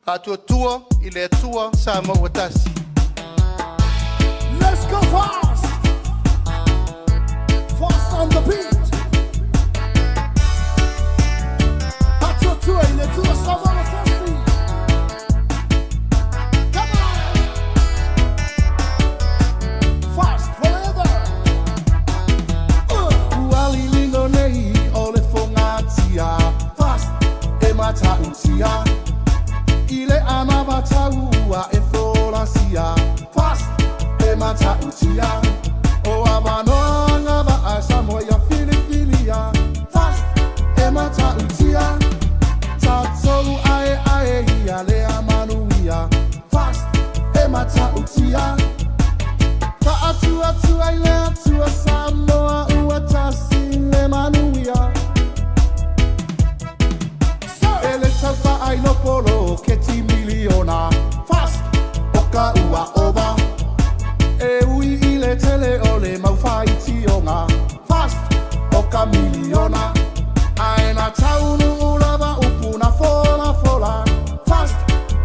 Faatuatua i le Atua Samoa ua tasi. Let's go fast! Fast on the beat! Faatuatua i le Atua Samoa ua tasi! Come on! Fast forever! Ua lilino nei o le fogatia. Fast e matautia. I le anavatau ua e folasia. Fast e matautia. O avanoa agavaa Samoa ia filifilia. Fast e matautia. Tatou aeae ia lea manuia. Fast e matautia. Faatuatua i le Atua Samoa ua tasi le manuia. E le tau faailo poloketi miliona. Fast o ka ua ova. E ui i le tele o le mau faitioga. Fast o ka miliona. Ae na taunuu lava upu na folafola. Fast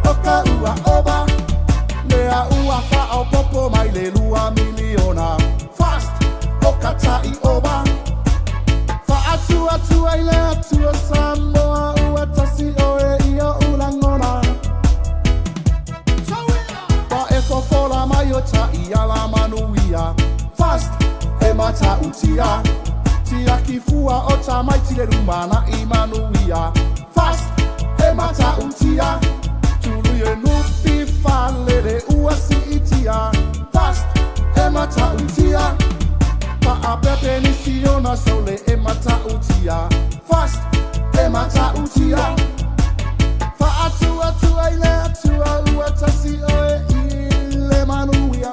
o ka ua ova. Lea ua faaopoopo mai le $2 miliona. Fast o ka tai ova. Faatuatua i le Atua Samoa ua tasi oe i oʻu lagona. Pa e fofola mai o taiala manuia. Fast e matautia. Tiaki fua o tamaiti le lumanai manuia. Fast e matautia. Tului e NPF lele ua siitia. Fast e matautia. Paapea penisiona sole e matautia. Fast e matautia. Faatuatua i le Atua ua tasi oe i le manuia.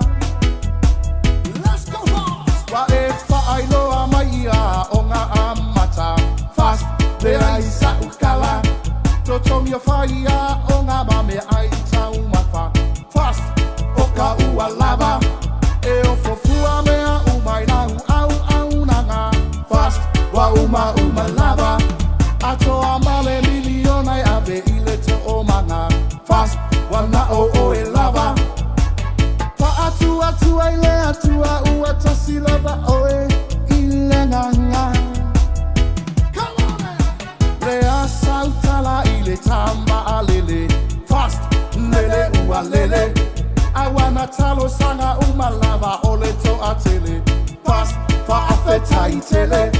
Let's go fast! Wa e faailoa mai ia o ngā amata. Fast lea i sa'u kala. Totogi o faia o ngā mame ai taumafa. Fast o ka ua lava. E ofo fua mea uma i lau auaunaga. Fast wa uma uma lava. Atoa ma le miliona e ave i le toomaga. Fast wa na o oe lava. Faatuatua i le Atua ua tasi lava oe i le agaga. Come on now! Lea sautala i le tama a lele. Fast lele ua lele. Aua na talosaga uma lava o le toatele. Fast faafetai tele.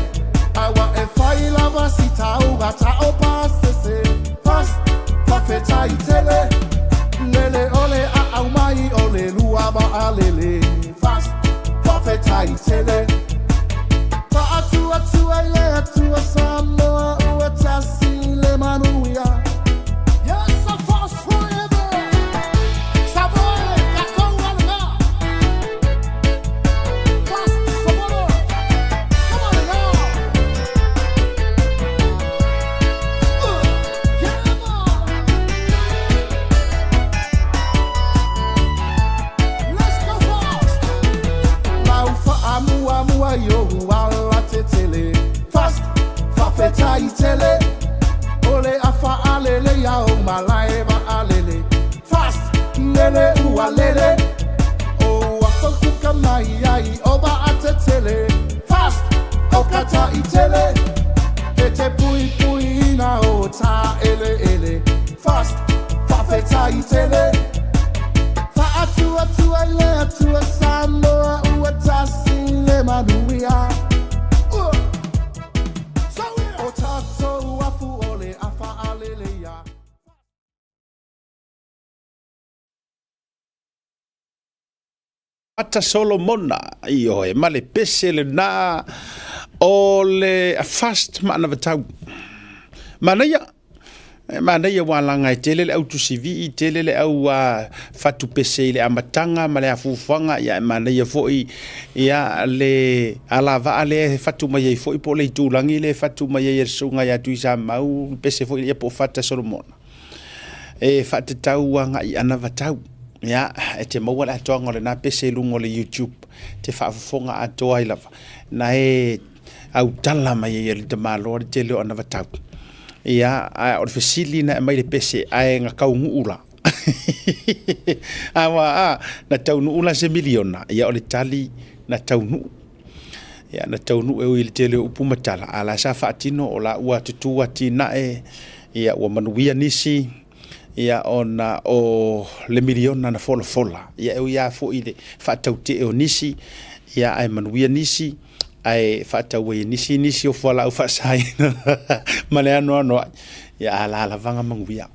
Aua e fai lava si tauga ta o pasese. Fast faafetai tele. Lele ole a au mai o le lua vaalele. Fast faafetai tele. Faatuatua i le Atua Samoa ua tasi le manuia. Yes, a fast forever! Samoa, tatou alga! Fast supporter! Come on now! Yeah, man! Let's go fast! Lau faamuamua i ou ala tetele. Fast faafetai tele. O le a faalele ia o malae vaalele. Fast lele ua lele. O ua faukuka mai ai o vaatetele. Fast o ka taitele. E te puipuiina o taeleele. Fast faafetai tele. Faatuatua i le Atua Samoa ua tasi le manuia. O tatou afu o le a faalele ia. Ata Solomona, ioe, ma le pese lena o le fast ma anavatau. Manaia, manaia ua laga e tele le au tusivii, tele le au fatu pese i le amataga ma le afuafuaga, ia e manaia foi ia le alavaa lea e fatu mai ai foi po o le itulagi lea e fatu mai ai e le susuga ia Tuisamau, le pese foi ia po o Fata Solomona. E faatatau agai i anavatau. Ia, e te maua le atoaga o lena pese i luga o le YouTube, te faafofoga atoa ai lava. Na e autala mai ai e le tamaloa le tele o anavatau. Ia, ae o le fesili na aumai le pese, ae na taunuu la. Aua a, na taunuu la se miliona? Ia o le tali, na taunuu. Ia na taunuu e ui i le tele o upu ma tala, a la sa faatino o la ua tutū atinae, ia ua manuia nisi, ia ona o le miliona na folafola. Ia e ui lava foi i le faatautee o nisi, ia ae manuia nisi, ae faatau ai e nisi nisi o fualaau faasaina ma le anoanoai, ia a la lava na manuia.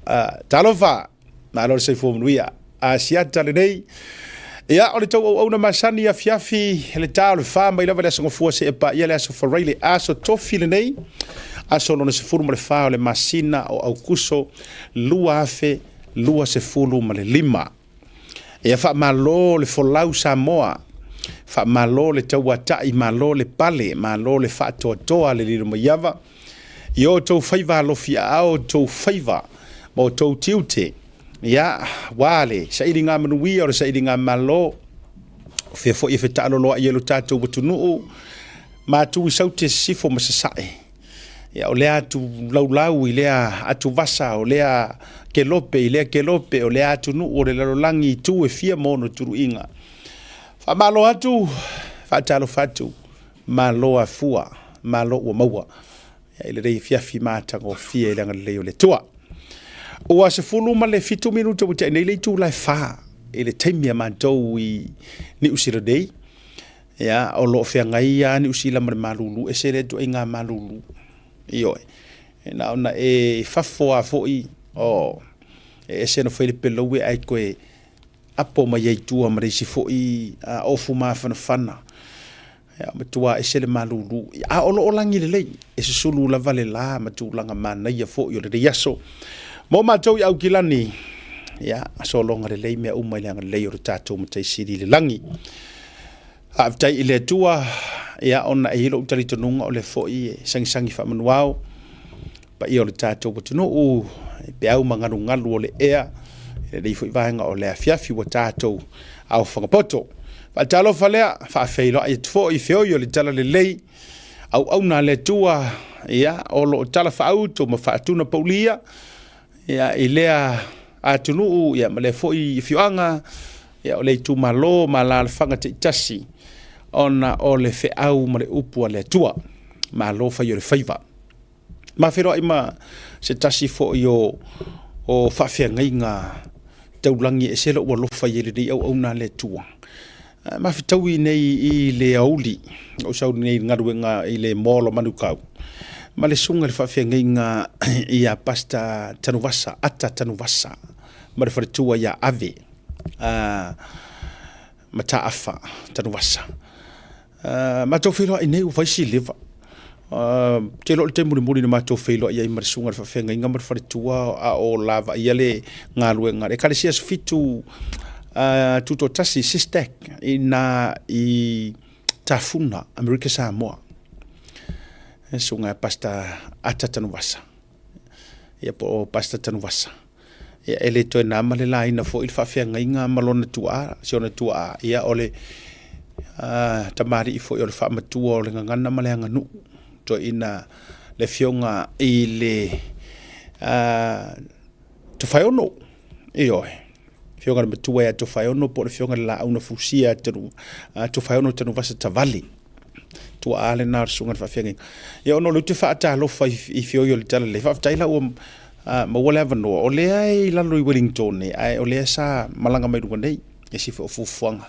Talofa, malo le soifua manuia. Asiata lenei. Ia, o le tou auauna masani afiafi, le ta o le fa mai lava le Aso Gafua seia paia le Aso Faraile, aso tofi lenei, aso lona 14 o le masina o Aukuso 2025. Ia faamalo le folau Samoa, faamalo le tauatai, malo le pale, malo le faatoatoa le Lilomaiava i o outou faiva alofiaao, outou faiva ma outou tiute, ia, aua le sailiga manuia o le sailiga malo, o fea foi e fetaaloloai ai lo tatou atunuu, matu i Saute, Sisifo ma Sasae. Ia, o lea atu laulau i lea atuvasa, o lea kelope i lea kelope, o lea atunuu o le lalolagi i itu e fia ma ona tuluiga. Faamalo atu, faatalofa atu, malo afua, malo ua maua. Ia, i lenei afiafi matagofie i le agalelei o le Atua. Ua 17 minute ua tea nei le itula e 4 i le taimi a matou i Niu Sila nei. Ia, o lo o feagai lava Niu Sila ma le malulu, ese lea ituaiga malulu. Ioe, e na ona e i fafo lava foi, o, e ese ona fai le peleue ae toe apo mai ai i tua ma le isi foi ofu mafanafana. Ia, matua ese le malulu. A o lo o lagi lelei, e susulu lava le la ma tulaga manaia foi o lenei aso. Mo matou i Aukilani, ia, sologa lelei mea uma i le agalelei o le tatou Matai Sili i le lagi. Faafetai i le Atua, ia, ona e i ai lou talitonuga o lea foi e sagisagi faamanuao paia o le tatou atunuu i peau ma galugalu o le ea i lenei foi vaega o le afiafi ua tatou aofaga poto. Faatalofa lea, faafeiloai atu foi i feoi o le talalelei, auauna a le Atua, ia, o lo o talafaauto ma faatunapaulia, ia, i lea atunuu, ia, ma lea foi afioaga, ia, o lea itumalo ma alaalafaga taitasi, ona o le feau ma le upu a le Atua. Malo fai o le faiva. Ma feiloai ma se tasi foi o o faafeagaiga taulagi e ese lou alofa i ai i lenei auauna a le Atua. Mafetaui nei i le aoauli, ou sau nei i le galuega i le Mall o Manukau, ma le susuga i le faafeagaiga ia Pastor Tanuvasa, Ata Tanuvasa, ma le faletua ia Ave Mataafa Tanuvasa. Matou feiloai nei ua fai si leva. Ou te iloa o le taimi mulimuli na matou feiloai ai ma le susuga i le faafeagaiga ma le faletua a o lavaia le galuega a le Ekalesia Aso Fitu Tutoatasi, SISTAC, i ina i Tafuna, Amerika Samoa. Le susuga ia Pastor Ata Tanuvasa, ia po o Pastor Tanuvasa. Ia, e le toe na ma le laina foi le faafeagaiga ma lona tuaa, si ona tuaa, ia o le tamalii foi o le faamatua o le gagana ma le aganuu, toeaina le afioga i le Tofaeono, ioe, afioga i le matua ia Tofaeono po o le afioga i le Laau na Fusia ia Tofaeono Tanuvasa Tavale. Tuaa lena o le susuga i le faafeagaiga. Ia ona o lea ou te faatalofa i feoi o le Talalelei, faafetai la ua maua le avanoa, o lea e i lalo i Wellington ae o lea sa malaga mai luga nei, i se isi foi o fuafuaga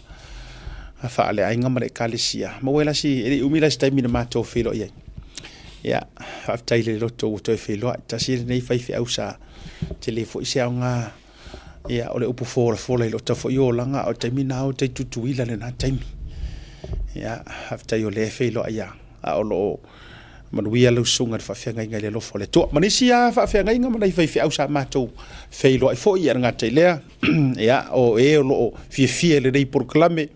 faaleaiga ma le ekalesia. Maua ai la si, e le i umi la se taimi na matou feiloai ai. Ia, faafetai i le loto ua toe feiloai. Tasi lenei faifeau sa tele foi se aoga, ia, o le upu folafola i lota foi olaga, a o le taimi lena o tai Tutuila lena taimi. Ia, faafetai o lea e feiloai lava, a o lo o manuia lau susuga i le faafeagaiga i le alofa o le Atua. Ma nisi lava faafeagaiga ma nai faifeau sa matou feiloai foi, e le gata i lea, ia, o e o lo o fiafia i lenei polokalame,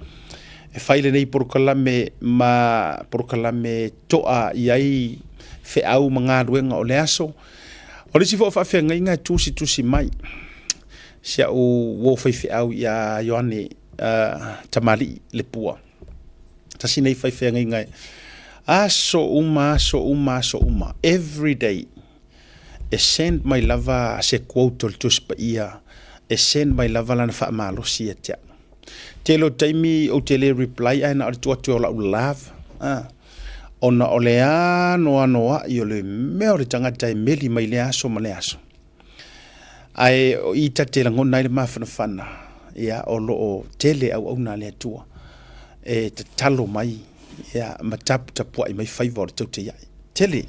e fai lenei polokalame ma polokalame toa i ai feau ma galuega o le aso. O le isi foi o faafeagaiga e tusitusi mai si au uo faifeau ia Ioane Tamalii Lepua. Tasi nei faifeagaiga e aso uma, aso uma, aso uma, every day. E send mai lava se quote o le Tusi Paia, e send mai lava lana faamalosi ia te au. Tele o taimi ou te le reply ae na o le tuu atu o lau love, ona o le anoanoai o le mea o le tagata e meli mai lea aso ma lea aso. Ae o i ta te lagona ai le mafanafana, ia, o lo o tele auauna a le Atua e tatalo mai, ia, ma taputapuai mai faiva o le tautaiai. Tele.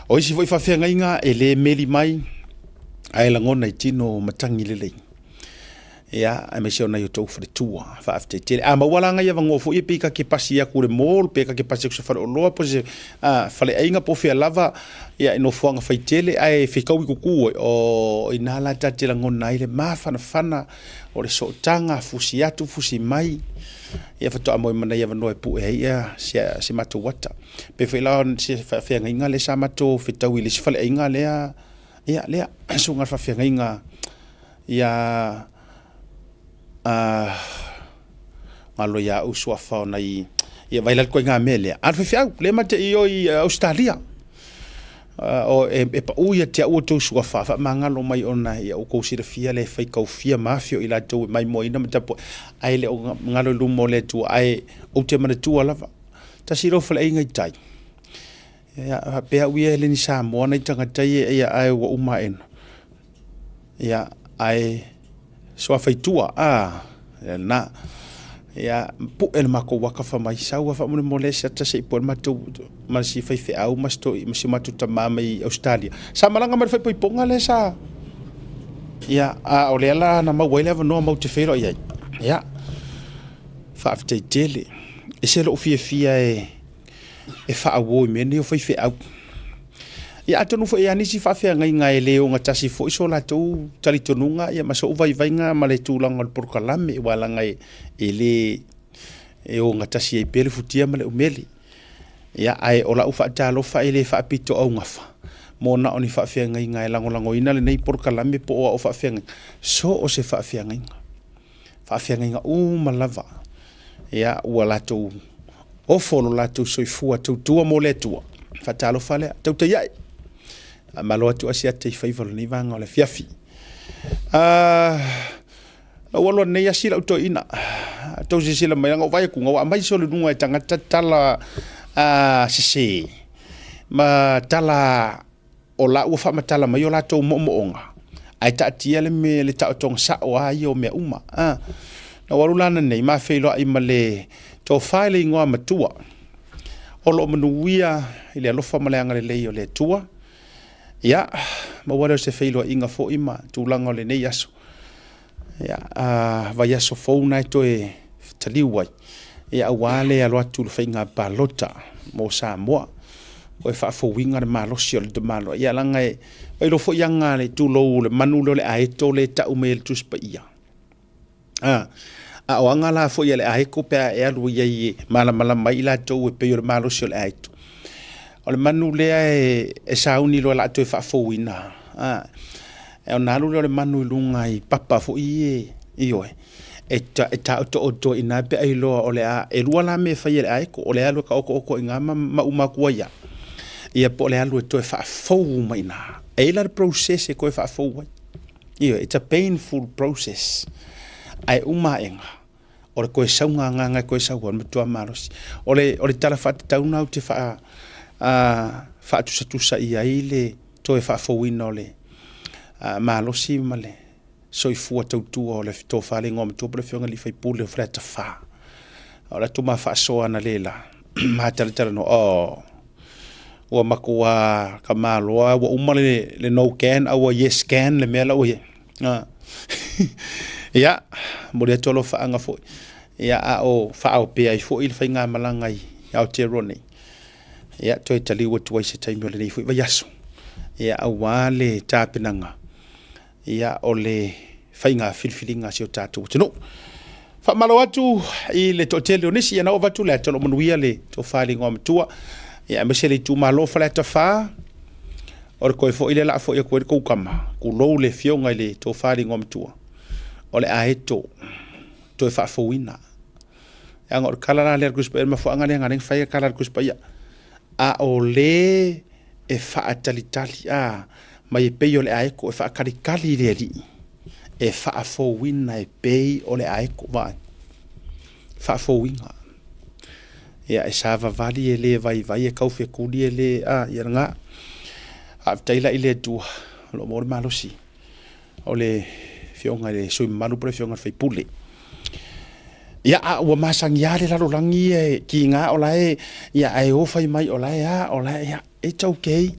O isi foi faafeagaiga e le meli mai, ae lagona i tino matagi lelei. Ia, aemaise o nai o tou faletua. Faafetai tele. A maua la nai avanoa foi e pei ta te pasi atu i le mall, pe ta te pasi atu i se faleoloa po o se faleaiga po o fea lava, ia, i nofoaga faitele ae fetaui tutu ai, o i ina la ta te lagona ai le mafanafana o le sootaga, fusi atu fusi mai, ia faatoa maua ai ma nai avanoa e pue ai ia se matou ata. Pei foi la o se faafeagaiga lea sa matou fetaui i le isi faleaiga lea, ia, lea, susuga i le faafeagaiga ia galo ia au suafa o nai ia vai la le ituaiga mea lea. A o le faifeau, lea ma te i o i Ausetalia. O e pau ia te au o tou suafa, faamagalo mai ona ia outou silafia le faitaufia ma afio i latou e maimoaina ma tapuai, ae le o galo i luma o le Atua, ae ou te manatua lava. Tasi lea o faleaiga i tai, ia faapea au ia e le ni Samoa nai tagata ia, ia ae ua uma aena. Ia, ae suafa i tua, a, ia lena. Ia, pue le matou aka fai mai, sau lava faamolemole se ata se i pue le matou, ma si faifeau ma si toi, ma si o matou tama mai Ausetalia. Sa malaga mai le faaipoipoga lea sa, ia, a o lea la na maua ai le avanoa matou te feiloai ai. Ia, faafetai tele. E ese lou fiafia e e faauo i mea nei o faifeau. Ia atonu foi e i ai nisi faafeagaiga e le ogatasi foi so latou talitonuga ia ma sou vaivaiga ma le tulaga o le polokalame aua leaga e le e ogatasi ai pea le futia ma le umele. Ia ae o lau faatalofa e le faapitoaugafa mo na o ni faafeagaiga e lagolagoina lenei polokalame po o au faafeagaiga, so o se faafeagaiga. Faafeagaiga uma lava, ia, ua latou ofo lo latou soifua tautua mo le Atua. Faatalofa lea, tautai ae. Faamalo atu Asiata i faiva o lenei vaega o le afiafi. Na ou alu ananei asi lau toeaina. Tou silasila mai, na ou vaai atu, na ua aumai solo i luga e tagata tala sese ma tala o la ua faamatala mai o latou moomooga, ae taatia le mea le taotoga sao lava ia o mea uma. A, na ou alu la ananei ma feiloai ma le tofa i le igoa matua, o lo o manuia i le alofa ma le agalelei o le Atua. Ia, maua lea o se feiloaiga foi ma tulaga o lenei aso. Ia, a vaiaso fou na e toe taliu ai, ia aua le alo atu i le faiga palota mo Samoa. Toe faafouina le malosi o le tamaloa. Ia leaga e iloa foi aga le tulou le manu lea o le aeto lea e tau mai e le Tusi Paia. A, a o aga la foi a le aeto pe a e alu i ai e malamalama ai i latou e pei o le malosi o le aeto. O le manu lea e sauni loa o le a toe faafouina. A, ona alu lea o le manu i luga i papa foi ia, ioe, e taotooto i ina pe a iloa o le a, e lua la mea e fai e le aeto, o le alu e taotooto i ina ma uma atu ai lava, ia po o le alu e toe faafou uma i ina. E i ai la le process e toe faafou ai. Ioe, it's a painful process. Ae uma aega, o le toe sauga agaga e toe sau ai, o le matua malosi. O le, o le tala faatatau lena ou te faa, faatusatusa i ai le toe faafouina o le malosi ma le soifua tautua o le Tofa le Igoamatua po o le Afioga i le Sui Usufono o Faleata 4. O le atu ma faasoa analeila, ma talatalanoa, oh, ua matua tamaloa, ua uma le no can a ua yes can le mea la ua i ai. Ia, momoli atu alofaaga foi, ia, a o faaopea ai foi le faigamalaga i Aotearoa nei. Ia, toe taliu atu ai i se taimi o lenei foi vaiaso, ia, aua le tapenaga ia, o le faiga filifiliga a si o tatou atunuu. Faamalo atu i le toatele o nisi, ia na oo avatu le ata o lo o manuia le tofa i le igoa matua, ia, aemaise le itumalo Faleata 4, o le toe foi lea o le a foi atu ai le tou tama, tulou le afioga i le tofa i le igoa matua, o le aeto toe faafouina. Leaga o le tala la lea a le Tusi Paia, o le mafuaaga lea na ala ai ona fai le tala a le Tusi Paia, a o le e faatalitali, a. mai e pei o le aeko e faakalikali i le Alii, e faafouina e pei o le aeko. Vaai, faafouina. Ia, e savavali e le vaivai, e kaufekuli e le, a, ia lena. Faafetai la i le Atua o lo o maua le malosi o le afioga i le sui mamalu po o le afioga i le faipule. Ia, a ua masani lava le lalolagi ia e kiga o la e, ia, ae o fai mai o la e a, o la e, ia, it's okay.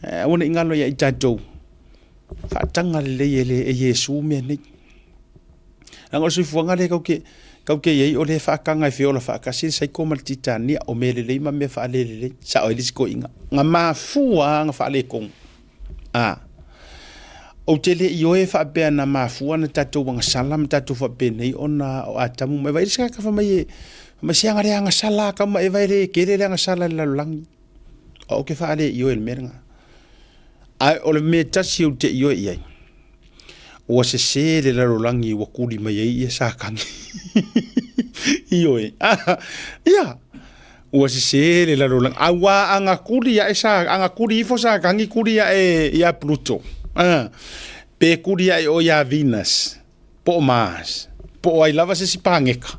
Aua ne i galo ia i tatou, faataga lelei e, le, e Iesu mea nei. Leaga o le soifuaga lea kau te, kau te i ai, o lea e faataga e feola faatasi le saiko ma le titania, o mea lelei ma mea faalelelei. Sao ai le isi toeaina. Na mafua lava na faaletonu. A. Ou te le ioe faapea na mafua na tatou agasala ma tatou faapenei ona o Atamu ma Eva. E le se tagata fai mai e, fai mai se aga le agasala Atamu ma Eva e le tele le agasala i le lalolagi. O au ke faale ioe i le mea lena. Ae o le mea tasi ou te ioe i ai, ua sese le lalolagi ua kuli mai ai ia Satani. Ioe. Ia, ua sese le lalolagi. Auā a na kuli ae sa, a na kuli ifo Satani kuli ae ia Pluto. Ah, pe kuli ae o ia Venus, po o Mars, po o ai lava se isi paneka.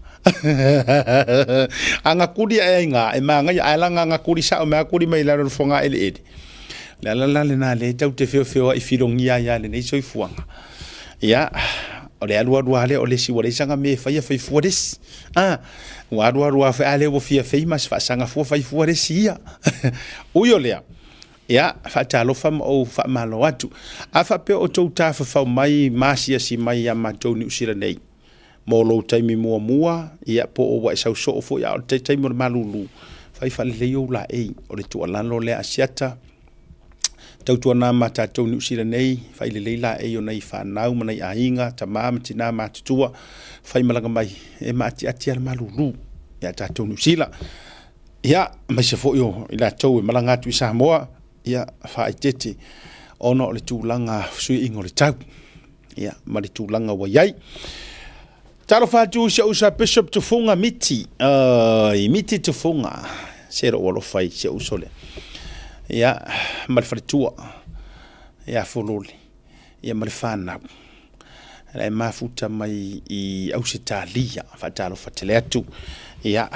A na kuli ae ai ngā, e māngaia, ae la na kuli sao mea kuli mai lalo le foga eleele. Le ala la lena le tau te feofeo ai filogia ai a lenei soifuaga. Ia, o le alualu lava lea o le isi ua leai sana mea e faia, fai fua le isi. Ah, ua alualu lava foi, a lea ua fia famous, faasaga fua fai fua le isi ia. Ui o lea, ia, faatalofa ma ou faamalo atu. A faapea o outou tafafao mai ma asiasi mai ia matou Niu Sila nei, mo lou taimi muamua, ia, po o ua e sau soo foi a o le taimi o le malulu, fai faalelei ou laei. O le tuualalo lea a Asiata. Tautuana ma tatou Niu Sila nei, fai lelei laei o nai fanau ma nai aiga, tama ma tina matutua, fai malaga mai e maatiati a le malulu ia tatou Niu Sila. Ia, aemaise foi o i latou e malaga atu i Samoa, ia, faaeteete ona o le tulaga fesuiaiga o le tau, ia, ma le tulaga ua i ai. Talofa atu i si ou uso a Bishop Tufunga Miti. Oi, Miti Tufunga. Se lou alofa i si ou uso lea. Ia, ma le faletua. Ia, Fololi. Ia, ma le fanau. La e mafuta mai i Ausetalia. Faatalofa tele atu. Ia,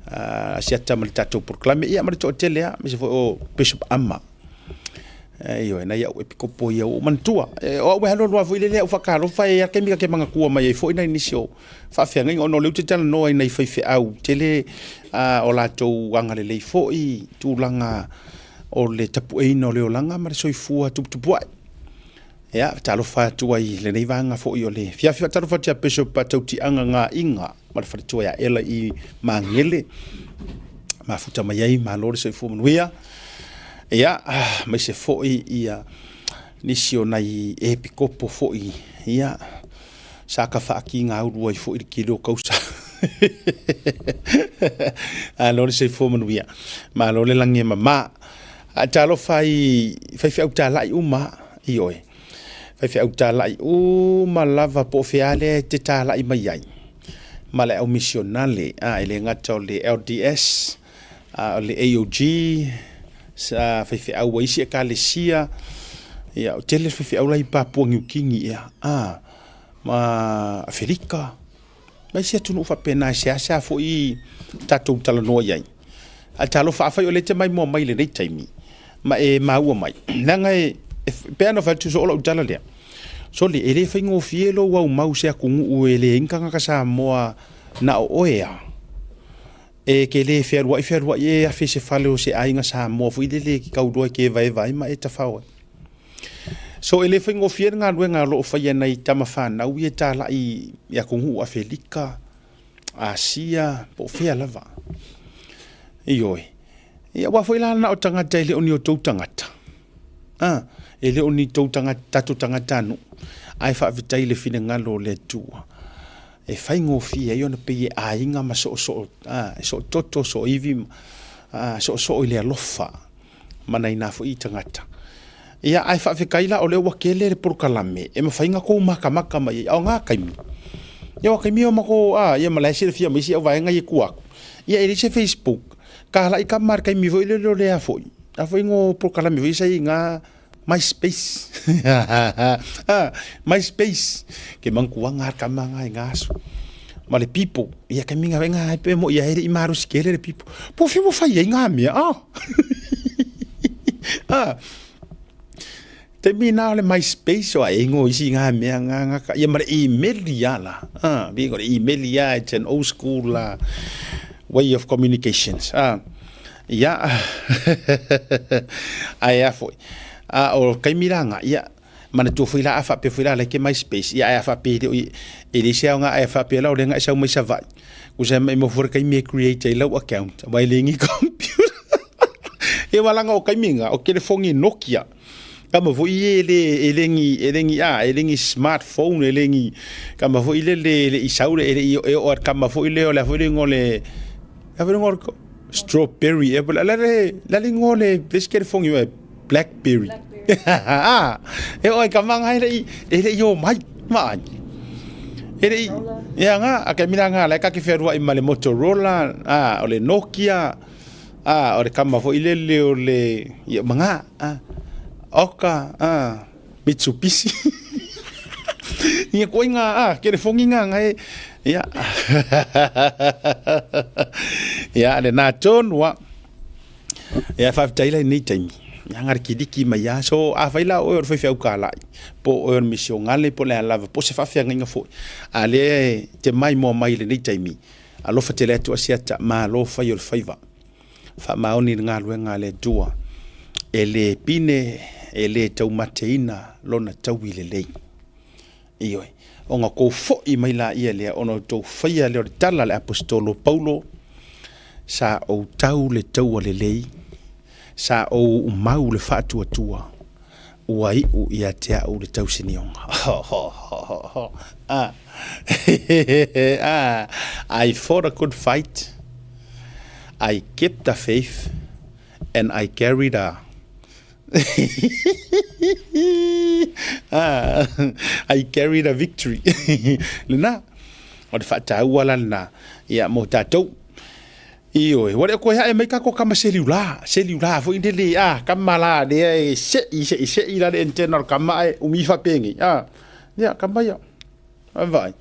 uh, asiata ma le tatou polokalame. Ia, ma le toatele lava. Aemaise foi o Bishop Ama. Ioe, nai au epikopo ia ua ou manatua. E, o au e alualu lava foi lele au faatalofa e a taimi ta te manatua mai ai foi nai nisi o faafeagaiga ona o lea ou te talanoa i nai faifeau tele a, o latou agalelei foi i tulaga o le tapueina o le olaga ma le soifua tuputupuae. Ia, talofa atu ai i lenei vaega foi o le afiafi. Faatalofa atu ia Bishop Tautiaga Gaiga ma le faletua ia Ela i Magele. Mafuta mai ai, malo le soifua manuia. Ia, aemaise foi ia nisi o nai epikopo foi, ia, sa ka faatigaulu ai foi le kilo o kausa. Malo le soifua manuia, malo le lagi e mama. Ae talofa i faifeau talai uma, ioe, faifeau talai uma lava po o fea lea e te talai mai ai ma le au misionale, a, e le gata o le LDS, a o le AOG, sa faifeau a isi ekalesia, ia, o tele faifeau la i Papua Niu Kini, ia, a, ma Afelika, ma isi atunuu faapena e seasea foi tatou talanoa i ai. Ae talofa, afai o lea e te maimoa mai i lenei taimi, ma e maua mai, leaga e, e pei ona fai atu soo lau tala lea, sole, e le faigofie lou aumau i se atunuu e leai ni tagata Samoa na o oe lava. E te le fealuai fealuai e afe i se fale o se aiga Samoa foi lele e te tauloa e te evaeva ai ma e tafao ai. So e le faigofie le galuega o lo o faia e nai tama fanau ia e talai i atunuu o Afelika, Asia, po o fea lava. Ioe. Ia aua foi la na o tagata e le o ni o tou tagata. A, e le o ni tou tagata, tatou tagatanuu, ae faafetai i le finagalo o le Atua e faigofie ai ona pei e aiga ma soosoo, a, e soototo, sooivi, a, soosoo i le alofa ma nai na foi tagata. Ia, ae faafetai la o lea ua tele le polokalame e mafai ona tou matamata mai ai. A o na taimi, ia o taimi o matou, a, ia ma la e silafia mai isi au vaega ia i tua atu. Ia e leai se Facebook, talai tama i le taimi foi lele o lea foi. A foi ngo polokalame foi sa i nga MySpace. Ah, MySpace. Ke mankuanga a kama nga i nga aso. Ma le pipo. Ia ka minga venga ai pe mo ia ere i maru sikele le pipo. Po fi mo fai ai nga mea. Ah. Ah. Te mi na le MySpace o ai ngo isi nga mea nga nga ka. Ia ma le email ia la. Ah, bi ngo le email ia it's an old school la way of communications. Ah. Ia, ae a foi. A o kaimi la nga, ia, manatua foi la a faapea foi la like MySpace, ia ae a faapea le o e le se aoga ae a faapea la o le nga e sau mai Savaii. Kusa mai mo fura kaimi e create ai lau account, vai le ngi computer. Ia walanga o kaimi nga, o telefongi Nokia. Kama foi e le e le ngi e le ngi a e le ngi smartphone e le ngi kama foi le le le isau le e le e o kama foi le o le foi le ngole le foi ngole strawberry e la le la le ngole le se telefongi e blackberry ah e o kama ngai le e le yo mai ma ai e le ia nga a ke mina nga le ka ke ferua i ma le Motorola a o le Nokia A, o le kama foi lele o le, ia, manga, a, oka, a, Mitsubishi. Ia koe ngā, a, kelefongi ngā ngai, ia. Ia, le nā tonu a. Ia, whawhitai lai nei taimi. Ia, ngā riki mai a. So, a whai la oe o le whai whiau kā lai. Po oe o le misionale, po le alava, po se whawhia ngainga foi. A le te mai moa mai le nei taimi. Alofa tele atu Asiata, malo fai o le faiva. Faamaoni i le galuega a le Atua. E le pine, e le taumateina lona taui lelei. Ioe, ona kou foi mai laia lea, ona outou faia lea o le tala a le Aposetolo Paulo, Sa ou tau le taua lelei, sa ou mau le faatuatua, Ua iu ia te au le tausinioga. Ah. Ah. I fought a good fight. I kept the faith and I carried a ah. I carried a victory. Lena, o le faataua la lena, ia mo tatou. Ioe, ua le o koe hae mai kako kama seliula, seliula foi lele, a, kama la lea e se'i, se'i, se'i la le antenna o le kama ae umi faapenei, a, ia, kama ia, vaai.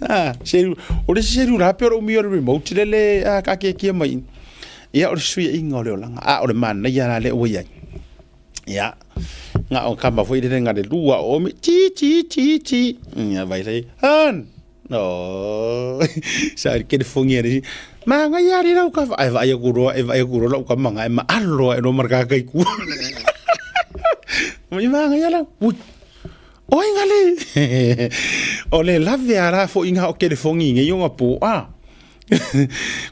A, selu, o le isi seliula pei o le umi o le remote lele, a, kaakiakia mai. Ia, o le fesuiaiga o le olaga, a o le manaia la lea ua i ai. Ia, na o kama foi lele na le lua o omi, ti, ti, ti, ti, ia, vai lei, han, No. Sa ke le fongi ari. Ma nga ya ri rau ka ai vai ku ro e vai ku ro lau ka manga e ma alo e no mar ka kai ku. Mai ma nga ya la. Ui. Oi nga le. O le lave ara fo inga o ke le fongi nge yo nga po a.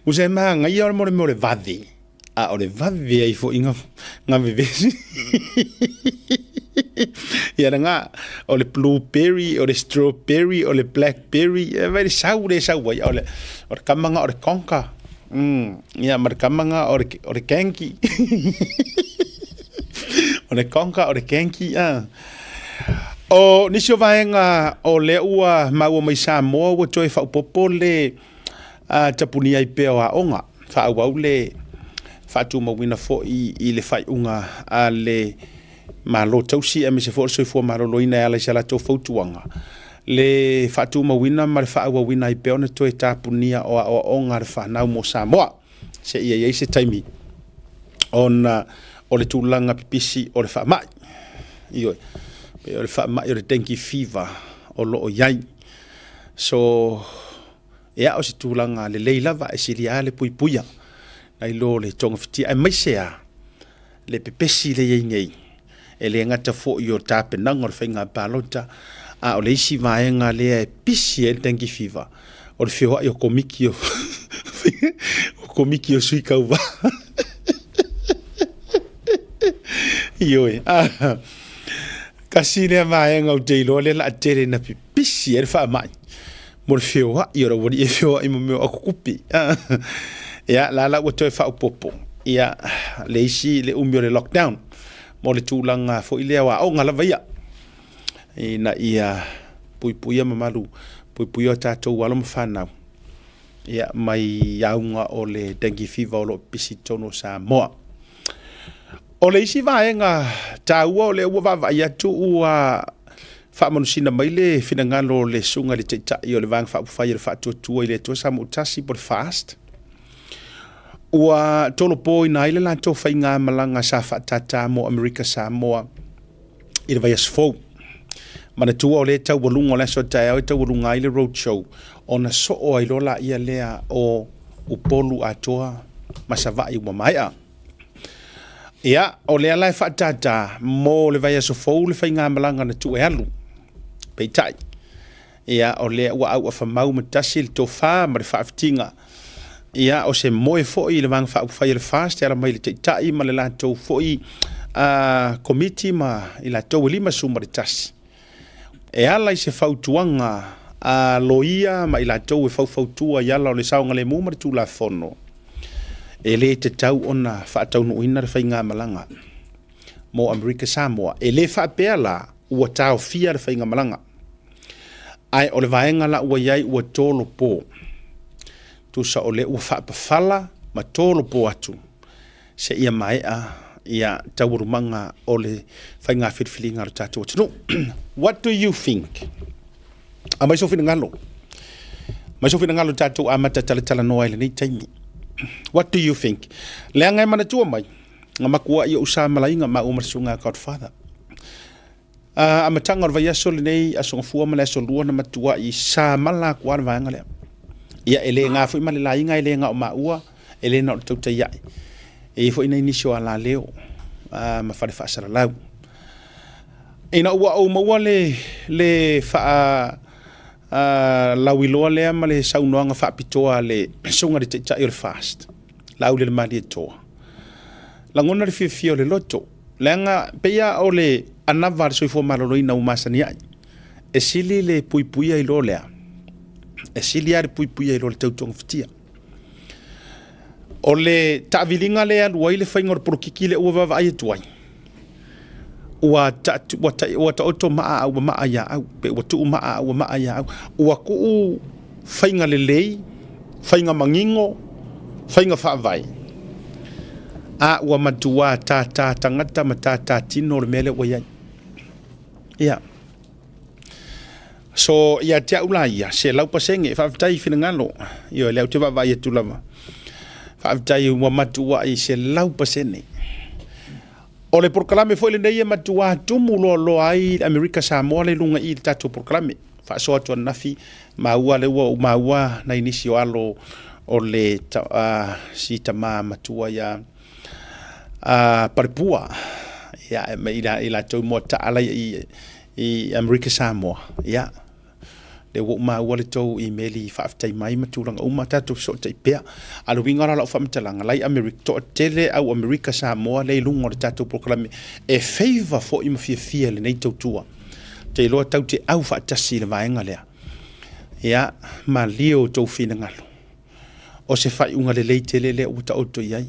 Ku se ma nga ya mo le mo le vave. A o le vave ai foʻi nga, nga vevesi. Ia na nga, o le blueberry, o le strawberry, o le blackberry, e vai le sau le sau ai, o le, o le kamanga o le konka. Ia ma le kamanga o le, o le kenki. O le konka, o le kenki, a. O nisi o vaega o lea ua maua mai Samoa ua toe faaopoopo le a tapuni ai pea o aoga, faaauau le faatumauina foi i le faaiuga a le Malo Tausi aemaise foi o le Soifua Maloloina e ala i sa latou fautuaga, le faatumauina ma le faaauauina ai pea ona toe tapunia o aoaoga a le fanau mo Samoa seia i ai se taimi ona o le tulaga pipisi o le faamai. Ioe, pei o le faamai o le dengue fever o lo o i ai. So, Ia, o se tulaga lelei lava e silia ai le puipuia nai lo le togafitia, aemaise a le pepesi lea i ai nei, e le gata foi o tapenaga o le faiga palota, a o le isi vaega lea e pisi ai le dengue fever, o le feoai o komiki o, o komiki o sui tauva. Ioe, ah, kasi lea vaega ou te iloa lea o le a tele ina pipisi ai le faamai. Mo le feoai o le aualii e feoai ma mea o akukupi. Ia, la la ua toe faaopoopo. Ia, le isi, le umi o le lockdown. Mo le tulaga foi lea o aoga lava ia. Ina ia puipuia mamalu, puipuia o tatou alo ma fanau. Ia, mai auga o le dengue fever o lo o pisi i totonu o Samoa. O le isi vaega taua o lea ua vaavaai atu ua faamanusina mai le finagalo o le Susuga i le Taitai o le Vaega Faaupufai a le Faatuatua i le Atua Samoa po o le FAST, ua tolopoina ai le latou faigamalaga sa faatātā mo Amerika Samoa i le vaiaso fou. Manatua o lea e taualuga o le aso a taeao e taualuga ai le road show ona soo ai loa laia lea o Upolu atoa ma Savaii ua maea. Ia, o lea la e faatātā mo le vaiaso fou le faigamalaga na tuu e alu. Peitai, ia o lea ua auafa mau ma tasi le tofa ma le faafitiga. Ia, o se moe foi i le Vaega Faaupufai a le FAST e ala mai i le Taitai ma le latou foi Komiti ma i latou e 51. E ala i se fautuaga a loia ma i latou e faufautua i ala o le saogalemu ma le Tulafono, e le tatau ona faataunuuina le faigamalaga mo Amerika Samoa. E le faapea la ua taofia le faigamalaga, ae o le vaega la ua i ai ua tolopo. Tusa o lea ua faapafala ma tolopo atu seia maea ia taualumaga o le faiga filifiliga a lo tatou atunuu. What do you think? Aumai sou finagalo. Aumai sou finagalo tatou amata talatalanoa ai i lenei taimi. What do you think? Leaga e manatua mai, na makuai ou sa malaiga maua ma le susuga a Godfather. Amataga o le vaiaso lenei, Aso Gafua ma le Aso Lua na matuai sa mala atu lava le vaega lea. Ia e le na foi ma le laina, e le na o maua, e le na o le tautai ae. E i ai foi nai nisi o alaleo ma fale faasalalau. Ina ua ou maua le faa lauiloa lea ma le saunoaga faapitoa a le susuga i le Taitai o le FAST, Laaulialemalietoa, lagona le fiafia o le loto, leaga pei lava o le anava a le soifua maloloina ua masani ai, e sili le puipuia i lo lea, e sili lava le puipuia i lo le tau togafitia. O le taaviliga lea e alu ai le faiga o le polokiki lea ua vaavaai atu ai, ua taoto maa a ua maa ia au, pe ua tuu maa a ua maa ia au. Ua tuu faiga lelei, faiga manino, faiga faavae, a ua matua tātā tagata ma tātā tino le mea lea ua i ai. Ia. So, ia te au la ia, 100%, faafetai i finagalo. Ioe, lea ou te vaavaai atu lava. Faafetai ua matuai 100%. O le polokalame foi lenei e matua tumu loaloa ai Amerika Samoa le luga i le tatou polokalame. Faasoa atu ananafi, maua lea ua ou maua nai nisi o alo o le si tama matua ia Palepua, ia, i latou moataa la i Amerika Samoa, ia, lea ua ou maua le tou imeli faafetai mai ma tulaga uma, tatou fesootai pea. A o le uiga la o lau faamatalaga, la i Amerika, toatele au Amerika Samoa lea i luga o le tatou polokalame, e favour foi ma fiafia i lenei tautua. Ou te iloa tatou te au faatasi i le vaega lea. Ia, malie outou finagalo. O se faaiuga lelei tele lea ua taoto i ai.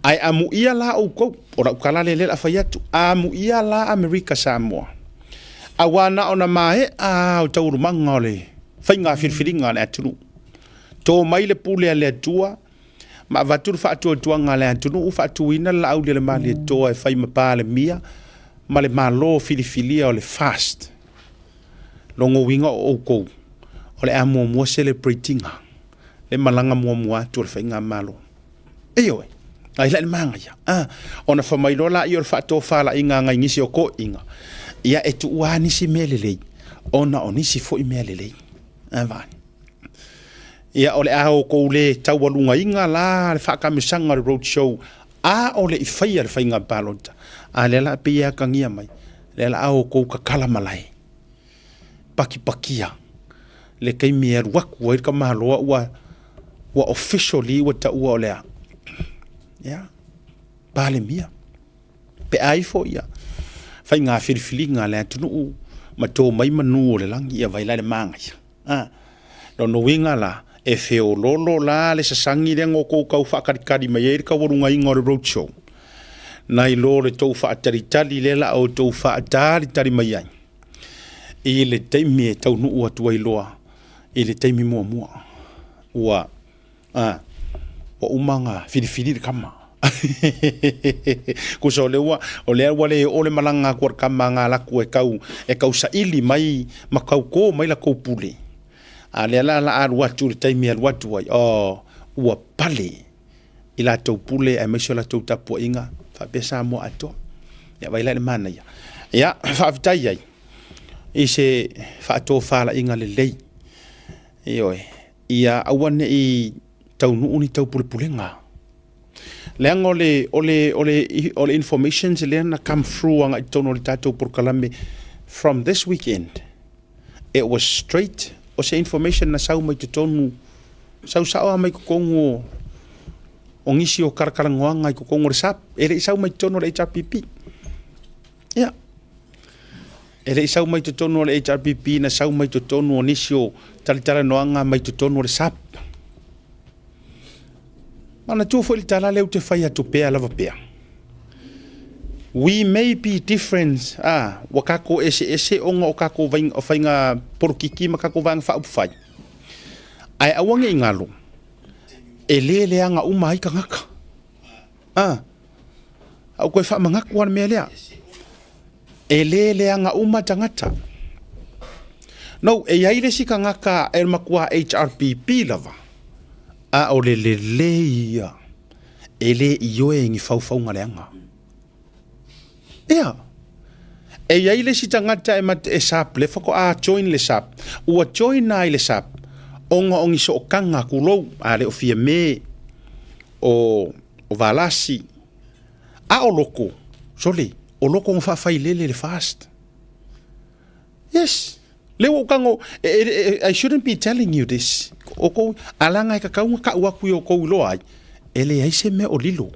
Ae amuia la outou, o lau tala lea o lea o le a fai atu, amuia la Amerika Samoa, aua na ona maea lava o taualumaga o le faiga filifiliga a le atunuu. To mai le pule a le Atua ma avatu le faatuatuaga a le atunuu, faatuina le Laaulialemalietoa e fai ma Palemia ma le Malo filifilia o le FAST. Lona uiga o outou, o le a muamua celebrate ina le malaga muamua atu o le faigamalo. Ioe, ai la i le manaia. Ah, ona fai mai loa laia o le faatofalaiga a nai nisi o toeaiina, ia e tuua lava nisi mea lelei, ona o nisi foi mea lelei. A vaai. Ia o le a outou le taualugaina la le faatamisaga o le road show a o le i faia le faiga palota, a lea la pei e atagia mai, lea la a outou tatala malae. Pakipakia le taimi e alu atu ai le tamaloa ua ua officially ua taua o le a? Ia, Palemia. Pe a ifo ia faiga filifiliga a le atunuu ma to mai manu o le lagi, ia vai la i le manaia. A, lona uiga la, e feololo la le sasagi lea na outou tau faatalitali mai ai le taualugaina o le road show, nai lo le tou faatalitali lea la outou faatalitali mai ai i le taimi e taunuu atu ai loa i le taimi muamua. Ua, a, ua uma ona filifili le kama. Tusa o lea ua, o lea ua le oo le malaga atu a le kama na alu atu e tau, e tau saili mai ma tau to mai latou pule. A o lea la o le a alu atu i le taimi e alu atu ai, oh, ua pale i latou pule aemaise o latou tapuaiga faapea Samoa atoa. Ia vaai la i le manaia. Ia, faafetai ai i se faatofalaiga lelei. Ioe, ia aua ne i taunuu ni taupulepulega. Leaga o le, o le, o le, o le informations lea na come through agai totonu o le tatou polokalame from this weekend. It was straight, o se information na sau mai totonu, sau sao lava mai totonu o, o nisi o talatalanoaga i totonu o le SAP, e le i sau mai totonu o le HRPP. Ia. E le i sau mai totonu o le HRPP, na sau mai totonu o nisi o talatalanoaga mai totonu o le SAP. Manatua foi le tala lea ou te fai atu pea lava pea. We may be different, ah, ua tatou eseese ona o tatou faiga polokiki ma tatou vaega faaupufai. Ae aua ne i galo, e le leaga uma ai tagata. Ah, a ou toe faamanatu lava le mea lea. E le leaga uma tagata. No, e i ai le isi tagata e matua HRPP lava, a o le lelei ia, e le ioe i ni faufauga leaga. Ia, e i ai le isi tagata e, mat, e SAP, le faatoa join le SAP, ua join ai le SAP, ona o ni sootaga tulou, a le o fia me, o, o Valasi, a o loko, sole, o loko na faafailele le fast. Yes. Le ua ou tago, e, e, e, I shouldn't be telling you this. O kou, alaga e tatau ona kau atu i o kou iloa ai, e leai se mea o lilo.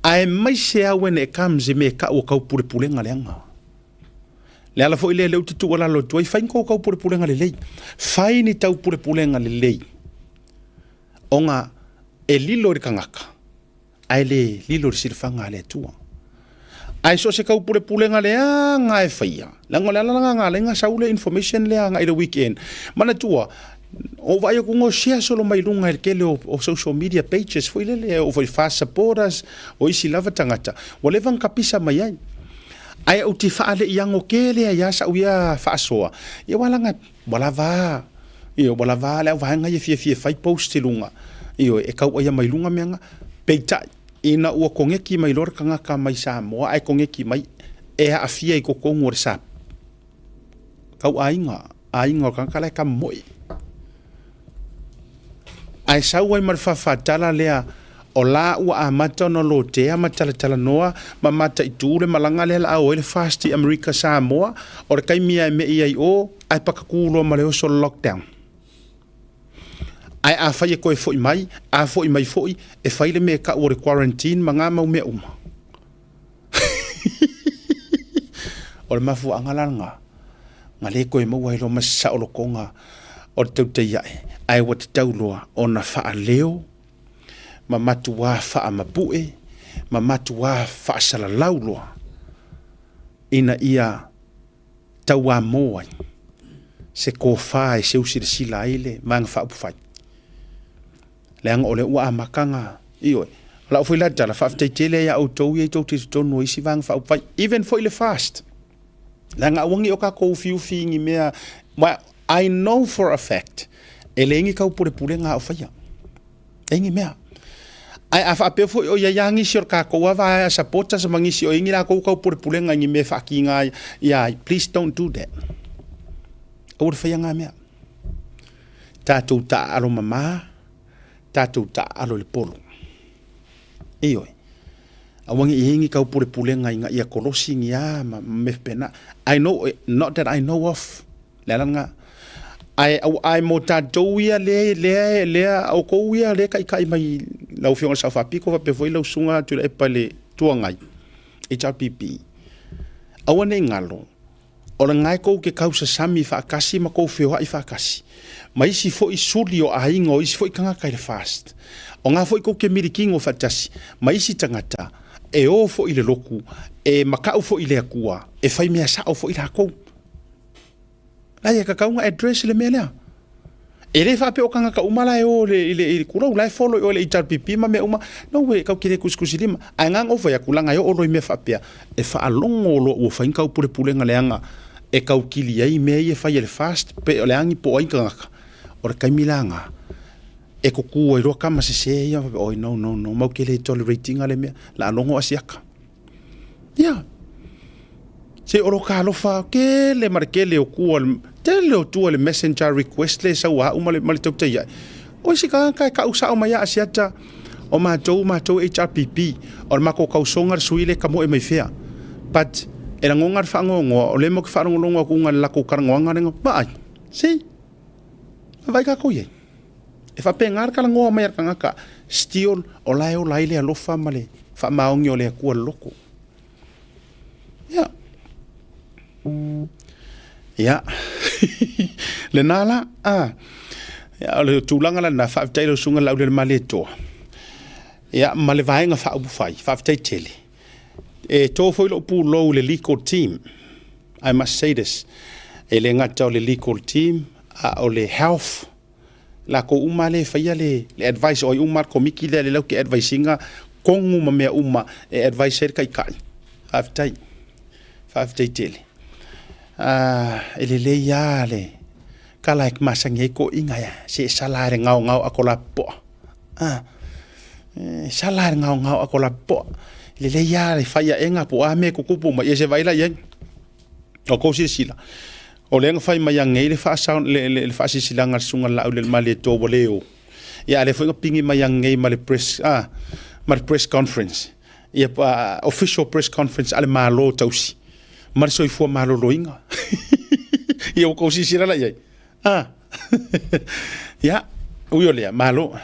Aemaise lava when it comes i mea e kau o kau pulepulega leaga. Le ala foi lea lea ou te tuualalo atu ai, fai ni kou tau pulepulega lelei. Fai ni tau pulepulega lelei. Ona e lilo i le tagata, ae le lilo i le silafaga a le Atua. Ae so o se taupulepulega leaga e faia, leaga o le ala lena na ala ai ona sau le information lea agai i le weekend. Manatua, ua ou vaai atu na share solo mai luga e le tele o, o social media pages foi lele, e oo foi i FAST supporters, o isi lava tagata, ua leva ona tapisa mai ai. Ae ou te faale'iago tele ai lava sa'u ia faasoa, ia ua laga, ua lava a, ioe, ua lava a le auvaega ia e fiafia e fai post i luga, ioe, e tau'aia mai luga mea na. Peitai, ina ua koneki mai loa le tagata mai Samoa ae koneki mai, e aafia i totonu o le SAP, tau aiga, aiga o le tagata la e kamomoe. Ae sau ai ma le faafatala lea, o la ua amata ona lotea ma talatalanoa ma mataitu le malaga lea la a o ai le FAST i Amerika Samoa, o le taimi lava e me'i ai o, ae pakatu loa ma le oso o le lockdown. Ae afai e toe foi mai, a foi mai foi, e fai le mea e tau o le quarantine ma na mau mea uma. O le mafuaaga la lena, na le toe maua ai loa ma se saolotoga o le tautai ae, ae ua tatau loa ona faaleo ma matuā faamapue ma matuā faasalalau loa ina ia tauamo ai se tofa e seu silasila ai le Vaega Faaupufai. Leaga o lea ua amata ona, ioe. O lau foi la tala, faafetai tele ia outou ia tou te i totonu o isi Vaega Faaupufai, even foi le FAST. Leaga aua ne i o tatou ufiufi i ni mea, well, I know for a fact, e leai ni taupulepulega o faia. Leai ni mea. Ae a faapea foi o i ai lava nisi o le tatou lava vaega supporters ma nisi o i ai ni latou taupulepulega i ni mea e faatiga ia ai, please don't do that. Aua le faia na mea. Tatou taaalo mama, tatou taaalo i le polo. Ioe. Aua ne i i ai ni taupulepulega ina ia kolosi ni a ma mea faapena. I know, not that I know of, le ala lena. Ae, ae mo tatou ia lea, lea, lea, outou ia lea e taitai mai lau Afioga i le Sao Faapito faapea foi lau Susuga Tuilaepa i le Itu Agai, HRPP, aua ne i galo, o lena e tou te tausasami faatasi ma tou feoai faatasi ma isi foi suli o aiga o isi foi tagata i le FAST. O na foi tou te milikino faatasi ma isi tagata e o foi i le lotu, e mata'u foi i le Atua, e fai mea sa'o foi latou. Leai, e tatau ona address le mea lea. E le faapea o tagata uma la e o i le, i le kulou, la e follow i o le HRPP ma mea uma. No way, kau te le kusikusi lima. Ae ngang o fai aku langa e oo loa i mea faapea, e faalogo loa ua fai ni kau pulepulega leaga e kau kili ai mea ia e fai e le FAST, pe o le a ni po o ai ni tagata. O le taimi la na, e kuku ai loa tama sese ia, faapea, oi no, no, no, mau te le tolerate ina le mea, la logo asiata. Ia, se o lo ka alofa tele ma le tele o tua, tele o tua le messenger request le sau a uma le ma le tautai ai. O isi tagata e kau sao mai a asiata o matou matou HRPP o le matou tausoga le sui le kamoe mai fea. But e lagona le faanoanoa o lea matou te faalogologo atu i le latou talanoaga lea, vaai, see, vaai tatou i ai. E faapena le talanoa mai a le tagata, still o la e ola ai le alofa ma le faamaoni o le Atua i le loto. Ia. Ia. Lena la, a. Ia, o le tulaga lena, faafetai lau susuga Laulelemalie-toa. Ia, ma le Vaega Faaupufai, faafetai tele. E to foi lou pulou i le legal team. I must say this. E le gata o le legal team, a o le health, latou uma lea e faia le, le advice, o ai uma le komiti lea le lau te advice ina tonu ma mea uma e advice ai le taitai. Faafetai. Faafetai tele. E lelei lava le tala e masani ai toeaiina ia, se e sala lava i le gaogao ato lapopoa. E sala lava i le gaogao ato lapopoa. E lelei lava le fai aega po o a mea e tutupu mai, ia se vaai la i ai. O tou silasila, o lea na fai mai anei le le faasilasilaga a le Susuga Laaulialemalietoa ua le o. Ia a o lea foi na pigi mai anei ma le press, ma le press conference. Ia official press conference a le Malo tausi ma le soifua maloloina. Ia ua tou silasila la i ai. Ia, ui o lea, malo.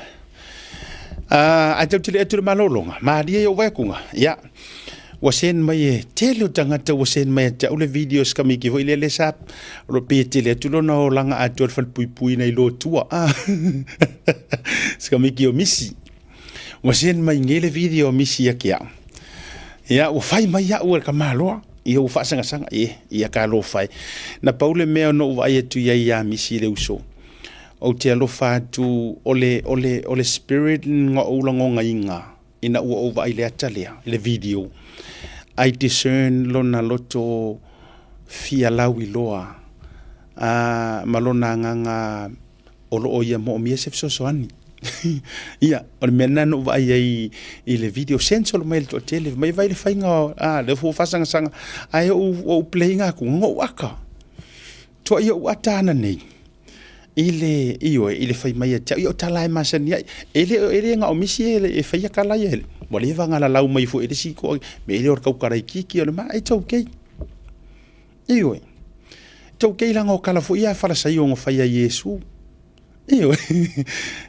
Ae tatou te le atu i le malologa, malie i ou vaeatuga. Ia, ua send mai e tele o tagata ua send mai ia te au le video sikamiki foi lea lea sa o lo o pei e tele atu lona olaga atoa i le falepuipui nai lo tua. Sikamiki o Misi. Ua send mai nei le video o Misi ia te au. Ia, ua fai mai au e le tamaloa. Ia ua faasagasag, e, ia talofa e. Na pau le mea na ou vaai atu i ai ia Misi le uso, ou te alofa atu o le, o le, o le spirit na ou lagonaina ina ua ou vaai i le ata lea, i le video, I discern lona loto fia lauiloa, a, ma lona agaga o lo o ia moomia se fesoasoani. Ia, o le mea lena na ou vaai ai i le video, send solo mai le toatele, mai vai le faiga, a, lea foi ua faasagasag, ae ou, ou play ina atu, na ou aka. Tuai ou ata ana nei, i le, ioe, i le fai mai ia te au, ia o tala e masani ai. E le, e le na o misi e, e faia tala ia, ua leva ona lalau mai foi e le isi toa, me le o le tautala itiiti o le ma, it's okay. Ioe. It's okay leaga o tala foi ia a Falasaio na fai a Iesu. Ioe.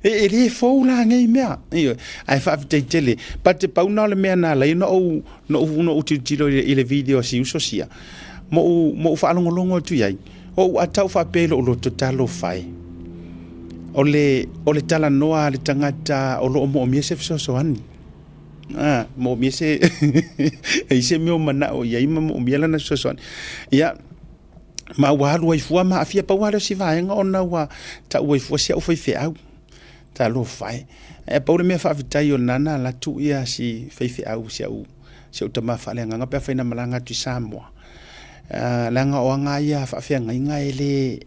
E, e le fou la nei mea. Ioe. Ae faafetai tele. But te pau na o le mea na ala ai ona ou, na ou, na ou tilotilo i le, i le video a si uso sia, ma ou, ma ou faalogologo atu i ai, o ou ata ou faapea i lou loto, talofa e. O le, o le talanoa a le tagata o lo o moomia se fesoasoani. A, moomia se e i se mea o manao i ai ma moomia lana fesoasoani. Ia, ma ua alu ai fua ma aafia. Pau lava lea o si vaega ona ua tau ai fua si au faifeau. Talofa e. Ae pau le mea faafetai o lena na alu atu ia si faifeau, si au, si au tama faaleagaga pe afai na malaga atu i Samoa. Leaga o aga ia a faafeagaiga e le,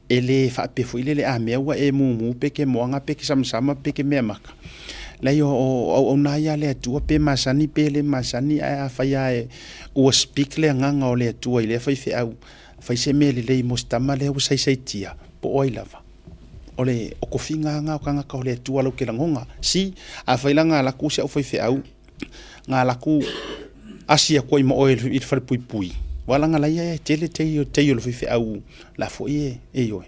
e le faapea foi lele a mea ua e mumu pe ke moana pe ke samasama pe ke mea maka. Leai o, o auauna ia a le Atua pe masani pe le masani ae afai lava e ua speak le agaga o le Atua i lea faifeau, fai se mea lelei mo se tama lea ua saisaitia, po o ai lava. O le o tofiga lava na o tagata o le Atua lau te lagona. See, afai la na alu atu si au faifeau, na alu atu asi atu ai ma oe i le falepuipui, aua leaga la ia e tele tai o le faifeau la foi e, ioe,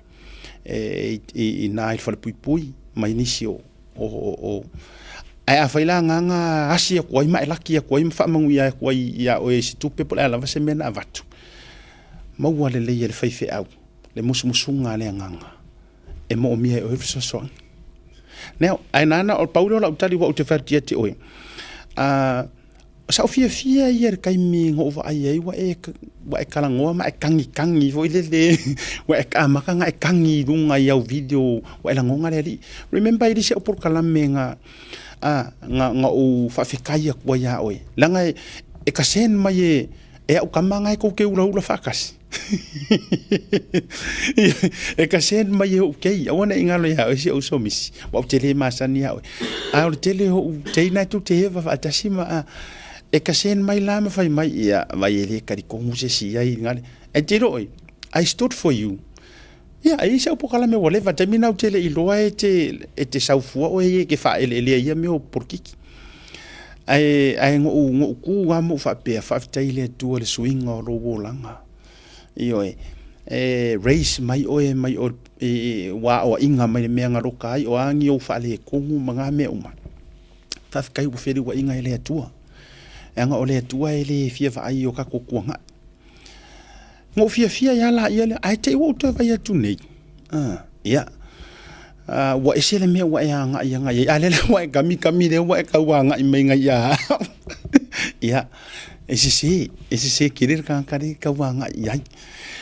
e i ina i le falepuipui mai nisi o, o, ae afai la na na asi atu ai ma e laki atu ai ma faamanuia atu ai ia oe i se tupe po o le a lava se mea na avatu, maua lelei e le faifeau le musumusuga a le agaga e moomia e oe le fesoasoani. Now, ae nana, o pau lea o lau tali ua ou te fai atu ia te oe, sa ou fiafia ia i le taimi na ou vaai ai ua e Ua e talanoa ma e tagitagi foi lele, ua e amata ona e tagi i luga i au video, ua e lagona le Alii. Remember e le se au polokalame na, a, na, na ou faafetai atu ai ia oe, leaga e, e ka send mai e, e au tama na e tou te ulaula faatasi. E ka send mai e ou kei, aua ne i galo ia oe si ou uso misi, ua ou te le masani ia oe. A o le tele o ou teina e tou te eva faatasi ma, a, E ka send mai la ma fai mai, ia, vai e le talitonu se isi i ai i gale. Ae te iloa oi, I stood for you. Ia, e i ai si au polokalame ua leva, taimi na ou te le i iloa e te, e te sau fua oe e te faaeleelea i ia mea o polokiki. Ae, ae na ou, na ou tu lava ma ou faapea, faafetai i le Atua i le suiga o lou olaga. Ioe, e raise mai oe mai o, e, ua aoaiga mai le mea na loka ai, o a ni ou faaletonu ma na mea uma. Faafetai ua feliuaiga e le Atua. Leaga o le Atua e le fia vaai i o tatou tuanai. Na ou fiafia ai lava laia lea, ae te i ua ou toe vaai atu nei, ia, ua ese le mea ua e agai agai ai, a o lea la ua e kamikami lea ua e tau agai mai nai ia au. Ia, e sese, e sese tele le tagata lea e tau agai i ai.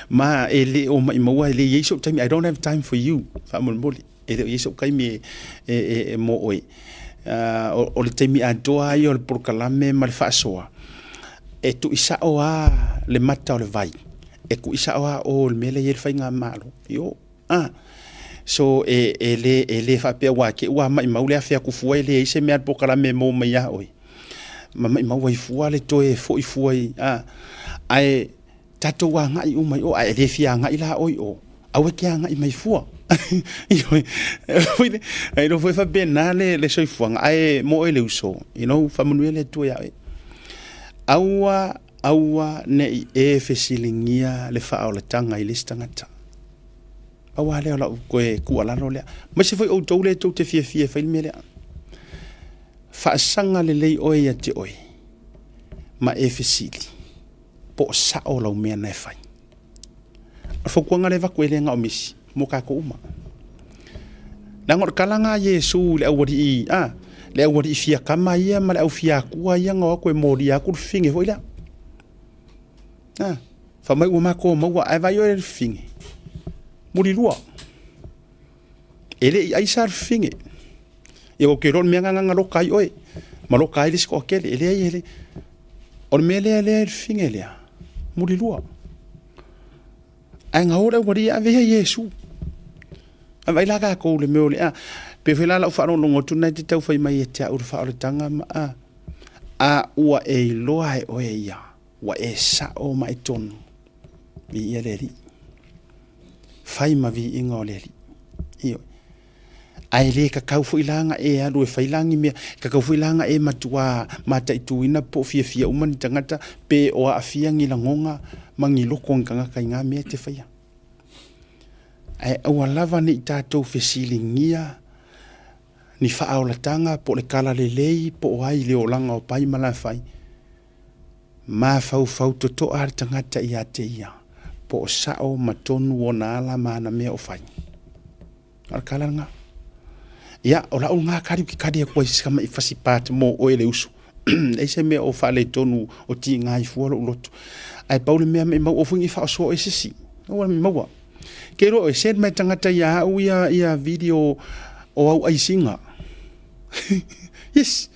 Ma e le o maumau e leai sou taimi, I don't have time for you, faamolemole. E le o i ai sou taimi e mo oe. O le taimi atoa lava ia o le polokalame ma le faasoa, e tuuisao lava le mata o le vai, e tuuisao lava o i le mea lea e i ai le faigamalo. Io, a. So, e le, e le faapea aua te i ua maumau le afe atu fua e leai se mea a le polokalame e maua mai ia oe, ma maumau ai fua le toe foi fua i, a. Ae tatou agai uma i o, ae le fia agai la oe i o, aua e te agai mai fua. Ioe, e iloa foi faapena le, le soifuaga, ae mo oe le uso, you know, faamanuia le Atua ia oe. Aua, aua ne i e fesiligia le faaolataga i le isi tagata. Pau lava lea o lau toe tuualalo lea. Aemaise foi outou lea tou te fiafia e fai le mea lea. Faasaga lelei oe ia te oe ma e fesili po o sao lau mea na e fai. O le fautuaga lea e avatu e le na o misi, mo tatou uma. Leaga o le tala lena a Iesu i le aualii, a, le aualii fiatama ia ma le au fiatua ia na o atu e molia atu le fafine foi lea. A, fai mai ua matou maua, ae vaai oe i le fafine, mulilua. E le i aisa le fafine. Ia ou te iloa o le mea lena na loka ai oe, ma loka ai le isi toatele. E leai, e le. O le mea lea lea e le fafine lea, mulilua. Ae na o le aualii e ave ia Iesu. A vaai la tatou i le mea o le a. Pei foi la lau faalogologo atu na e te tau fai mai ia te au le faaolataga ma a. A ua e iloa e oe ia, ua e sao ma e tonu. Viia le Alii. Fai ma viiga o le Alii. Ioe. Ae le tatau foi la ona e alu e fai la ni mea, e tatau foi la ona e matua mataituina po o fiafia uma ni tagata pe o aafia ni lagona ma ni loto o ni tagata i na mea e te faia. Ae aua lava ne i tatou fesiligia ni faaolataga po o le talalelei po o ai i le olaga o Pai ma Lafai. Mafaufau totoa le tagata ia te ia, po o sao ma tonu ona ala ma ana mea o fai. O le tala lena. Ia, o lau lena kali ou te kali atu ai i si tamai fasi part mo oe le uso. Leai se mea o faaletonu o tiga ai fua lou loto. Ae pau le mea maumau aua foi ne i faaosoa oe e se isi. Aua le maua. Ke iloa oe, send mai tagata ia au ia, ia video o au aisiga. Yes.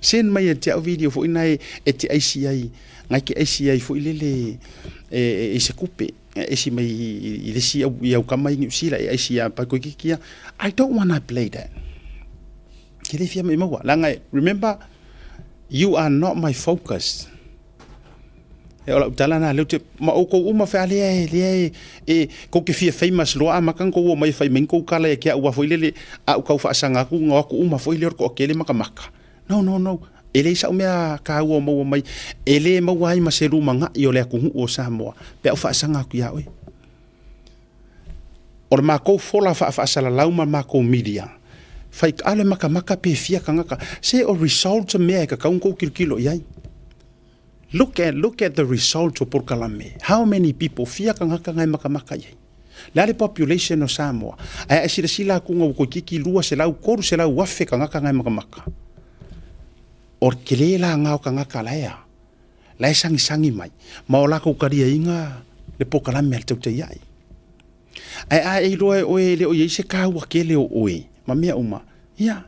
Send mai ia te au video foi na e, e te aisi ai, na e te aisi ai foi lele e, e, i se kupe. E aisi mai i, i le isi au, i au kama i Niu Sila, e aisi ia pai koe kiki ia. I don't wanna play that. Ke le fia maumau. Leaga e, remember, you are not my focus. E o lau tala na lea ou te, ma outou uma fai a lea e, lea e, e, kou te fia famous loa amata ona tou o mai e fai mai ni kou tala ia te au a foi lele, a ou tau faasaga atu ona o atu uma foi lea o le toatele makamaka. No, no, no. E leai sau mea taua o maua mai, e le maua ai ma se lumanai o le atunuu o Samoa pe a ou faasaga atu ia oe. O le matou fola faafaasalalau ma le matou media, fai a le makamaka pe fia tagata, se o results mea e tatau ona tou tilotilo i ai. Look at, look at the results o polokalame. How many people, fia tagata na e makamaka i ai. Le a le population o Samoa? Ae a e silasila atu ua toeitiiti 200, 300 afe tagata na e makamaka. O le tele la na o tagata la e a? La e sagisagi mai ma o lakou kaliaina le polokalame a le Tautaia'i. Ae a e iloa e oe e le o i ai se kaua tele o oe ma mea uma, ia,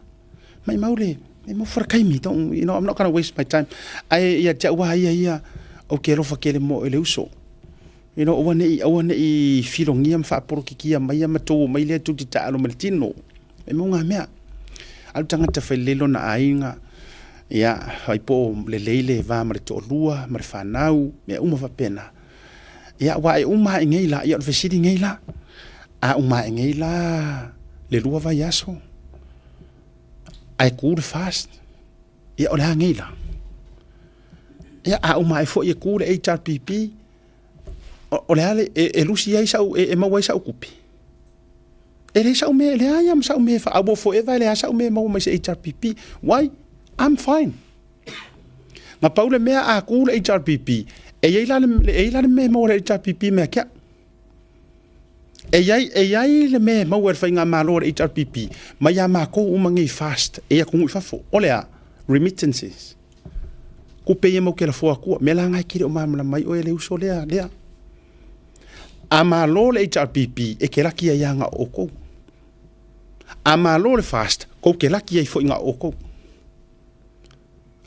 maimau le, maimau for le taimi, don't, you know, I'm not gonna waste my time. Ae ia te au lava ia ia, ou te alofa tele mo oe le uso. You know, aua ne i, aua ne i filogia ma faapolokikia maia ma tou omai lea tou te taalo ma le tino. E mau ngā mea. Alu tagata fai lelei lona aiga, ia, fai po o lelei le va ma le toalua, ma le fanau, mea uma faapena. Ia, aua e uma ae nei la, ia o le fesili nei la, a uma ae nei la le 2 vaiaso, ae ku le FAST, ia o le a nei la? Ia, a uma ae foi e ku le HRPP, o le a le, e lusi ai sau, e maua ai sau tupe? E leai sau mea, e leai lava ma sau mea e faaauau forever, e leai lava sau mea e maua mai se HRPP. Why? I'm fine. Na pau le mea a ku le HRPP, e i ai la le, e i ai la le mea e maua le HRPP mea ke au. E i ai, e i ai le mea e maua e le faigamalo a le HRPP mai iā makou uma nei FAST e atunuu i fafo. O le a? Remittances. Kupe ia mau ke lafo atua. Mea la na e te le o malamalama ai oe e le uso lea, lea. A malo le HRPP e ke laki ai a na o oukou. A malo le FAST, kou ke laki ai foi na o oukou.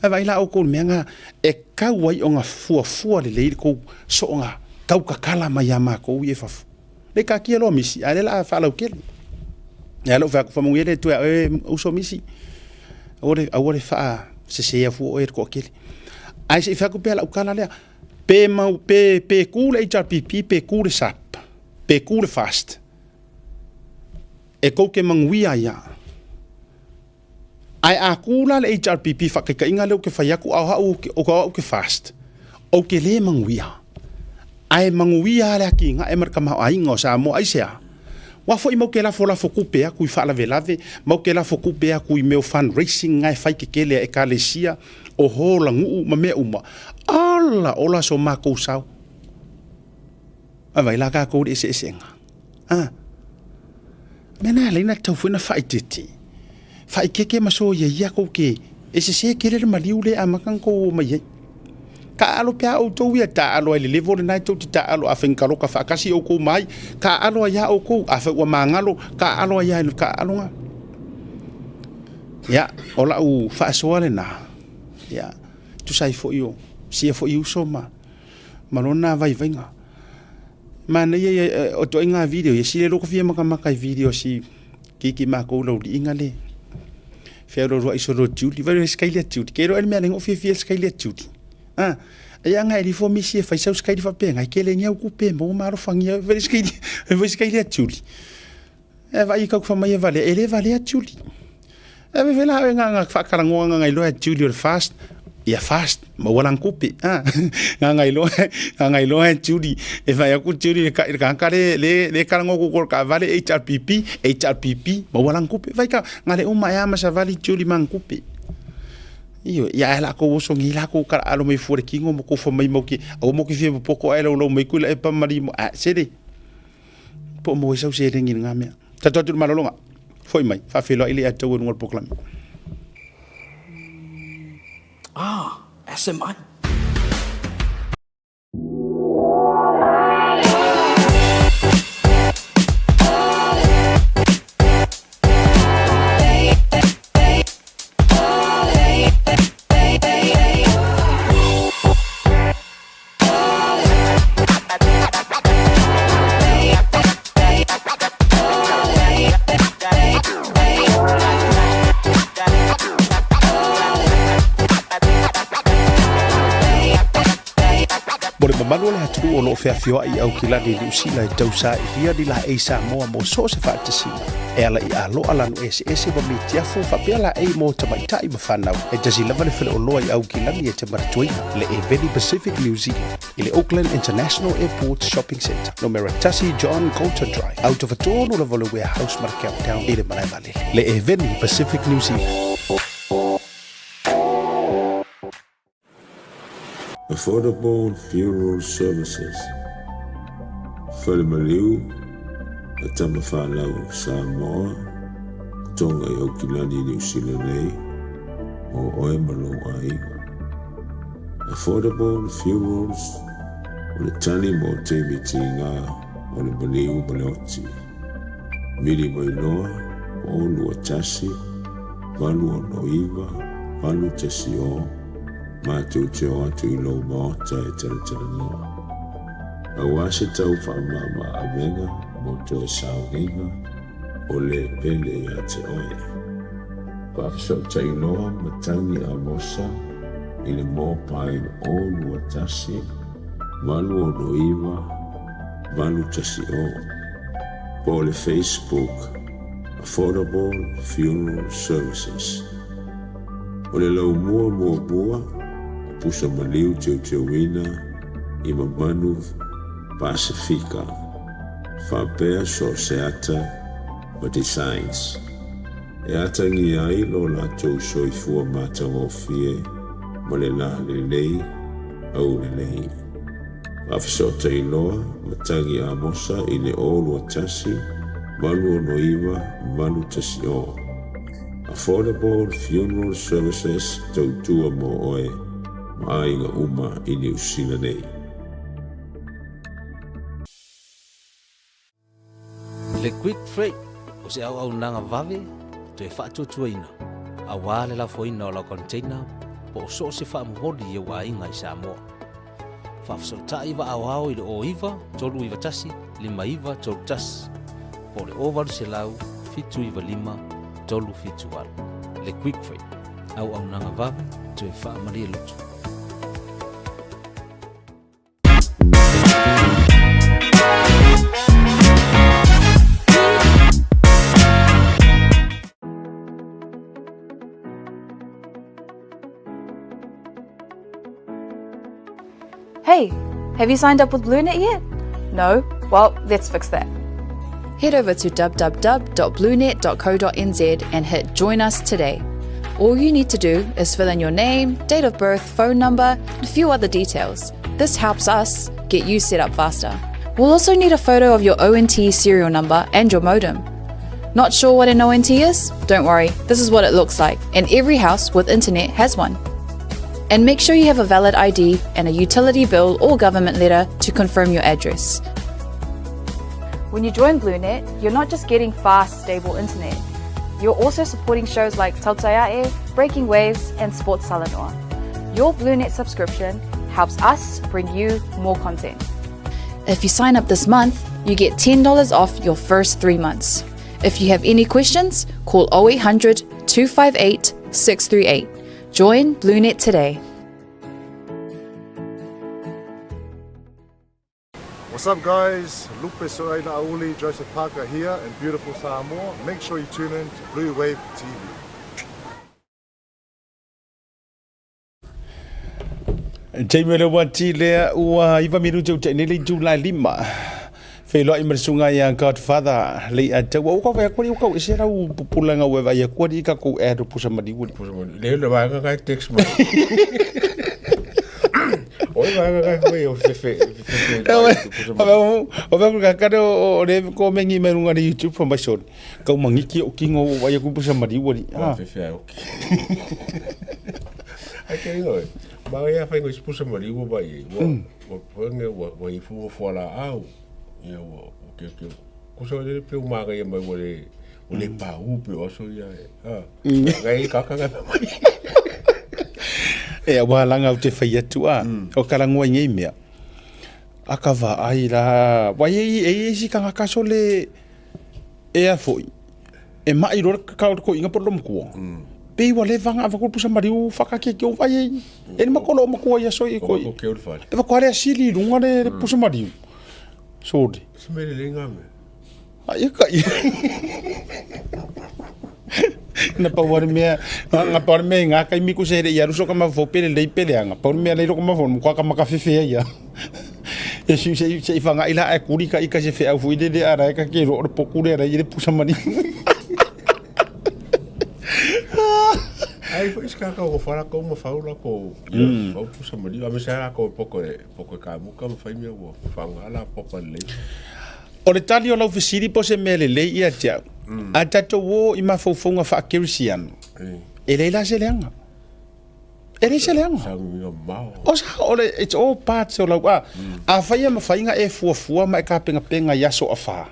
Ae vaai la oukou i le mea na e tau ai ona fuafua lelei le tou soonga tau tatala mai ia matou ia i fafo. Le taatia loa misi, ae lea la a faalautele. Ia lou fai atu, faamanuia le Atua ia oe uso misi. Aua le, aua le faasesea fua oe e le toatele. Ae se i fai atu pea lau tala lea, pe mau, pe, pe ku le HRPP, pe ku le SAP, pe ku le FAST, e tou te manuia ai lava. Ae a ku la le HRPP faataitaiga lea ou te fai atu a o au o au ke fast, ou te le manuia. Ae manuia lava le atinae ma le tamaoaiga o Samoa. Aisea? Aua foi matou te lafolafo tupe atu i faalavelave, matou te lafo tupe atu i mea o fundraising na e fai tetele a ekalesia, o hola nuu ma mea uma. Ola ola so matou sao. Ae vaai la tatou i le eseesega. A. Mea na ala ai na tatau foi na faaeteete. Faaeteete ma soia ia kou ke e sese tele le maliu lea e amata ona tou omai ai. Taaalo pe a outou ia, taaalo ai i le level lena e tou te taaalo afai na taloka faatasi outou ma ai, taaalo ai lava outou, afai ua magalo, taaalo ai lava i le taaaloga. Ia, o lau faasoa lena, ia, tusa ai foi o sia foi uso ma ma lona vaivaiga. Manaia ia o ituaiga video ia, sili lou fia matamata i video si keiki makou lauliiga le fealoaloai solo tiuli. Vai le sky le tiuli. Ke iloa le mea lengo fiafia le sky le tiuli. Ah, ai anga e lifo misi e fai sau sky faapena, e kele ni au kupe mo ma alofagia vai le sky, vai sky le tiuli. E vaai i kau mai e valea, e le valea tiuli. E veve la oe nga whakalagoa nga ngai loa tiuli o le fast, ia fast, maua lana kupe. Ah, nga ngai loa, nga ngai loa tiuli, e fai aku tiuli le ka, le kaka le, le, le kalagoa ku kol ka vale HRPP, HRPP, maua lana kupe. Vai ka, nga le uma e ama sa vali tiuli mang kupe. Ioe, ia ae la kou oso ngi la kou kala alo mai fua le kingo mo kou fa mai mau ki, au mo ki fia poko ai lau lau mai kui la e pa mali mo, ah, sele. Po o maua ai sau seleni i lena mea. Tatou atu i le malologa. Foi mai, faafeiloai le ia te au i luga o le polokalame. Ah, SMI. Mo le mamalu o le atunuu o lo o feafioai i Aukilani i Niu Sila e tausailia ni laei Samoa mo so o se faatasiga e ala i aloa lanu eseese ma mitiafu faapea laei mo tamaitai ma fanau. E tasi lava le faleoloa i Aukilani e te manatuaina le Eveni Pacific New Zealand i le Auckland International Airport Shopping Centre, numera 1 John Coulter Drive, autofatonu lava o le Warehouse ma le Countdown i le malae vaalele. Le Eveni Pacific New Zealand. Affordable Funeral Services, Fale Maliu a Tamafanau Samoa, Tonga i Aukilani, Niu Sila nei, mō oe ma lou aiga. Affordable Funerals, o le tali mo taimi tiga o le maliu ma le oti. Vili mai loa, 0 2 1 8 6 9 8 1 0, matou te o atu i lou maota e talatalanoa. Aua se tau faamama avega mo toe sauniga o le pele ia te oe. Faafesootai loa matagi Amosa i le mobile 0 2 1 8 6 9 8 1 0 po o le Facebook Affordable Funeral Services. O le laumua muamua o pusa maliu teuteuina i mamanu Pasefika faapea so o se ata ma designs e atagia ai lo latou soifua matagofie ma le lalelei aulelei. Faafesootai loa matagi Amosa i le 0 2 1 8 6 9 8 1 0. Affordable Funeral Services tautua mo oe ma aiga uma i Niu Sila nei. Le Quick Freight o se auaunaga vave toe faatuatuaina aua le lafoina o lau container po o so o se faamomoli i ou aiga i Samoa. Faafesootai vaaoao i le 09 391 5931 po o le 0800 795 378. Le Quick Freight, auaunaga vave toe faamalie loto. Hey, have you signed up with BlueNet yet? No? Well, let's fix that. Head over to www.bluenet.co.nz and hit Join Us Today. All you need to do is fill in your name, date of birth, phone number, and a few other details. This helps us get you set up faster. We'll also need a photo of your ONT serial number and your modem. Not sure what an ONT is? Don't worry, this is what it looks like, and every house with internet has one. And make sure you have a valid ID and a utility bill or government letter to confirm your address. When you join BlueNet, you're not just getting fast, stable internet. You're also supporting shows like Tautaiae, Breaking Waves, and Sports Salanoa. Your BlueNet subscription helps us bring you more content. If you sign up this month, you get $10 off your first 3 months. If you have any questions, call 0800 258 638. Join BlueNet today. What's up guys, Lupe Soaina Auli, Joseph Parker here in beautiful Samoa. Make sure you tune in to Blue Wave TV. Taimi o le uati lea ua iva minute ua tainei le itula e lima. Feiloai ma le susuga ia Godfather Lei'ata. Ua ou kau fai atu alii ua kau ese lau pupulaga ua e vaai atu alii i tatou ad o pusa maliu alii. Pusa maliu. Le le vaega kai text mai. O le vaega kai mai o fefe fefe. O vea ka kare o le ko mengi mai runga le YouTube fa mai sori. Kau mangiki o kingo o vai aku pusa maliu alii. Ah. Fefe ai oki. Ai ke ingo. Ma ia fai ngo pusa maliu vai. Ua ua ua ua i fu fu la au. Ia ua ke ke kusa le pe o maga ia mai ua le ua le pau pe o aso ia e. Ha. Ngai kaka ngai mai. E ua langa o te whai atu a, o karangoa i ngei mea. A ka vaai la, wai e e e si kanga kaso le e a foi. E mai ro ka o ko inga po lo mkua. Pe ua le vanga ava ko pusa mariu whakake ki o vai e. E ni makolo o makua ia soi ko. O ke o le fale. E whakoare a sili runga le, le pusa mariu. Sorry. Se mele le ngame. A ia ka ia. Na pau ari mea, nga pau ari mea i ngā kai miku se here i aruso ka mawhau pele lei pele anga. Pau mea lei roko mawhau, mukua ka maka whewhea ia. E siu se se i whanga ila e kuri ka ika se wheau fui le le ara e ka ke ro ro pokure ara i le pusa mani. Ai foi ska ka o fara ko ma faula ko ia fau pusa mali a me sa ko poko e poko ka muka ma fai mea ua whanga la popa lelei. O le tali o lau fesili po o se mea lelei ia te au. A tatou o i mafaufauga faa-kerisiano, e leai la se leaga. E le se leaga. O sa, o le, it's all parts o lau, a, a fai e mafai na e fuafua ma e kapengapenga i aso a whā.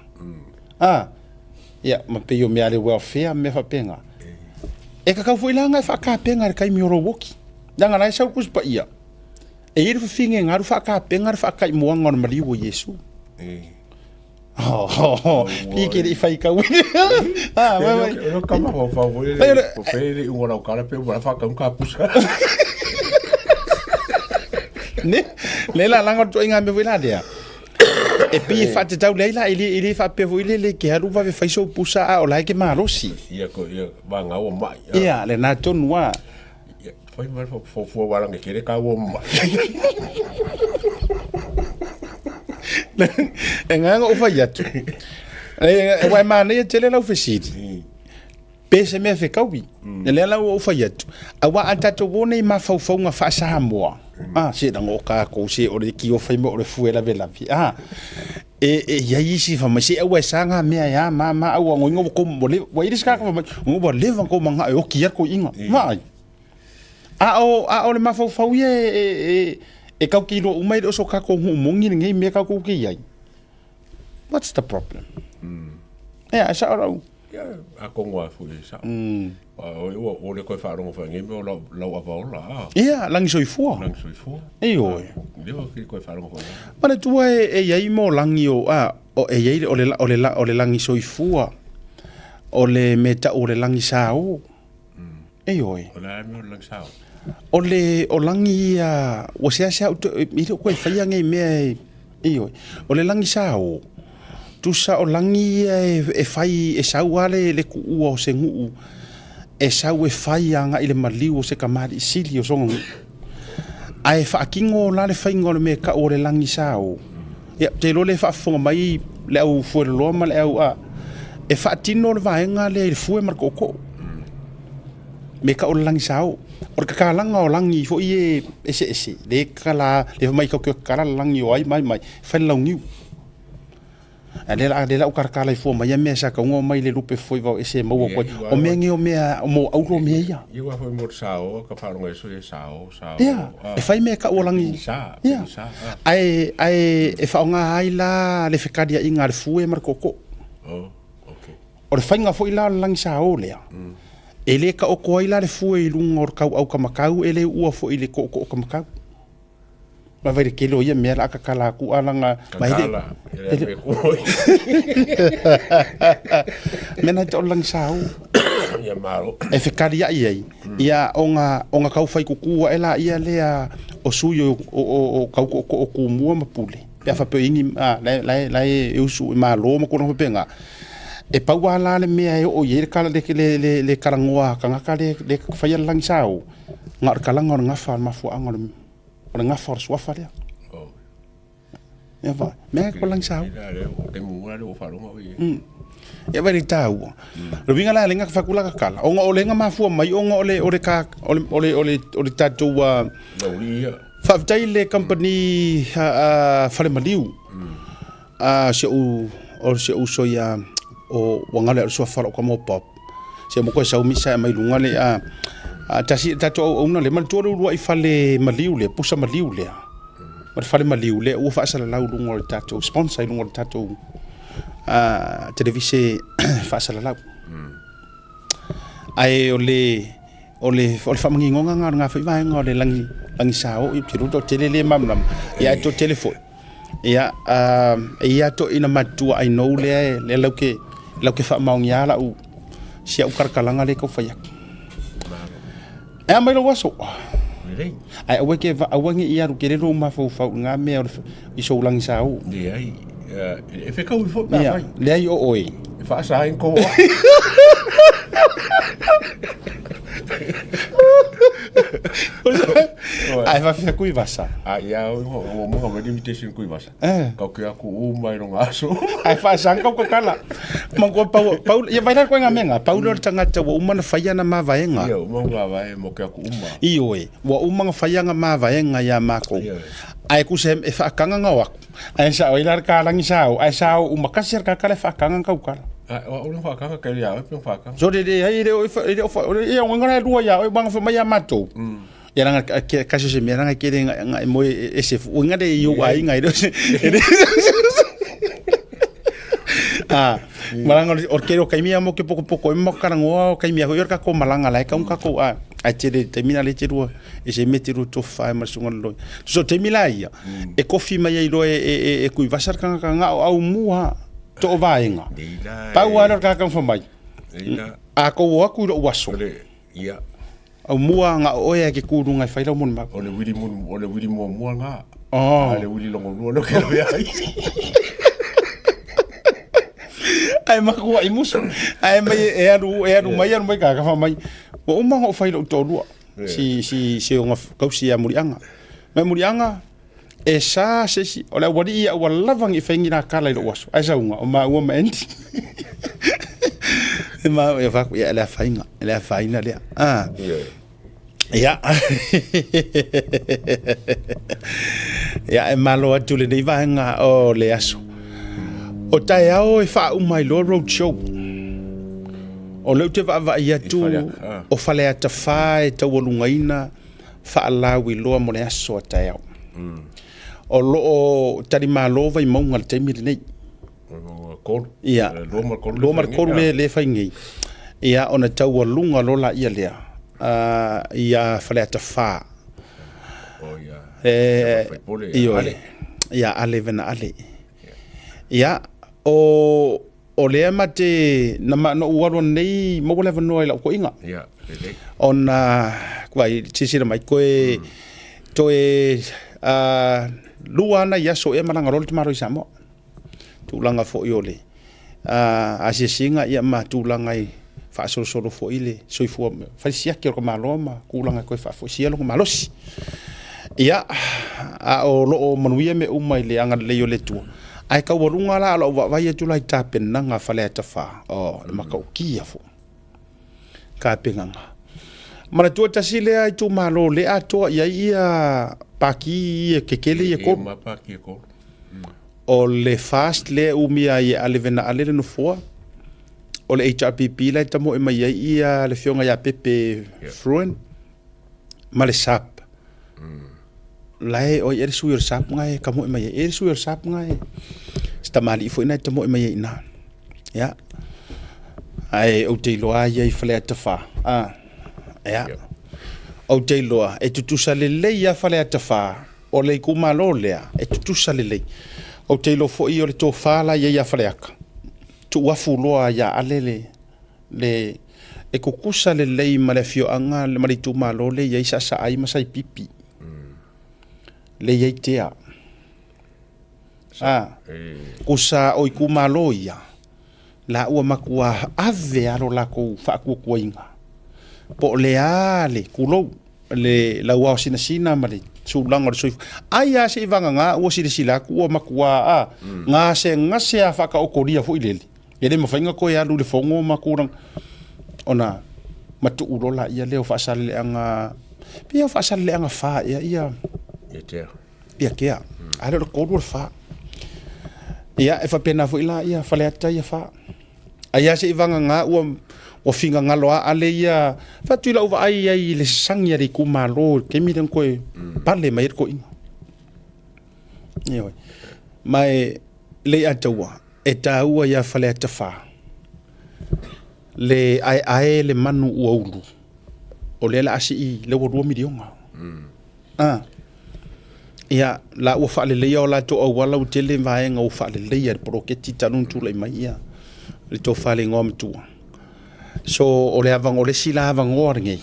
A, ia, ma pei o mea le welfare, mea whapenga. E kakau foi la ngai whaakapenga le kaimi o rou oki. Langa lai sau kusi pa ia. E i le whiwhinge ngaru whaakapenga le whaakaimoanga o le maliu o Iesu. Pi ke le whai kau. Ah, wai wai. O kama ho fa ho le ko fe le ungo lau kala pe wala fa ka ka pusa. Ne, le la langa to inga me wela dia. E pi fa te tau leila i le i le fa pe ho ile le ke halu va fai so pusa a o lai ke malosi. Ia ko ia va ngau mai. Ia le na tonu wa. Fai mai fo fo fo wala nge kere ka wo mai. E nganga o fai atu. E wai mana ia tele lau fesili. Pe se mea fekaui. E lea lau o fai atu. Aua a tatou o nei mafaufauga faa-Samoa. Ah, se na o kākou, se o le ki o fai mo o le fue lave lave. Ah, e e iai isi fa mai se aua e sa ngā mea e a ma ma aua ngoinga wa ko mo le wa iris ka ka mai ngo wa leva ko manga e oki ko inga. Mai. A o a o le mafaufau ia e e e e kau ki roa uma i le oso kākou huumongi le ngei mea kākou ke iai. What's the problem? Ea, e sao rau. Ia, a kongo a fui e sao. A o ua o le koe whaarongo wha ngei mea o lau, lau ava ola, a. Ia, langi soifua. Langi soifua. E oe. Leo ki koe whaarongo wha ngei. Ma le tua e, e iai mo langi o, a, o e iai o le, o le, o le langi soifua, o le me tau o le langi sao. E oe. O le a mea o le langi sao? O le, o langi ia, ua seasea au te, i le koe whaia ngei mea e, e oe. O le langi sao, tusa o langi ia e, e whai, e sau a le, le kuua o se nguu, e sau e whai a ngai le maliu o se kamari sili o songa nguu. A e whaakingo la le whainga o le mea kau o le langi sao. Ia, te iloa le faafofoga mai le au fueloloa ma le au a, e faatino le vaega lea i le fue ma le tootoo. Me ka o le lagi sao. O le kakalaga o lagi foi e eseese, le kakala, le fai mai kau ke kakala le lagi o ai mai mai, fai le launiu. A le la le la ukarakala i fua mai ia mea sa kauga mai le lupe foi vao ese maua koe. O mea nge o mea mo aulo mea ia. Ia ua foi mo sao ka wharonga e so e sao, sao. Ia, e fai mea ka ualangi. Sa, Ia. sa. Ae, ae e whaonga ai la le whekaria i ngā le fue ma le koko. Oh, okay. O le whainga foi la o le langi sa o lea. E le ka oko ai la le fue i lunga o le kau au ka makau, e le ua foi i le koko o ka makau. Ma vai le kele o ia mea la kakala aku alanga. Kakala, e le me koi. Mea nai te o le langi sa o. Ia malo. E whekari ai ai. Ia o ngā, o ngā kauwhai kukua e la ia lea o sui o, o, o, o kau ko, ko, o kumua ma pule. Pe a whape ingi, a, lai, lai, lai e usu e malo ma kona whape ngā. E pau a la le mea e o i e le kala le, le, le, le karangoa kangaka le, le whaia le langi sa o. Ngā o le kalanga o le ngafa o le mafuaanga o le, o le ngafa o le suafa lea. Oh. Ia vai. Mea ko langi sa o. Ia le o te mua le o wharonga o i. Ia vai le tāua. Le winga la lenga whakula ka kala. Onga o lenga mafua mai onga o le o le ka o le o le o le o le tātou a Lauri ia. Whaafitai le company a Whare Maliu. A se u o se u so ia o wangale o suafa o ka mo pop. Se mo koe sau misa e mai lunga le a a tasi tātou au auna le manatua le ulua i Whare Maliu le pusa maliu le. Ma le Whare Maliu le ua whaasalalau lunga o le tātou sponsor i lunga o le tātou a televise whaasalalau. Ae o le o le o le whamangingonga ngā o ngā whai vaenga o le langi langi sao i te roto tele le mamlam ia e to tele foi. Ia a e ia to ina matua ai nou le le lau ke lau ke whaamaongia la u sia u karakalanga le kau whai aku. E a mai lo waso. Lelei. Ai aua ke va aua nge ia ru ke le ro mafaufau i ngā mea o le i sou langi sao. Le ai, e whekau i fo pā Ia, whai. le ai o oe. E whaasa ai ko oa. Ai whawhia kui vasa. A ia o o mo nga limitation kui vasa. Eh. Kau ke aku u mai ro ngaso. Ai whaasanga kau kakala. Mangua pau pau ia vai la koe ngā mea ngā. Paulo le tangata ua uma na whai ana mavaenga. Ia o mo nga vai mo ke aku uma. I oe, ua uma na whai ana mavaenga ia mākou. Ia. Ai ku se e whaakanga ngau aku. Ai sa o ila ka langi sao, ai sao uma kasi ka kala whaakanga kau kala. A o le whaakanga ke ia o pe whaakanga. So le le ai le o le o le ia ngona lua ia o banga fa mai ia mātou. Ia langa ke kasi se mea langa kele nga nga mo e se fu nga le yo ai nga ile ah malanga o ke o kaimia mo ke poko poko e mo karangoa o kaimia ho ka ko malanga la ka un ka ko a a tele temina le tele e se mete ro to fa ma sunga lo so temila ia e kofi mai ai lo e e e kui vasar ka ka nga au mua to o vaenga pau ala ka ka fa mai a ko o aku ro waso Ia. Au mua nga o oe ke kūrunga e whai lau moni mau. O le wiri mun, o le wiri mua mua ngā. Oh. A le wiri longo lua no ke lawe ai. Ai makua i musu. Ai mai e alu e alu mai alu mai ka ka mai. Wa uma ngo whai lau tōlua. Si si si o kausi ia murianga. Mai murianga e sa se si o le wali ia ua lava ngi whaingi nā kala i lo waso. Ai sa unga o ma ua ma endi. E ma e whaku ia le whainga, le whaina lea. Ah. Ia. Ia e malo atu lenei vaega o le aso. O taeao e faauma ai loa road show. O lea ou te vaavaai atu o Faleata 4 e taualugaina faalauiloa mo le aso a taeao. O lo o talimalo Vaimauga i le taimi lenei. Ia, 2 ma le 3 le le fai nei. Ia, ona taualuga loa laia lea ia Faleata 4. Ioe, ia Ale vena Ale. Ia, o o lea ma te na ma no ua nei maua le avanoa i lau koiga. Ia, lelei. Ona vai silasila mai koe toe lua ana i aso ea malaga loa le tamaloa i Samoa. Tulaga foi o le asiasiga ia ma tulaga i faasolosolo foi le soifua fai siaki o le tamaloa ma tulaga e toe faafoisia lona malosi. Ia, a o lo o manuia mea uma i le agalelei o le Atua, ae taualuga la o lau vaavaai atu la i tapenaga a Faleata 4, oh, le matautia foi tapenaga. Manatua tasi lea itumalo lea atoa i ai ia paki ia kekele ia tolu. O le FAST lea e umia ai e Ale Vena Ale le nofoa, o le HRPP la e tamoe mai ai ia le afioga ia Pepe Fruin ma le SAP. La e oi e le sui o le SAP nga e tamoe mai ai. E le sui o le SAP nga e se tamalii foi na e tamoe mai ai i ina. Ia. Ae ou te iloa ia i Faleata 4. Ah. Ia. Ou te iloa e tutusa lelei ia Faleata 4 O le itumalo lea e tutusa lelei. Ou te iloa foi o le tofa la i ai ia Faleata, tuuafu loa ia Ale le, le, e tutusa lelei ma le afioaga ma le itumalo lea i ai Saasaai ma Saipipi, lea i ai Tea. A, tusa o itumalo ia, la ua matua ave lava lo latou faatuatuaina, po o le a le tulou, le lauao sinasina ma le tulaga o le soifua. Ai lava se i vagana ua silasila atu ua matua a gasegase lava faataotolia foi lele, e le mafai ona toe alu i le fono ma tulaga ona matuu loa laia lea o faasaleleaga, pei lava o faasaleleaga fa ea ia. Ia kea. A lea o le 3 o le 4. Ia, e faapena foi la ia Faleata ia 4. Ai lava se i vagana ua ua finagalo lava Ale ia fai atu i lau vaai ai i le sasagi a le itumalo i le taimi lea na toe pale mai ai le toeaina. Ioe. Ma e Leiataua, e taua ia Faleata 4 le aeae le manu ua ulu, o lea o le a sii lea ua $2 miliona. A. Ia, la ua faaleleia o latou auala ua tele vaega ua faaleleia i le poloketi talu ona tulai mai ia le tofa i le igoa matua. So, o le avanoa, o le isi la avanoa lenei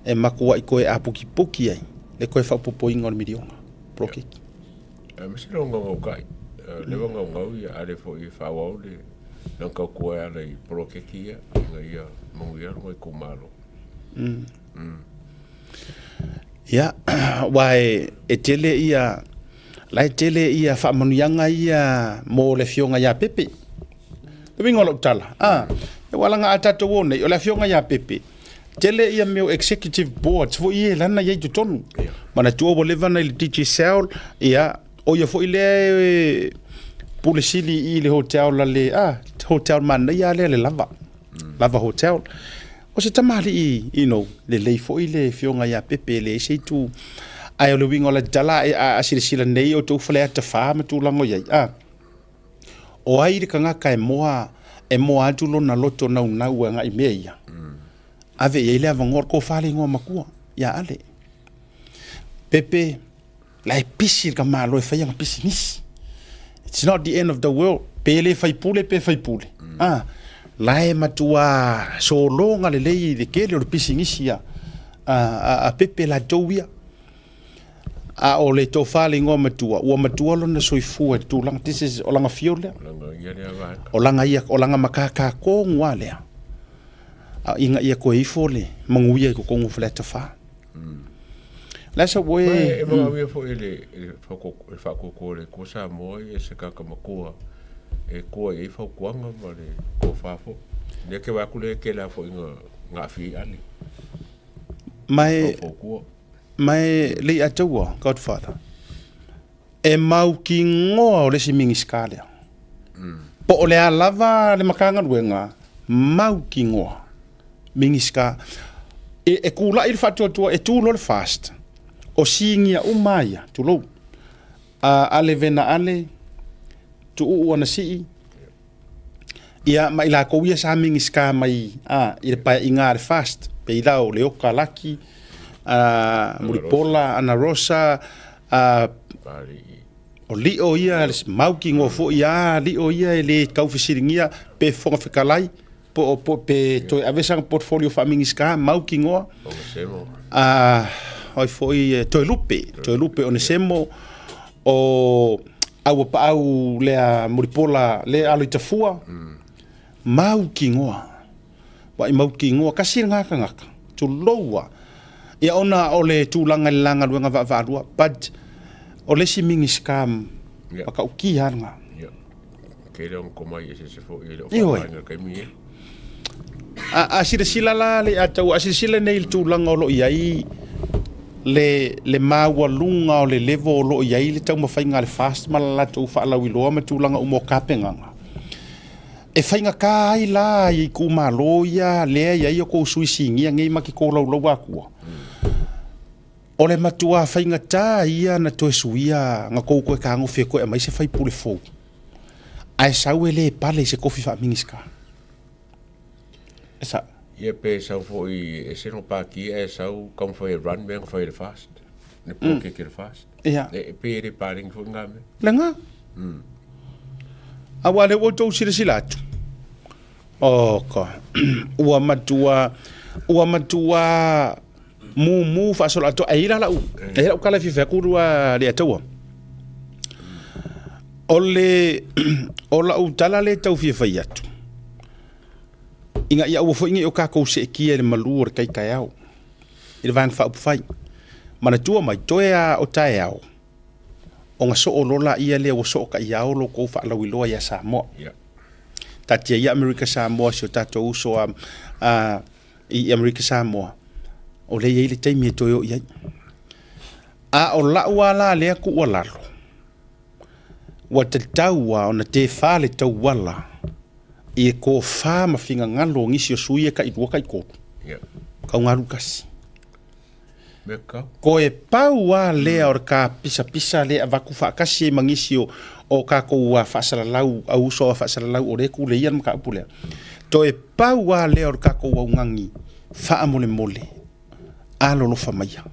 e matuai toe aputiputi ai le toe faaopoopoina o le miliona poloketi. Aemaise lou gaugaukai, lea ua gaugau ia ale foi e faaauau le lana tautua e ala i poloketi ia ina ia manuia lona itumalo. Ia, aua e tele ia, la e tele ia faamanuiaga ia mo le afioga ia Pepe. Le uiga o lau tala, a, aua leaga a tatou o nei, o le afioga ia Pepe, tele ia mea o executive boards foi ia lana e i ai i totonu. Manatua ua leva ona i le Digicel, ia, o ia foi lea e pule sili i le hotel a le, a, hotel manaia lava lea le Lava, Lava Hotel. O se tamalii, you know, lelei foi le afioga ia Pepe e leai se itu, ae o le uiga o le tala, a silasila nei outou Faleata 4 ma tulaga o i ai, a, o ai le tagata e moa, e moa atu lona loto naunau agai i mea ia? Ave i ai le avanoa o le tofa le igoa matua ia Ale. Pepe, la e pisi le tamaloa e fai ana pisinisi. It's not the end of the world. Pe le faipule pe faipule. Mm. Ah, la e matua sologa lelei i le tele o le pisinisi a, a, a, a Pepe latou ia. A o le tofa le igoa matua, ua matua lona soifua i le tulaga, this is, o lana field lea. O lana ia, o lana matata tonu lava lea. A ina ia toe ifo le manuia i totonu o Faleata 4. Le aso ua e... E manaomia foi e le faatuatua o le Atua Samoa ia se tagata matua e tua i ai fautuaga ma le tofa foi. Lea te vaai atu lea e tele lava foi ina aafia ai Ale. Ma e le i ataua, Godfather, e mautinoa o le isi Minisita lea. Po o le a lava le Matagaluega, mautinoa Minisita. E, e tulai le faatuatua, e tu loa le FAST, o sinia uma ia, tulou, a Ale Vena Ale, Tuuu Anasii, ia ma i latou ia sa Minisita mai a, i le paeaiga a le FAST, pei la o Leoka Laki, a, Mulipola, Ana Rosa, a, o Lio ia, le mautinoa foi a Lio ia e le tau fesiligia pe Fofoga Fetalai po o po pe toe ave sana portfolio faa-Minisita, mautinoa. A, oi foi e Toelupe, Toelupe Onesemo, o Auapaau lea Mulipola lea alo i Tafua, mautinoa. Ua i mautinoa kasi lena tagata, tulou a. Ia ona o le tulaga i le la galuega vaavaalua, but o le isi Minisita matautia lava lena. Ia, tele ona tomai eseese foi e le o Ioe. faaaogaina i le taimi lenei. A, a silasila la le Ataua, a silasila nei i le tulaga o lo o i ai le, le maualuga o le level o lo o i ai le taumafaiga a le FAST ma le latou faalauiloa ma tulaga uma o tapenaga, E faigata ai la i itumalo ia lea e i ai o tou sui sinia nei ma te tolaulauina atua. O le matua faigata ia na toe suia na tou toe tagofi e toe aumai se faipule fou ae sau e le pale i se tofi faa-Minisita. E sao? Ia pe sau foi e ese lona pati ae sau taumafai e run mea na fai e le FAST, le poloketi a le FAST. Ia. E pei e le paleni foi lena mea. Lena. Aua o lea ua outou silasila atu, oka, ua matua, ua matua mumu faasoloatoa. E i ai la lau, e i ai lau tala e fia fai atu lua Leiataua. O le, o lau tala lea e tau fia fai atu, ina ia aua foi ne i o tatou seetia i le malu o le tai taeao, i le Vaega Faaupufai. Manatua mai, toe lava o taeao, ona soo loa laia lea ua soo taiao lo outou faalauiloa ia Samoa. Yeah. Taatia ia Amerika Samoa, si o tatou uso a, a, i Amerika Samoa, o lea e i ai le taimi e toe oo i ai. A o lau lava la lea tuualalo, ua tatau lava ona tefa le tauala i le tofa ma finagalo o nisi o sui usufono e tailua taitolu, Yeah. taugalu tasi. Mea tatau. Toe pau lava lea o le tapisapisa lea e avatu faatasi ai ma nisi o, o tatou faasalalau, au uso a faasalalau o lea e tuleia le mataupu lea. Toe pau lava lea o le tatou augani faamolemole, alolofa maia.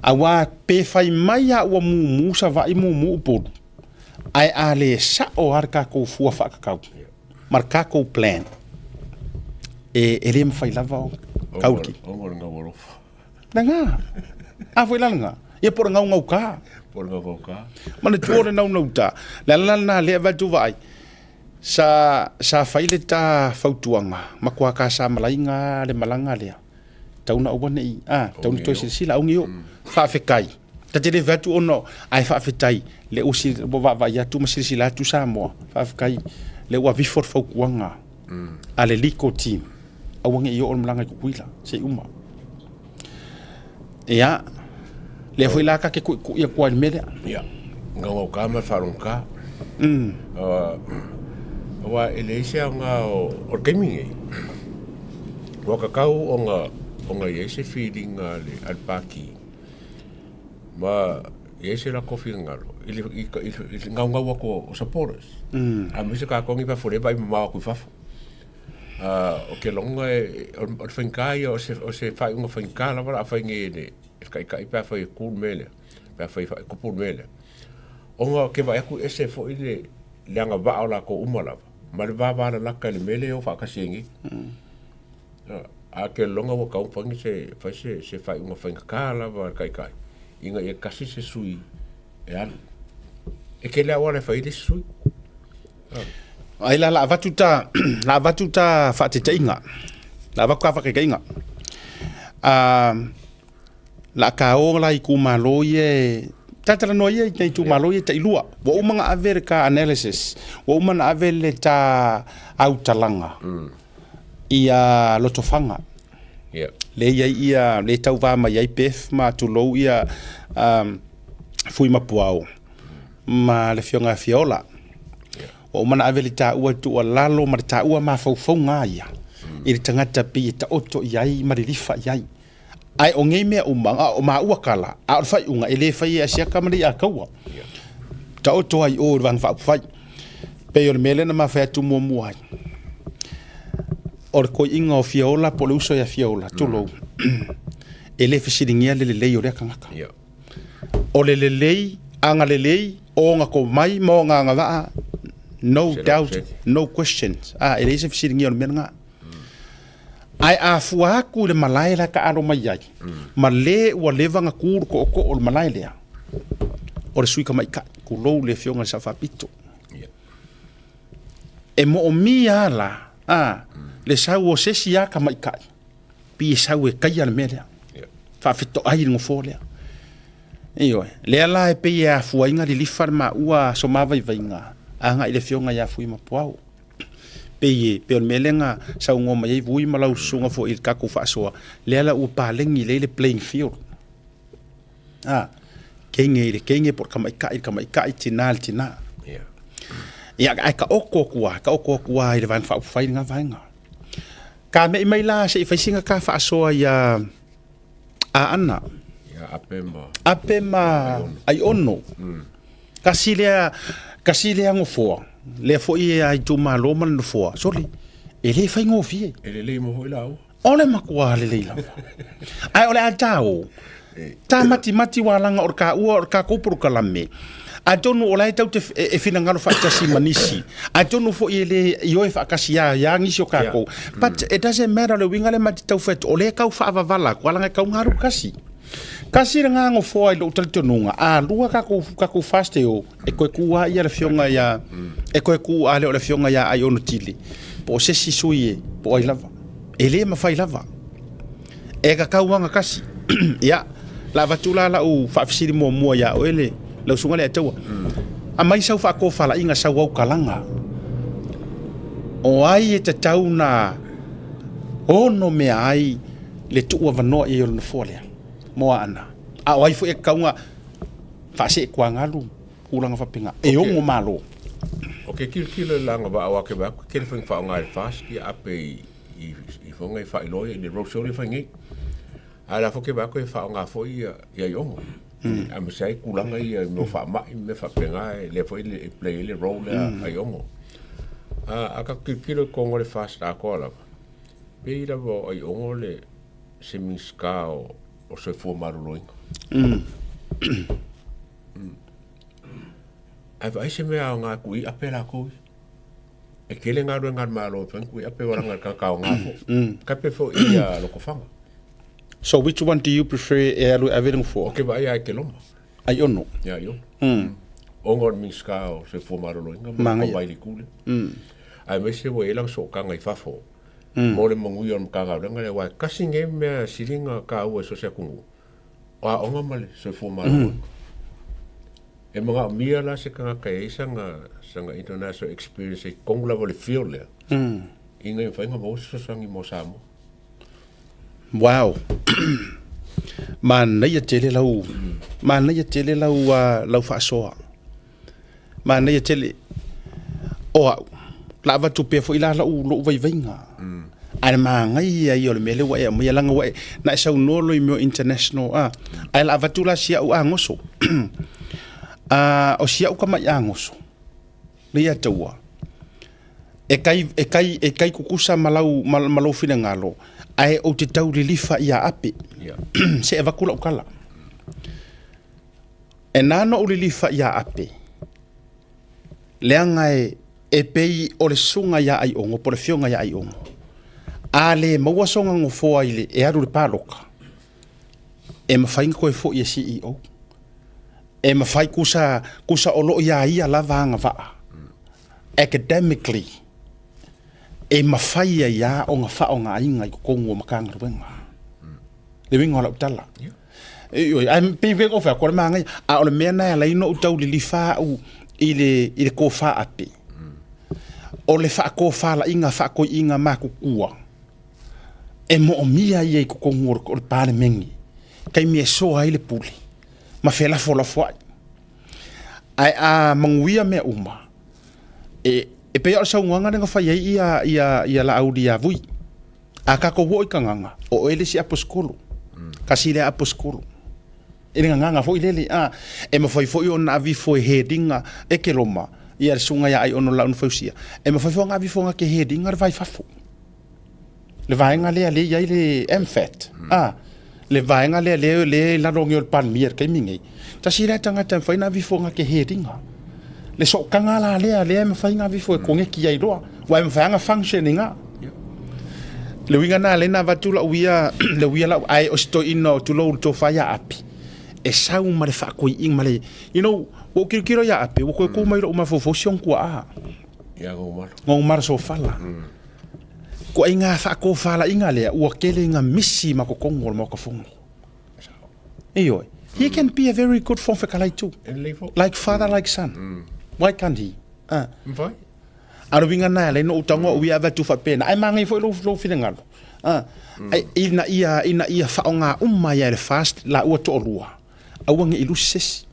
Aua pe fai mai lava ua mumu Savaii mumu Upolu, ae a le sao lava le tatou fua faatatau ma le tatou plan, e, e le mafai lava ona tauliki. Ona o le gau alofa. Lena. A foi la lena. Ia po o le gaugauta. Po o le gaugauta. Manatua o le naunauta. Le ala la lena lea e avatu vaai. Sa, sa fai le ta fautuaga, matua ta samalaina le malaga lea. Tau na aua ne i, a, tau na toe silasila, aua ne i oo. Faafetai. Ta te le fai atu ona, ae faafetai, lea ua sil, ua vaavaai atu ma silasila atu Samoa, faafetai, lea ua aveifo le fautuaga a le legal team, aua ne i oo le malaga i Tutuila, se i uma. Ia, lea foi la ta te tuitui atu ai i le mea lea. Ia, gaugauta ma le faalogogata. Aua e leai se aoga o le taimi lenei. Ua tatau ona ona i ai se filiga a le a le Pati ma i ai se latou finagalo i le i i le gaugau atu o supporters. Aemaise tatou nei i fafo lea e vaai mamao atu i fafo. Ou te lagona e o le faigata ia o se o se faaiuga faigata lava o le a fai nei e le Taitai pe afai e tu le mea lea, pe afai e tupu le mea lea. Ona ou te vaai atu e ese foi le le agavaa o latou uma lava ma le vavalalata i le mea lea e o faatasi ai nei. Ae ou te lagona ua tatau ona fai se se faaiuga faigata lava a le Taitai ina ia tasi se sui e alu. E tele auala e fai ai le isi sui. Ai la la avatu ta la avatu ta faataitaiga. La avatu ta faataitaiga. A la ka o la itumalo ia e talatalanoa ia i itumalo ia tailua. Ua uma ona ave le ta analysis, ua uma ona ave le ta autalaga ia Lotofaga. Lea e i ai ia, lea e tauva mai ai Beth ma tulou ia Fuimapuao ma le Afioga ia Fiaola. Ua uma ona ave le taua i le tuualalo ma le taua mafaufauga ia i le tagata pei e taoto i ai ma lilifa i ai. Ae o nei mea uma, a o maua tala, a o le faaiuga e le faia e Asiata ma Leiataua. Taoto ai i o i le Vaega Faaupufai. Pei o le mea lea na ma fai atu muamua ai, o le toeaina o Fiaola po o le uso ia Fiaola, tulou, e le fesiligia le lelei o lea tagata. O le lelei, agalelei, o ona tomai ma ona agavaa, no doubt, no questions. A, e leai se fesiligia o le mea lena. Ae a fua atu i le malae la e taalo mai ai, ma le ua leva ona tu le tootoo o le malae lea, o le sui tamaitai, tulou le Afioga i le Sao Faapito. E moomia lava la, a, le sau o se isi lava tamaitai, pei e sau e taia le mea lea, faafetoai le nofoa lea. Ioe, lea la e pei e afua ai ona lilifa le maua somavaivaiga agai i le Afioga ia Fuimapuao. Pei e, pei o le mea lea na saunoa mai ai Vui ma lau susuga foi i le tatou faasoa, lea la ua paleni lelei le playing field. A, teine i le teine po o le tamaitai i le tamaitai, tina i le tina. Ia, ae taoto atu lava, taoto atu lava i le Vaega Faaupufai lena vaega. Ka me'i mai la se i fai sina ta faasoa ia Aana. Ia Ape ma Ape ma Aiono. Tasi lea, tasi lea nofoa, lea foi e a itumalo ma le nofoa, sole, e le faigofie. E lelei mo foi laua. O le matua lelei lava. Ae o le a ta o, ta matimati ua laga o le taua o le tatou polokalame, atonu o la e tatou te e finagalo faatasi ma nisi, atonu foi e le ioe faatasi ia ia nisi o tatou. But it doesn't matter le uiga lea ma te tau fai atu, o lea e tau faavavala atu, leaga e tatau ona alu tasi. Tasi lena nofoa i lou talitonuga, a lua tatou tatou FAST e o, e toe tu lava ia le afioga ia, e toe tu a le o le afioga ia Aiono Tile, po o se isi sui e, po o ai lava. E le mafai lava. E tatau lava ona tasi. Ia, la avatu la lau faafesili muamua ia oe le lau susuga Leiataua. Aumai sau faatofalaiga, sau autalaga. O ai e tatau ona onomea ai le tuuavanoa i ai o le nofoa lea mo Aana? A o ai foi e tatau ona faaseetuagalu tulaga faapena e ono malo? O ke tilotilo i le agavaa o ake vae atu, tele faiga faaaoga e le FAST ia ape i i i foga e faailoa i le roadshow lea e fai nei. Ae la foi ke vaai atu e faaaoga foi ia ia Iogo. Aemaise ai tulaga ia i mea o faamai ma mea faapena e lea foi e play ai le role lea a Iogo. A a tatou tilotilo i totonu o le FAST atoa lava, pei lava o Aiogo le se Minisita o o Soifua Maloloina. Ae vaai se mea aoga atu i ape latou ia. E tele galuega a le Malo e fai ua ape walaga le tagata aoga foi. Kape foi ia Lotofaga. So which one do you prefer e alu e ave le nofoa? O ke vaai a e ke loma. Aiono. Ia Aiono. Ona o le Minisita o Soifua Maloloina ma le Komai i le itu lea. Aemaise ua i ai lana sootaga i fafo mo le manuia o le Matagaluega lea aua e tasi lenei mea sili ona taua i so o se atunuu, o aoga ma le soifua maloloina. E manaomia la se tagata e i ai sana, sana international experience i totonu lava o le field lea, ina ia mafai ona maua se fesoasoani mo Samoa. Wow. Manaia tele lau, manaia tele lau, lau faasoa. Manaia tele. O au, la avatu pea foi la lou, lou vaivaiga. Ae le magaia ia o le mea lea ua e aumaia leaga ua e na e saunoa loa i mea o international a ae la avatu la si au agoso a o si au tamai agoso lea ia te ua e kai e kai e kai kukusa ma lau ma, ma lou finagalo ae ou te tau lilifa ia Ape yeah. se avatu lau tala e na no lilifa ia Ape leaga e e pei o le susuga ia Aiogo po o le afioga ia Aiogo, a le maua sona nofoa i le, e alu i le palota, e mafai ona toe foi e CEO. E mafai kusa, kusa o lo o ia ia lava agavaa academically e mafai ai lava ona faaaogaina i totonu o Matagaluega. Le uiga o lau tala. Ioe, ae pei foi ona ou fai atu, o le manaia. A o le mea lena e ala ai ona ou tau lilifa au i le, i le tofa ape. O le faatofalaiga faatoiina matutua e moomia ia i totonu o le, o le Palemene, taimi e soa ai le pule ma felafolafoai. Ae a manuia mea uma, e, e pei lava o le saunoaga lea na fai ai ia, ia, ia Laauli ia Vui. A tatou oo i Kagana, o oe le isi aposikolo. Kasi lea aposikolo. I le gagana foi lele, a, e mafai foi ona ave ifo e headinga e Keloma, ia le susuga ia Aiono Laau na Fausia, e mafai foi ona ave ifo na ke headinga le va i fafo. Le vaega lea lea e i ai le MFAT, a, le vaega lea lea lea e i lalo nei o le Palemia i le taimi nei, tasi lea tagata e mafai ona ave ifo na ke headinga. Le sootaga la lea lea e mafai ona ave ifo e koneti ai loa, aua e mafai lava ona function i ina. Le uiga lena lea na avatu lau ia, le uia lau, ae o si toeaina o tulou le tofa ia Api, e sau ma le faatoiina ma le, you know, ua ou tilotilo ia Api, ua toe tu mai lou mafaufau si ona tuaa. Ia Gogomalo. Gogomalo Sofala. Ituaiga faatofalaiga lea ua tele ina misi ma totonu o le Maota Fono. Ioe. He can be a very good Fofoga Fetalai too. Like father, like son. Why can't he? Ah. Mafai. A o le uiga lena e ala ai ona ou tago au ia ave atu faapena, ae manaia foi lou, lou finagalo. A, mm. ina ia, ina ia faaaoga uma ai e le FAST laua toalua, aua ne i lusi se isi.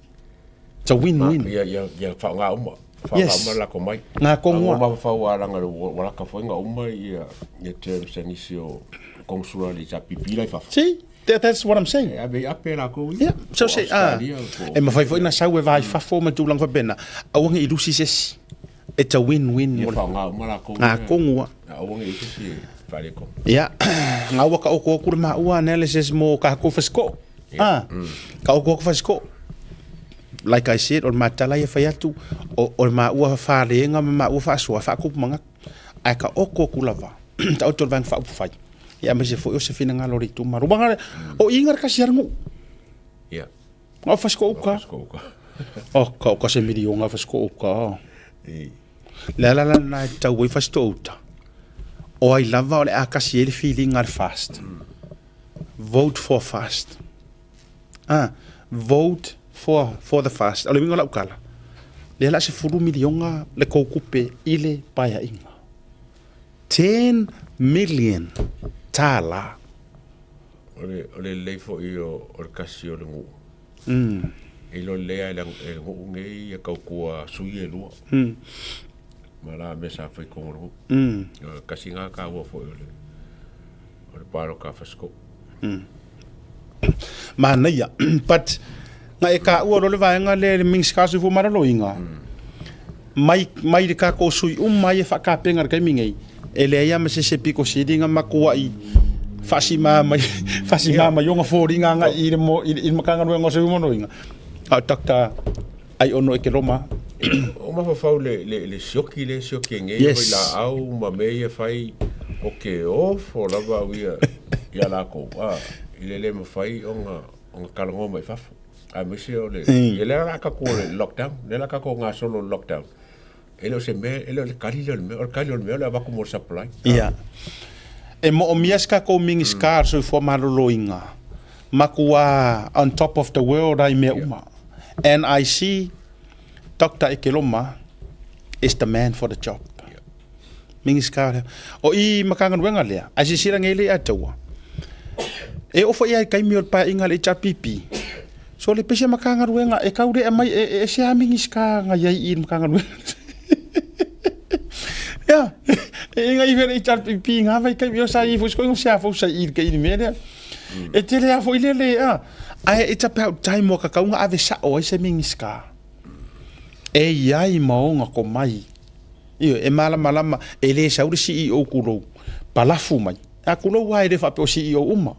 It's a win-win. Ia, ia, ia faaaoga uma. Faaaoga Yes. uma lako mai. Ngā kongoa. Ua mafaufau a langa ua laka foi nga uma ia, ia terms a nisi o konsula le HRPP la i fafo. See? That, that's what I'm saying. E ave i ape lakou ia. Yeah, so se, ah, e mafai foi na sau e va i fafo ma tulaga faapena, aua ne i lusi se isi. It's a win-win. Ia whaonga uma lakou. Ngā kongua. Aua ne i se isi e wharetonu. Ia, ngā ua ka oko aku le maua analysis mo ka hako whasko. Ah, ka oko aku whasko. Like I said, o le matala ia whai atu, o, o le maua wharenga ma maua whaasoa, whaakupu mangaku. Ae ka oko aku lava, ta oto le vaenga whaaupu whai. Ia, aemaise foi o se finagalo o le itumalo. Wanga, o inga le kasi ara nuu. Ia. O whasko uka. Whasko uka. O, ka o kase milionga whasko uka. Le ala la na e tau ai whasko uta. O ai lava o le a kasi e le feeling a le fast. Vote for fast. Ah, vote for, for the fast. O le uiga o lau tala, lea la 10 milionga le kou kupe i le paeaiga. 10 million tālā. O le, o le lelei foi o, o le kasi o le nuu. E iloa lelei lava e le, e le nuu nei ia tautua sui e lua. Ma la mea sa fai i totonu o le nuu. O le kasi na taua foi o le, o le paloka a Fasito'u. Manaia. But, na e kāua loa le vaega lea i le Minisita o le Soifua Maloloina, mai, mai le tatou sui uma ia faatapena i le taimi nei, e leai lava ma se isi e pito sili ona matuai faasima mai, faasima mai ona foliga agai i le, i le, i le Matagaluega o le Soifua Maloloina. A o Doctor Aiono Ekeloma. O mafaufau le, le, le sioki lea e sioki ai nei Yes. foi laau ma mea ia fai o ke ofo lava au ia ia lakou a i le le mafai ona ona talanoa mai fafo aemaise o le ia lea la tatou o le lockdown lea la tatou gasolo i le lockdown e le o se mea e le o le kali lea o le mea o le kali o le mea o le avatu mo le supply. Ia. E moomia se tatou Minisita o le Soifua Maloloina matua on top of the world ai mea uma. And I see Doctor Ekeloma is the man for the job. Minisita lea. O i Matagaluega lea, ae silasila nei le ia taua. E oo foi lava i taimi o le paeaiga a le HRPP, so le pese Matagaluega e tau lea mai e ese lava Minisita na i ai i le Matagaluega. Ia. E inga i vele i tal pi ngā vai kai o sa i fo sko sa fo sa i ke i me lea. E tele a fo i le le a. Ae it's about time o ka kaunga ave sa o ai se mingiska. E iai maonga ko mai. Ioe, e malamalama, e le sau le CEO kulou, palafu mai. A kulou lava e le faapea o CEO uma.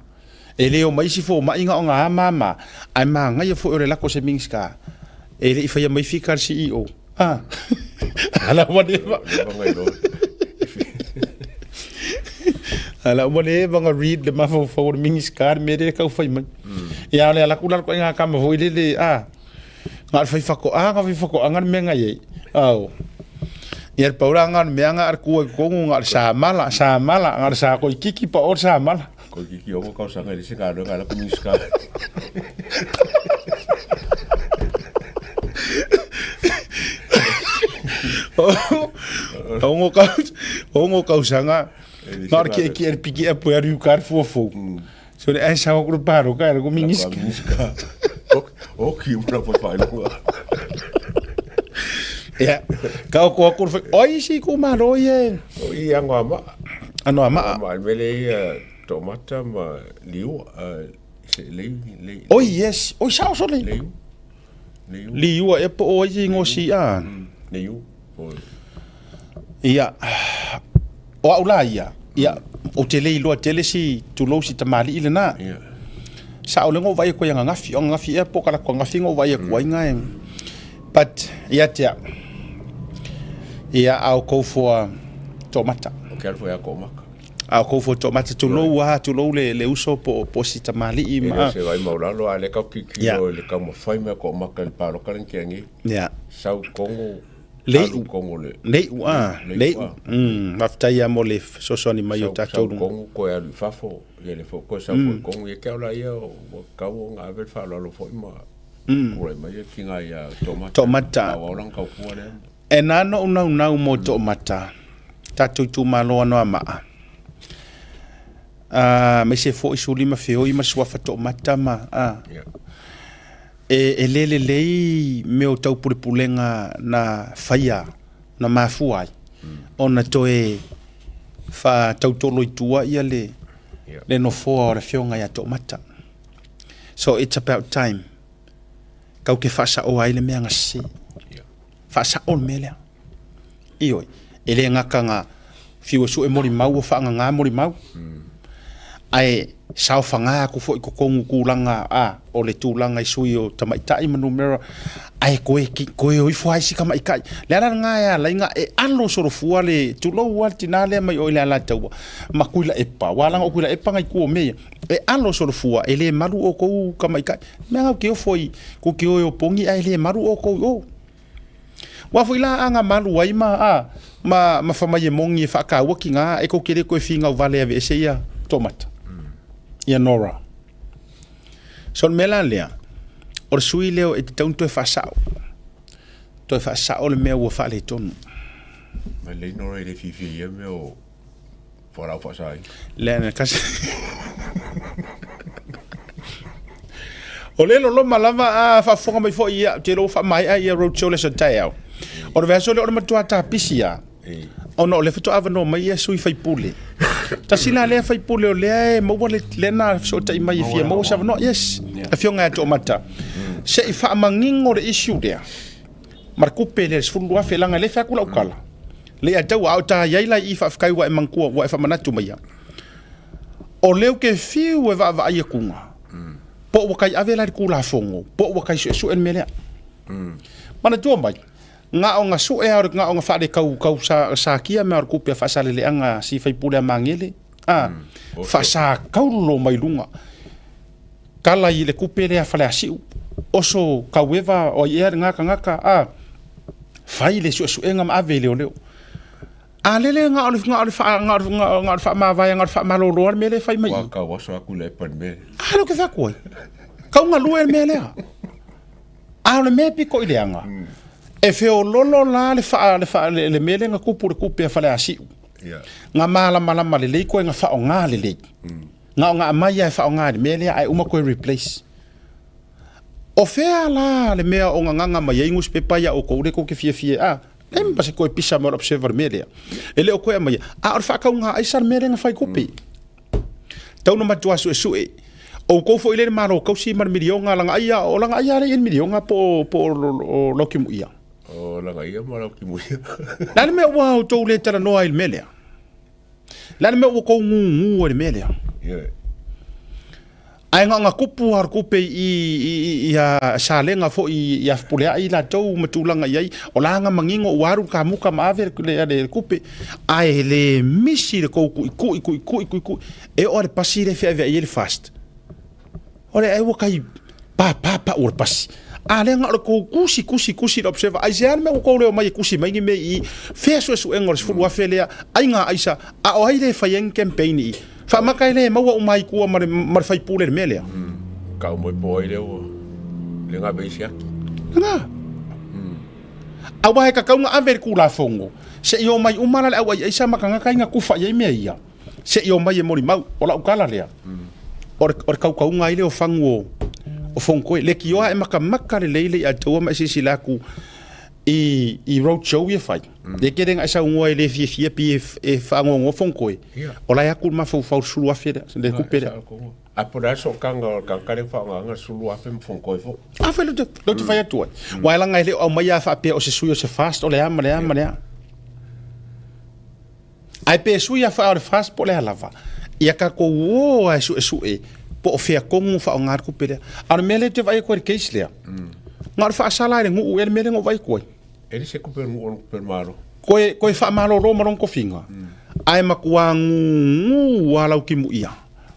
E le o mai isi fomai na o na ama ma, ae manaia foi o le lako o se Minista, e le i faia mai fika a le CEO. A, ala ua leva. Ala ua leva na read le mafaufau o le Minista le mea lea e tau fai mai. Ia o le ala atu la le ituaiga tama foi lele, a, Na o le fai fatoaga, fai fatoaga le mea na i ai. Ao. Ia le paura na o le mea na a le kua i totonu na o le samala, samala, na o le sa koikiki pa o le samala. Koikiki ono tausaga e le se galuega ala ku Minista. Ono kau, ono tausaga, na o le kiekie le piki apu e alu i uka le fuafou. So le ae sao ku le paro ka le ku Minista. O ki ura po whailonga. Ia, ka o ko aku le oi si ku malo ie. O i ango ama. Ano ama. Ma mele ia tomata ma liu se lei lei. Oi yes, oi sao so lei. Leiu. Leiu. Liu e po oi si ngosi a. Leiu. Ia. O au la ia, ia, ou te le iloa tele si tulou si tamalii lena. Ia. Sa o le ngo vai ko ia ngagafi, o ngagafi ea po kala ko ngagafi ngo vai ko ai ngai. But ia te au. Ia au kou for tomata. O ke alfo ia ko maka. Au kou for tomata tulou a tulou le le uso po po si tamalii ma. ma. Se vai maulalo a le kau kiki Ia. o le kau mawhai mea ko maka le paloka le kia ngi. Ia. Sau kongo Lei'u. Alu kongo le. Lei'u a, Lei'u lei'u. a. Faafetai lava mo le fesoasoani mai o Sau, tatou sau luga. kongo koe alu i fafo, ia le foi koe sau foi kongo, ia ke au la ia ua kau o nga ave le faaaloalo foi ma tulai mai ia tiga ia Toomata. Toomata. Aoao lana taupua lea. E na ona ou naunau mo Toomata, tatou itumalo Anoamaa. Aemaise foi Suli ma Feoi ma le suafa Toomata ma, a. Ia. E, e le lelei mea o taupulepulega na faia, na mafua ai ona toe faatautolo i tua ia le, le nofoa o le Afioga ia Toomata. So it's about time kau ke faasaoa ai le mea na sese. Faasao le mea lea. Ioe, e le gata na fiu e sue molimau ua faagagā molimau, ae saofaga atu foi i totonu tulaga a o le tulaga i sui o tamaitai ma numera, ae toe toe o ifo lava isi tamaitai. O le ala lena e ala ai na e alo solofua le tulou lava le tina lea mai o i le Alataua ma Tuilaepa, aua leaga o Tuilaepa na i tua o mea ia, e alo solofua e le malu outou tamaitai. Mea na ou te ofo ai, tou te o e opogi ae le malu outou i o. Aua foi la a na malu ai ma a ma ma fai mai e moni e faataua tina e tou te le toe finau vale e aveese ia Toomata, ia Nora. So o le mea la lea, o le sui lea e tatau ona toe faasao, toe faasao le mea ua faaletonu. Mai lei Nora e le fiafia i ia mea o fualaau faasaina. Lea na kasi. O le loloma lava a faafofoga mai foi ia, ou te iloa ua faamaea ia road show le aso taeao. O le vaiaso lea o le matua tapisi lava, ona o lea faatoa avanoa mai ia sui faipule. Tasi la lea faipule o lea e maua le lea na fesootai mai e fia maua se avanoa. Yes, Afioga ia Toomata. Se i faamanino le issue lea ma le tupe lea le 12,000 leaga e le fai atu lau tala. Le ia taua, a o ta i ai la i i faafetai ua e manatua, ua e faamanatu mai ia. O lea ou te fiu e vaavaai atuga, po ua tai ave la i le Tulafono, po ua tai suesue le mea lea. Manatua mai, na ona sue lava, na ona faaletau tau sakia mea o le tupe a Faasaleleaga si faipule a Magele, a, faasakaulo mai luga. Tala i le tupe lea a Faleasiu, oso taueva o ai ea lena tagata, a, fai le suesuega ma ave i leoleo. A lele na o le na o le faa na o le na o le faamavae na o le faamalolo lava le mea lea e fai mai i. Ua tau aso atu le epa i le mea lea. A lea ou te fai atu ai. Kau galue le mea lea. A o le mea e pito i leaga, e feololo la le faa le faa le mea lea na tupu i le tupe a Faleasiu. Na malamalama lelei koe na faaaoga lelei. Na o na aumai lava e faaaoga i le mea lea ae uma toe replace. O fea la le mea o gagaga mai ai nusipepa ia outou lea tou te fiafia ai? Leai ma se koe pisa mai o le Observer i le mea lea. E le o koe aumaia, a o le faakauga aisa le mea lea na fai kope. Tau na matua suesue. Outou foi lea i le Malo kausi ma le miliona lagaia, o lagaia lea i le miliona po po o Laukimuia. O lagaia ma Laukimuia. Le a le mea ua outou le talanoa ai i le mea lea? Le a le mea ua outou gugu ai i le mea lea? Ioe. Ae na ona tupu lava o le tupe i i ia Salega foi ia Fepuleai latou ma tulaga i ai, o la na manino ua alu le kamuta ma ave le le tupe, ae le misi le tou tuitui tuitui tuitui, e oo lava i le pasi lea e feaveai ai le FAST. O le ai ua tai papa pau o le pasi. A lea na o le tou tusi tusi tusi le Observer, aisea le mea ua tou le omai e tusi mai ni mea i i, fea suesuega o le 10,000 lea, ai na aisa, a o ai lea e fai ai ni campaign i i. Faamata e le maua uma ai tua ma le, ma le faipule i le mea lea. Kau mai po ai lea ua le gawe i siaki. Lena. Aua e tatau na ave le Tulafono, se i omai uma la le au aiaisa ma tagata ia na tufa i ai mea ia, se i omai e molimau. O lau tala lea, o le, o le kaukauga ai lea o fagu o, o Fonotoe. Leitioa e matamata lelei le iataua ma e silasila atu i, i road show ia e fai, le tele na e saunoa e le fiafia pi e, e faanoanoa Fonotoe, o la e atu le mafaufau i le 10,000 lea, le tupe lea. A po o le a le sootaga o le tagata lea ua faaaogaina le 10,000 ma Fonotoe foi. A foi lea ou te fai atu ai. Aua leaga e le o aumaia lava faapea o se sui o se FAST o le a ma le a ma le a. Ae pe sui lava o le FAST po o le a lava, ia tatou o lava e suesue po o fea tonu faaaoga le tupe lea. A o le mea lea ou te vaai atu ai i le case lea, na o le faasala lava i le nuu ea le mea lea na ou vaai atu ai. E le se tupe a le nuu o le tupe a le Malo. Koe, koe faamalolo ma lona tofiga, ae matua gugu lava lau timuia,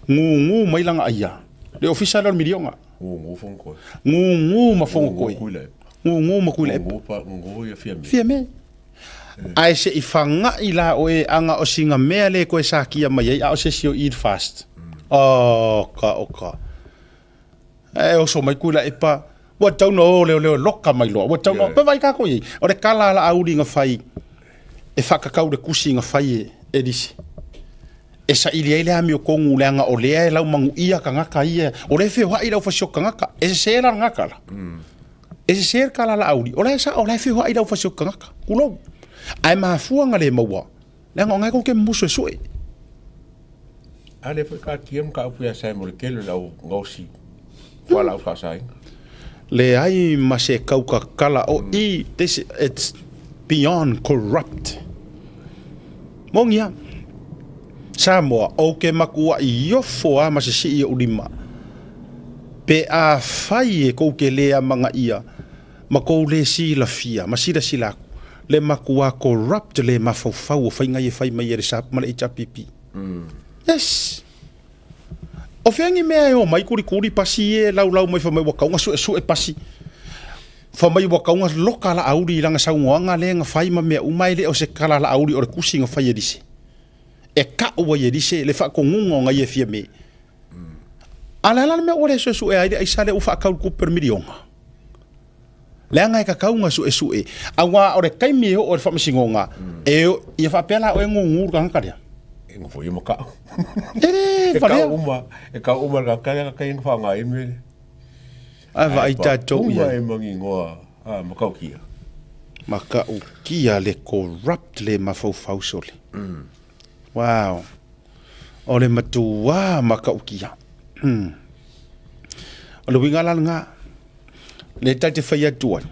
gugu mai lana aia, le ofisa lea o le miliona. Gugu Fonotoe. Gugu ma Fonotoe. Gugu Tuilaepa. Gugu ma Tuilaepa. Gugu pa, gugu ia Fiame. Fiame. Ae se i faga'i la oe aga o sina mea le koe sakia mai ai a o se isi o eat fast. Oka, oka. Ae oso mai Tuilaepa, ua tatau ona o leoleo e loka mai loa. Ua tatau ona, vaai tatou i ai. O le tala a Laauli na fai e faatatau i le tusi na fai e Elise. E saili ai le amiotonu leaga o lea e laumanuia tagata ia. O lea e feoai le aufaisioki tagata. E sese la lena tala. E sese le tala a Laauli. O la e sao, o la e feoai le aufaisioki tagata. Tulou. Ae mafua na le maua, leaga o lena tou te mumusu e sue. A lea foi taatia mataupu ia Sam o le tele o le au gaosi fualaau faasaina. Leai ma se kautatala o i, this it's beyond corrupt. Moni a. Samoa, ou te matuai ofo a ma se sii o ou lima. Pe afai e kou te le amanaia ma kou le silafia ma silasila atu, le matua corrupt le mafaufau o faiga ia e fai mai e le SAP ma le HRPP. Yes. O fea ni mea e omai kulikuli pasi e laulau mai fai mai ua tau na suesue pasi. Fai mai ua tau na loka Laauli i lana saunoaga lea na fai ma mea uma e le o se tala a Laauli o le tusi na fai e Elise. E kau ai e Elise le faatonuga o na ia fia me. A le a la le mea ua le suesue ai le aisa lea ua faatau i le tupe o le miliona? Leaga e tatau ona suesue, aua o le taimi e oo i le faamasinoga, e ia faapea la oe gugu le tagata lea. E nofo ia ma kau. E le E valea. kau uma, e kau uma le tagata lea ka na whaonga ai mele. Ae vaai tatou i ai. e mangingoa a makaukia. Makaukia le corrupt le mafaufau sole. Wow. O le matuā makaukia. O le uiga la lena. Lea ta te fai atu ai.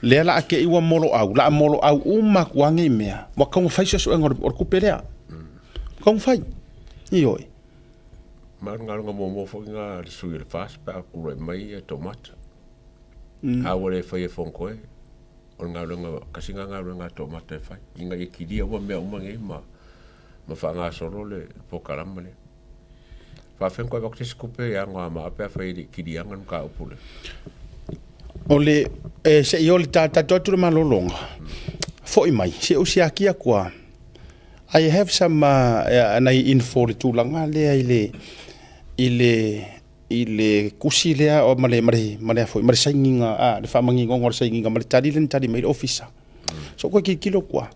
Lea la a te i ua moloau, la a moloau uma atu lava nei mea, ua tatau ona fai suesuega o le tupe lea. Ua tatau ona fai. Ioe. Ma o le galuega muamua foi lena a le sui o le FAST pe a tulai mai ia Toomata. A ua le faia e Fonotoe, o le galuega, tasi lena galuega a Toomata e fai, ina ia kilia uma mea uma nei ma faagasolo le polokalama lea. Faafetai ona toe avatu se isi tupe ia Anoamaa pe afai e le i kiliaina le mataupu lea. O le, e, se i o le tatou atu le malologa, foi mai, se i ou siaki atu lava. I have some uh, nai info i le tulaga lea i le, i le, i le kusi lea o ma le, ma le, ma le, foi, ma le sainiga, a, le faamaninoga o le sainiga ma le tali lea na tali mai le ofisa. So koe tilotilo atu lava.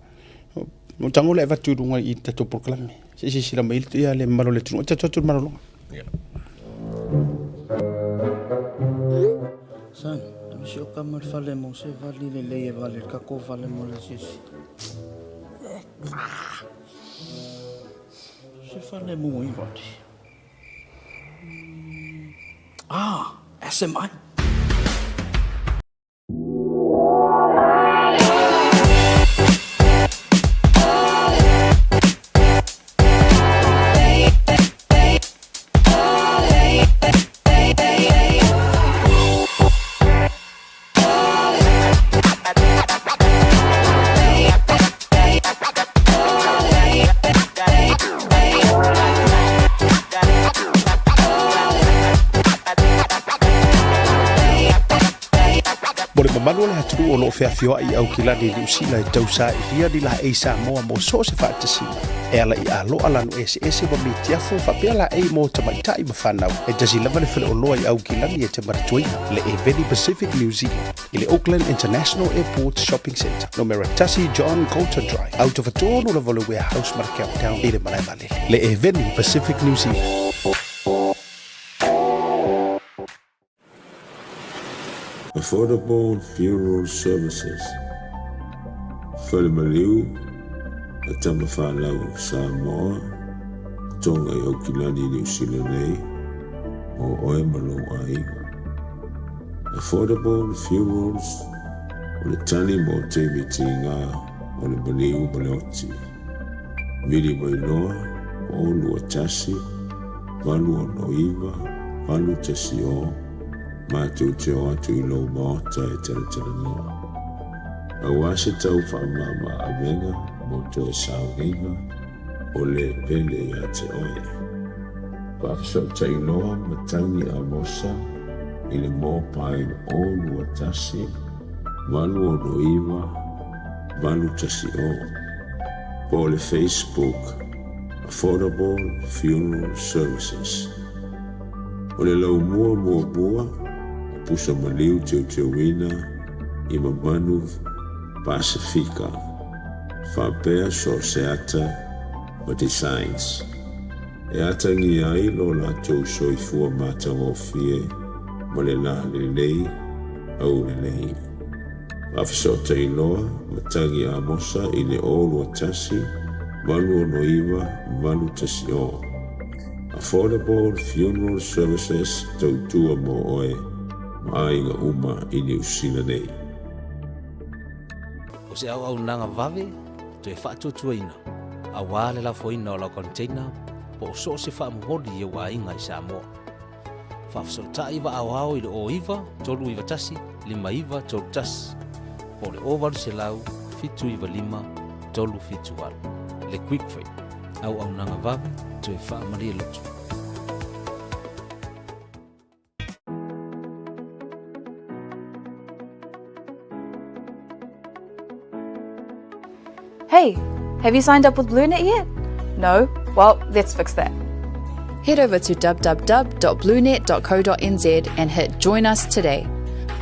O tago le avatu i luga i le tatou polokalame. Se i silasila mai ia le mamalu o le atunuu. E tatou atu i le malologa. Yeah. Son, Si o kama le fale mo se vali lelei e vale le kako vale mo le asiasi. Se fale mo i vali. Ah, SMI. Mo le mamalu o le atunuu o lo o feafioai i Aukilani i Niu Sila e tausailia ni laei Samoa mo so o se faatasiga e ala i aloa lanu eseese ma mitiafu faapea laei mo tamaitai ma fanau. E tasi lava le faleoloa i Aukilani e te manatuaina, le Eveni Pacific New Zealand i le Auckland International Airport Shopping Centre, numera 1 John Coulter Drive, autofatonu lava o le Warehouse ma le Countdown i le malae vaalele. Le Eveni Pacific New Zealand. Affordable Funeral Services, Fale Maliu a Tamafanau Samoa, Tonga i Aukilani Niu Sila nei, mo oe ma lou aiga. Affordable Funerals o le tali mo taimi tiga o le maliu ma le oti. Vili mai loa, 0 2 1 8 6 9 8 1 0, matou te o atu i lou maota e talatalanoa. Aua se tau faamama avega mo toe sauniga o le pele ia te oe. Faafesootai loa Matangi Amosa i le mobile 0 2 1 8 6 9 8 1 0 po o le Facebook Affordable Funeral Services. O le laumua muamua o pusa maliu teuteuina i mamanu Pasefika faapea so o se ata ma designs e atagia ai lo latou soifua matagofie ma le la lelei aulelei. Faafesootai loa Matagi Amosa i le 0 2 1 8 6 9 8 1 0. Affordable Funeral Services tautua mo oe ma aiga uma i Niu Sila nei. O se auaunaga vave toe faatuatuaina aua le lafoina o lau container po o so o se faamomoli i ou aiga i Samoa. Faafesootai vaaoao i le 09 391 5931 po o le 0800 795 378. Le Quick Freight, auaunaga vave toe faamalie loto. Hey, have you signed up with BlueNet yet? No? Well, let's fix that. Head over to www.bluenet.co.nz and hit Join Us Today.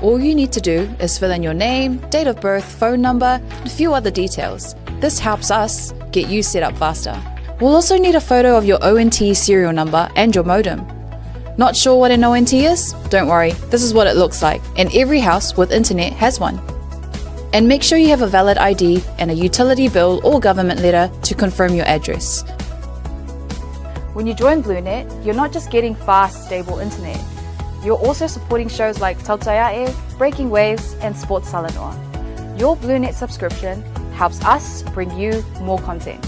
All you need to do is fill in your name, date of birth, phone number, and a few other details. This helps us get you set up faster. We'll also need a photo of your ONT serial number and your modem. Not sure what an ONT is? Don't worry, this is what it looks like, and every house with internet has one. And make sure you have a valid ID and a utility bill or government letter to confirm your address. When you join BlueNet, you're not just getting fast, stable internet. You're also supporting shows like Tautaiae, Breaking Waves, and Sports Talanoa. Your BlueNet subscription helps us bring you more content.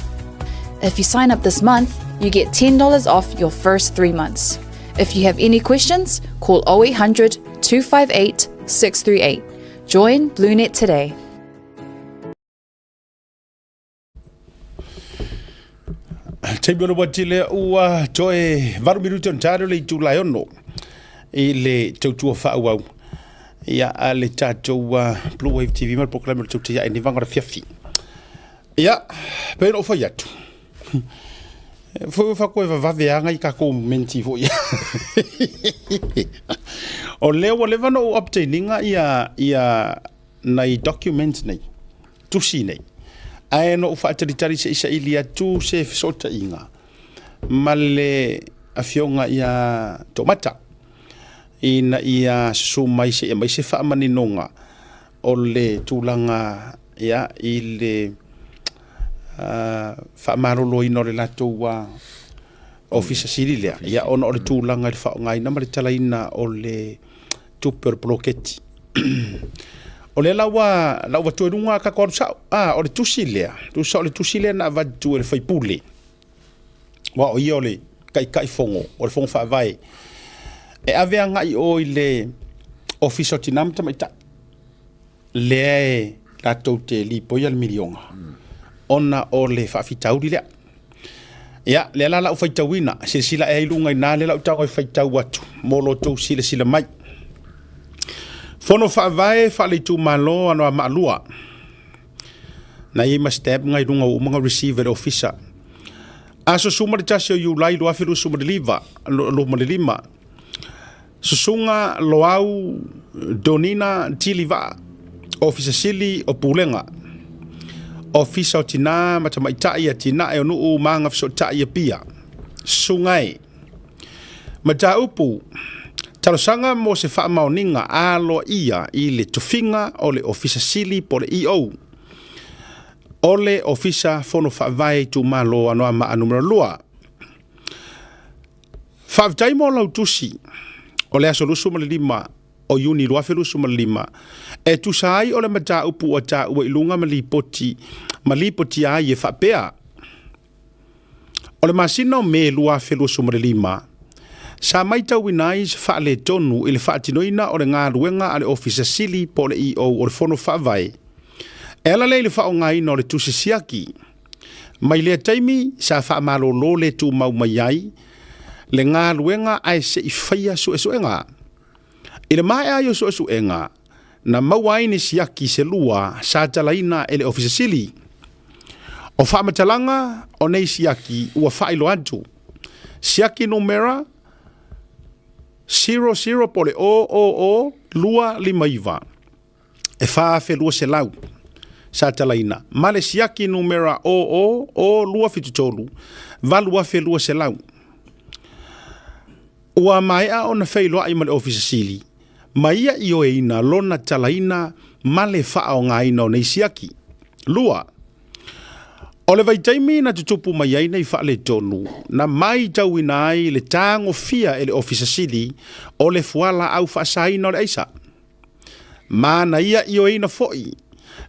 If you sign up this month, you get $10 off your first 3 months. If you have any questions, call 0800 258 638. Join BlueNet today. Taimi ona ua tele ua toe 8 minuti ona talo le itula e 6 i le tautua faaauau ia a le tatou Blue Wave TV ma le polokalame o le tautia ai nei vaega o le afiafi. Ia, pei ona ou fai atu, foi fa koe vavave anga i kākou menti foi. O lea ua leva ona ou obtaininga ia, ia nai documents nei, tusi nei. Ae na ou faatalitali se i saili atu se fesootaiga ma le afioga ia Toomata. ina ia susu mai seia aumai se faamaninoga o le tulaga ia i le faamaloloina o le latou Ofisa Sili lea, ia ona o le tulaga i le faaaogaina ma le talaina o le tupe o le poloketi. O lea la ua la ua toe luga tatou alu sao. Ah, o le tusi lea, tusa o le tusi lea na avatu e le faipule. Aua o ia o le Taitaifono o le Fono Faavae e ave agai i o i le Ofisa o Tina ma Tamaitai lea e latou te lipoia le miliona ona o le faafitauli lea. Ia, lea la lau faitauina, silasila ea i luga i ina lea la ou tago e faitau atu mo lo outou silasila mai. Fono Faavae faale-itumalo Anoamaa 2. Na i ai ma stamp na i luga ua uma ona receive e le ofisa. Aso 11 o Iulai 2025, Susuga Loau Donina Tilivaa, Ofisa Sili o Pulega, Ofisa o Tinā ma Tamaitai Atinae o Nuu ma Agafesootai Apia, Susuga e. Mataupu, Talosaga mo se faamaoniga aloaia i le tofiga o le Ofisa Sili po o le EO o le Ofisa Fono Faavae Itumalo Anoamaa Numera 2. Faafetai mo lau tusi o le aso 25 o Iuni 2025 e tusa ai o le mataupu ua taua i luga ma lipoti ma lipotia ai e faapea, O le masina o Me 2025, sa maitauina ai se faaletonu i le faatinoina o le galuega a le Ofisa Sili po o le EO o le Fono Faavae e ala lea i le faaaogaina o le tusi siaki. Mai lea taimi sa faamalolo le tumau mai ai le galuega ae se i faia suesuega. I le maea ai o suesuega, na maua ai ni siaki se lua sa talaina e le Ofisa Sili. O faamatalaga o nei siaki ua faailoa atu, siaki numera 00 po o le 000 259, e 4,200 sa talaina, ma le siaki numera 000 273, 8,200. Ua maea ona feiloai ma le Ofisa Sili ma ia ioeina lona talaina ma le faaaogaina o nei siaki. 2. O le vaitaimi na tutupu mai ai nei faaletonu, na maitauina ai le tagofia e le Ofisa Sili o le fualaau faasaina o le aisa. Ma na ia ioeina foi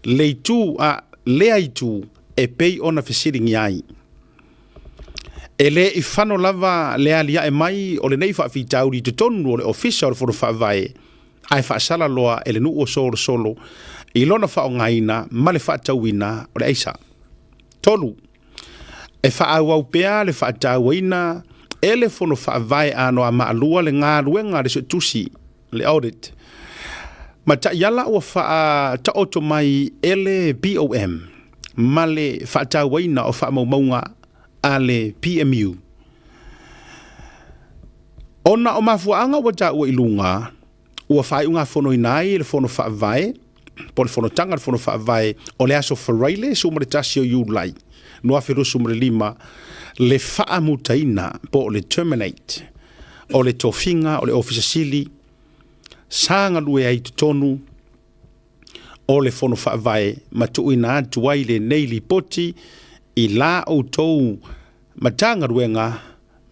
le itu a lea itu e pei ona fesiligia ai. E le i fano lava le aliae mai o lenei faafitauli i totonu o le Ofisa o le Fono Faavae, ae faasala loa e le nuu o Solosolo i lona faaaogaina ma le faatauina o le aisa. 3. E faaauau pea le faatauaina e le Fono Faavae a Anoamaa 2 le galuega a le Suetusi, le audit, ma taiala ua faataoto mai e le BOM ma le faatauaina o faamaumauga a le PMU. Ona o mafuaaga ua taua i luga, ua faaiugafonoina ai e le Fono Faavae po o le Fonotaga a le Fono Faavae o le aso Faraile 11 o Iulai 2025 le faamutaina po o le terminate o le tofiga o le Ofisa Sili sa galue ai i totonu o le Fono Faavae ma tuuina atu ai lenei lipoti i la outou Matagaluega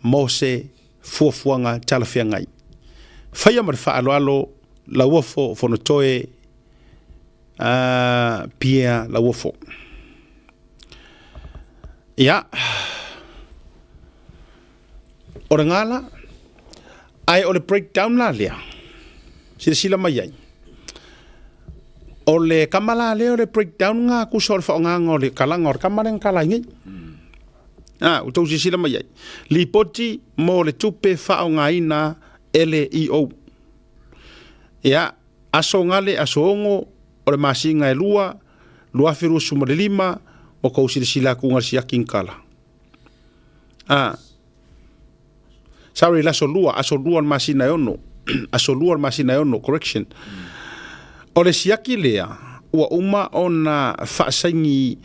mo se fuafuaga talafeagai. Faia ma le faaaloalo Lauofo Fonotoe Pierre Lauofo. Ia, o le gala, ae o le breakdown la lea, silasila mai ai, o le kama la lea o le breakdown nga kusa o le faaaogaga o le kalaga o le kama lea na kala ai nei. A, ua tou silasila mai ai. Lipoti mo le tupe faaaogaina e le EO. Ia, aso gale, aso 6 o le masina e 2, 2025, ua tou silasila atu na siaki ni kala. A, sorry, le aso 2, aso 2 o le masina e 6, aso 2 o le masina e 6, correction. O le siaki lea, ua uma ona faasaini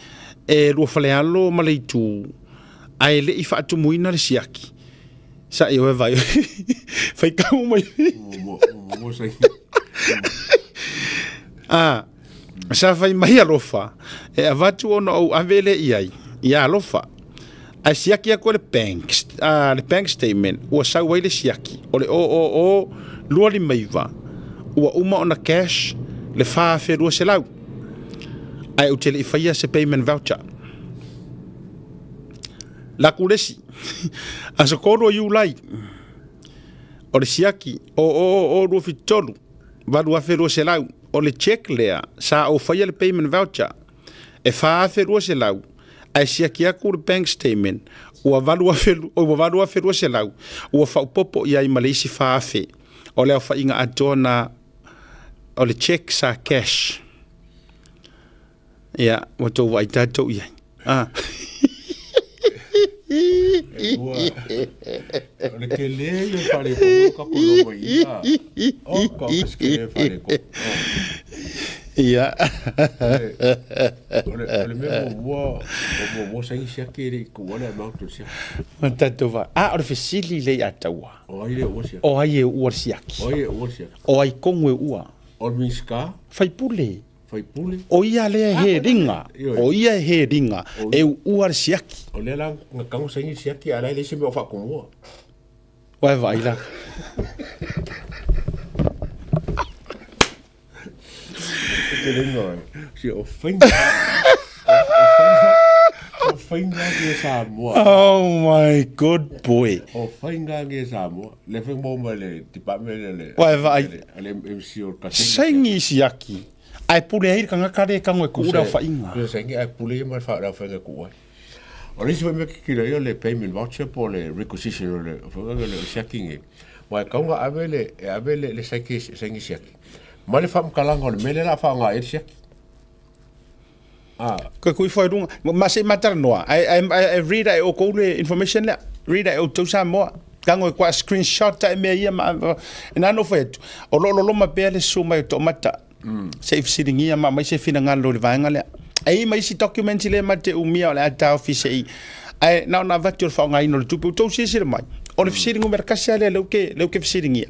e Luafalealo ma Leitu, ae le i faatumuina le siaki. Saʻi oe vai. Faitau mai. A, sa fai mai alofa, e avatu ona ou ave le i ai, ia alofa. Ae siaki aku le bank, le bank statement, ua sau ai le siaki, o le 000 29, ua uma ona cash le 4,200. Ae ou te le i faia se payment voucher. Laku le isi, aso 3 o Iulai, o le siaki 000 023, 8,200, o le cheque lea sa ou faia le payment voucher e 4,200, ae siaki aku le bank statement ua 8,200, ua faaopoopo i ai ma le isi 4,000. O le aofaiga atoa na o le cheque sa cash. Ia, ua tou vaai tatou i ai. Ah. Ua, o le tele ia faaletonu ka kolo mai ia. O, ka o se kele faaletonu. Ia. O le, o le mea muamua, o muamua saini siaki e le i tuua le amount o le siaki. Ma tatou va. Ah, o le fesili lea ia taua. O ai le uua siaki? O ai e uua le siaki? O ai e uua le siaki? O ai kogu e uua? O le Minisita? Faipule. Faipule. O ia lea e he ringa, o ia e he ringa, e uua le siaki. O lea la na tago saini le siaki, a o la e leai se mea o faatomua. Ua e vaai la. Te lenga ai. Si o faiga. O faiga ke Samoa. Oh my good boy. O faiga ke Samoa. Le faiga mo mai le department le. Ua e vaai. Le MC o ka saini. Saini siaki. Ae pule ai le kangaka le kago e kuu le aofaiga. Kusa saini ae pule ia ma le aofaiga e kuu ai. O le isi foi mea kikilo ai o le payment voucher po o le requisition o le foi le siaki nei. Aua e tatau ona ave le e ave le le saiki saini siaki ma le faamatalaga o le mea lea o le a faaaoga ai le siaki. Ah. Koe kui foi lunga. Ma se matalanoa. Ai ai ai read ai o kou le information lea. Read ai o tou Samoa. Tango e kua screenshot ai mea ia ma e nā no fai atu. O lo loloma pea le susu mai o toamata. Se i fesiligia ma aumai se finagalo i le vaega lea. E i ai ma isi documents le ma te umia o le a taofi se i ae na ona avatu o le faaaogaina o le tupe. Ua tou silasila mai, o le fesili numera tasi lava lea lea ou te, lea ou te fesiligia,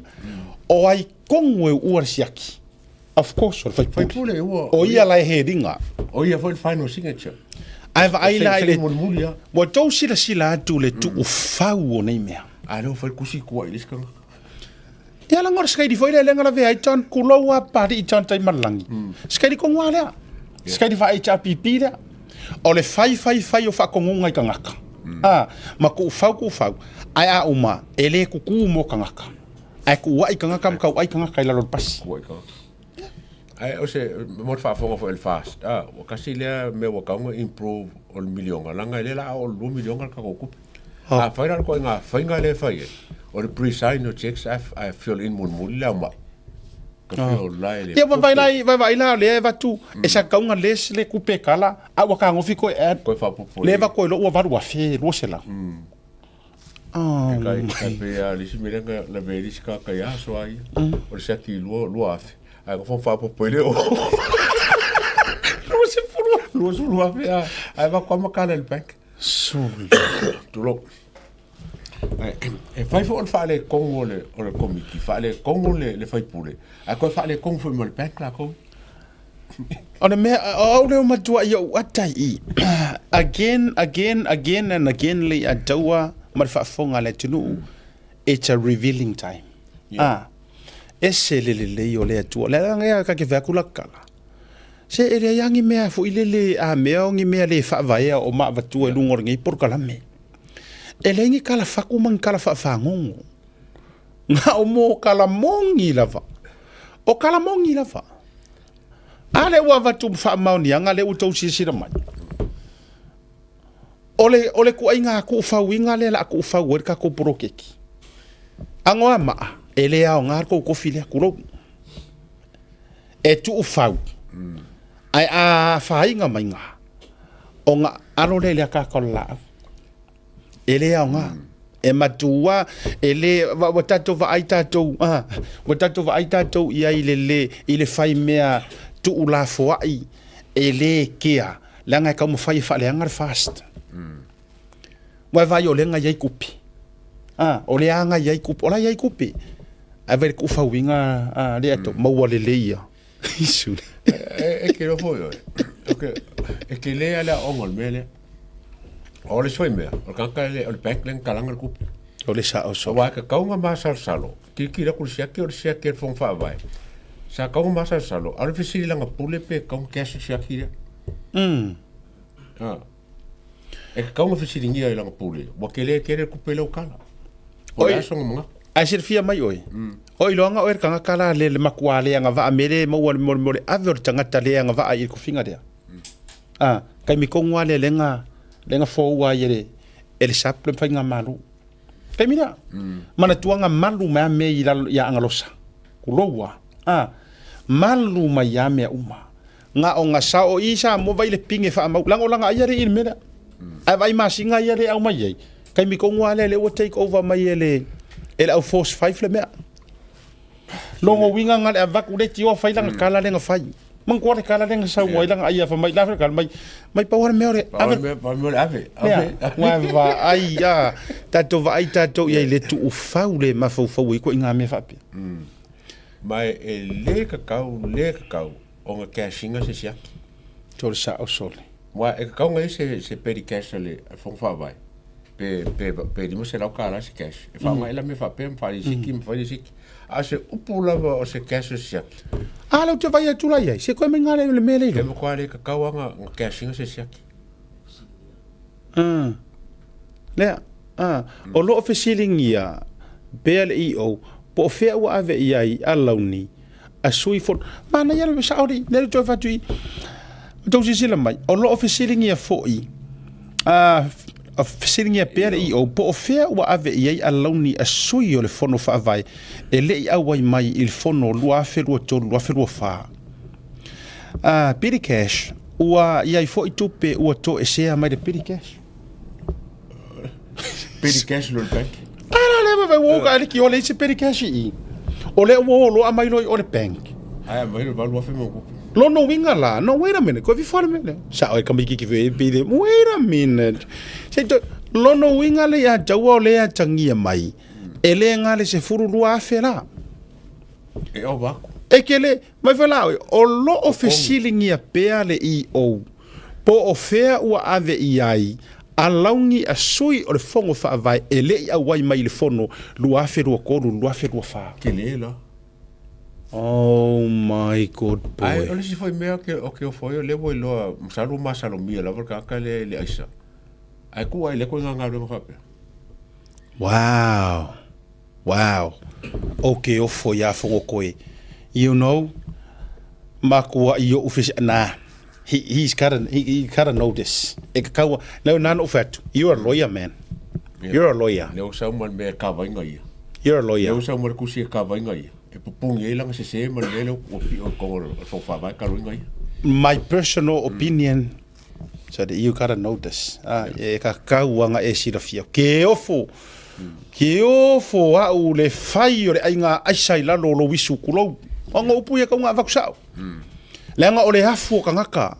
o ai tonu e uua le siaki? Of course o le faipule. Faipule ua. O ia la e he ringa. O ia foi le final signature. Ae vaai la i le. Mulimuli lava. Ua tou silasila atu i le tuufau o nei mea. A lea ua fai le tusi tua i le isi tagata. Ia laga o le sikaili foi lea lea na lavea ai John Kulou a Papalii John Taimalelagi. Sikaili tonu lava lea. Sikaili faa-HRPP lea. O le fai fai fai o faatonuga i tagata. A, ma tuufau tuufau. Ae a uma, e le tutu mo tagata. Ae tuuai tagata ma tauai tagata i lalo o le pasi. Tuuai tagata. Ae o se mo le faafofoga foi a le FAST, a, ua tasi lea mea ua tatau ona improve o le miliona, leaga e le la oo i le 2 miliona le tatou tupe. Afai la o le ituaiga faiga lea e fai ai, o le pre-sign o checks ae fill in mulimuli le aumai. Ka fill la e le Ia, vaai la, vaai la o lea e avatu, e sa tatau ona less le tupe e kala, a ua fetagofi koe add, Koe faaopoopo lea e avatu ai loa ua 8,200. Oh E kai, kai pei a le isi mea lea na lavea ai le isi tagata i aso a ia, o le siaki i lua, 2,000. Ae nofo ma faaopoopo ai le o. 20,000. 20,000 a, ae avatu lava ma kala i le bank. Suli. Tulou. Ae, e fai foi o le faaletonu o le, o le komiti, faaletonu le, le faipule, ae toe faaletonu foi ma le bank latou. O le mea, o au lea ua matuai ou ata i i. Again, again, again and again le ia taua ma le faafofoga a le atunuu, it's a revealing time. Yeah. Ah, ese le lelei o le Atua. O le ala lea ta te fai atu la tala. Se e leai lava ni mea foi lele a mea o ni mea le faavaea o ma avatua i luga o lenei polokalame. E leai ni tala fatu ma ni tala faafagogo. Na o mo tala moni lava. O tala moni lava. A lea ua avatu ma faamaoniaga lea ua tou silasila mai. O le, o le tuuaiga tuufauina lea o le a tuufau ai le tatou poloketi. Ago a maa, e le aoga le tou tofi lea, tulou. E tuufau, ae a afaina mai na, ona alo lea i le ataata o le laau. E le aoga. E matua, e le, ua tatou vaai tatou, ah, ua tatou vaai tatou i ai i le le, i le fai mea tuulafoai, e le kea, leaga e taumafai e faaleaga le FAST. Ua e vaai o lea na i ai tupe. A, o le aga i ai kupe, o la i ai kupe. Ae vai le kuufauiga a, lea to, maua lelei ia. Isu. E, e ke iloa foi oe. Okay. E ke le ale aoga o le mea lea. O le soi mea, o le tagata le, o le bank le na talaga le kupe. O le sao so. Aua e tatau ona masalosalo, tilotilo atu i le siaki o le siaki a le Fono Faavae. Sa tatau ona masalosalo, a o le fesili lana pule pe tatau ona cash le siaki lea. Ah. E tatau ona fesiligia i lana pule, ua tele tele le tupe lea ua tala. O le aso na manatu. Ae silafia mai oe, o iloaga oe le tagata la le le matua le agavaa me le maua le mo le ave o le tagata le agavaa i le tofiga lea. A, taimi tonu lava lea lea na foua ai e le e le SAP le faigamalo. Taimi lea. Manatua na malu mai a mea i lalo ia Agalosa. Tulou lava. A, malu mai a mea uma. Na o na sao i Samoa vai le pine faamau leaga o lana ai alii i le mea lea. Ae vaai masina ia le aumai ai, taimi tonu lava lea lea ua take over mai e le e le au force 5 le mea. Lona uiga na le avatu le tioa fai lana tala lea na fai. Manatua le tala lea na sau ai lana ai fai mai la fai mai mai pau lava le mea o le ave. Pau le mea o le ave. Ave. Ua vaai a tatou vaai tatou i ai le tuufau le mafaufau ai ituaiga mea faapea. Ma e le tatau, le tatau ona cash ina se siaki. Tole sao sole. Aua e tatau ona i ai se, se petty cash a le Fono Faavae, pe, pe, pe $500 se cash, e faaaoga ai la mea faapea ma faalisiki ma fai le siki. A o se upu lava o se cash o se siaki. A lea ou te vaai atu la i ai, se koe mai gale le mea lea i E matua le tatau lava ona cash ina se siaki. Lea, o lo o fesiligia pea le EO po o fea ua ave i ai alauni a sui fono. Manaia le sao alii, lea ou te fai atu i, tou silasila mai, o lo o fesiligia foi, fesiligia pea le EO po o fea ua ave i ai alauni a sui o le Fono Faavae e le i auai mai i le Fono 2023/2024. Petty cash, ua i ai foi tupe ua toesea mai le petty cash. Petty cash lo le bank. Ala le vai ua ka le ki ole se petty cash i. O le ua o loa mai loi o le bank. Ai mai le valu afe mo kupu. Lono winga la. No wait a minute. Ko vi fo le. Sa o ka miki ki ve pe wait a minute. Se to lono winga le ya taua o le ya tangia mai. E le ngale se furu lua afe la. E o vaku. E ke le mai fa la o lo o fesiligia pea le EO Po o fea ua ave i ai a launi a sui o le Fono Faavae e le i auai mai i le Fono 2023, 2024. Tele la. Oh my good boy. Ae o le isi foi mea o ke ofo ai o lea ua iloa masalo ua masalomia lava le tagata lea i le aisa. Ae tuu ai i lea ituaiga galuega faapea. Wow. Wow. O ke ofo iā Fogokoe. You know, makuaʻi oʻu fesi, nah, he, he's gotta, he, he gotta know this. E ka kaua, leo nā noʻu fai atu, you're a lawyer, man. You're a lawyer. Lea ua sau ma le mea e kava ai ia. You're a lawyer. Lea ua sau ma le kusi e kava ai ia. E pupungi ai lana sesē ma le mea lea ua piʻo i totonu o le Fono Faavae talu ai ia. My personal opinion, so that you gotta know this. Ah, e ka kauanga e silafia. Ke ofo, ke ofo au le fai o le aiga aisa i lalo o lou isu kulou. O nga upu ia kaunga avaku sao. Leaga o le afu o kangaka.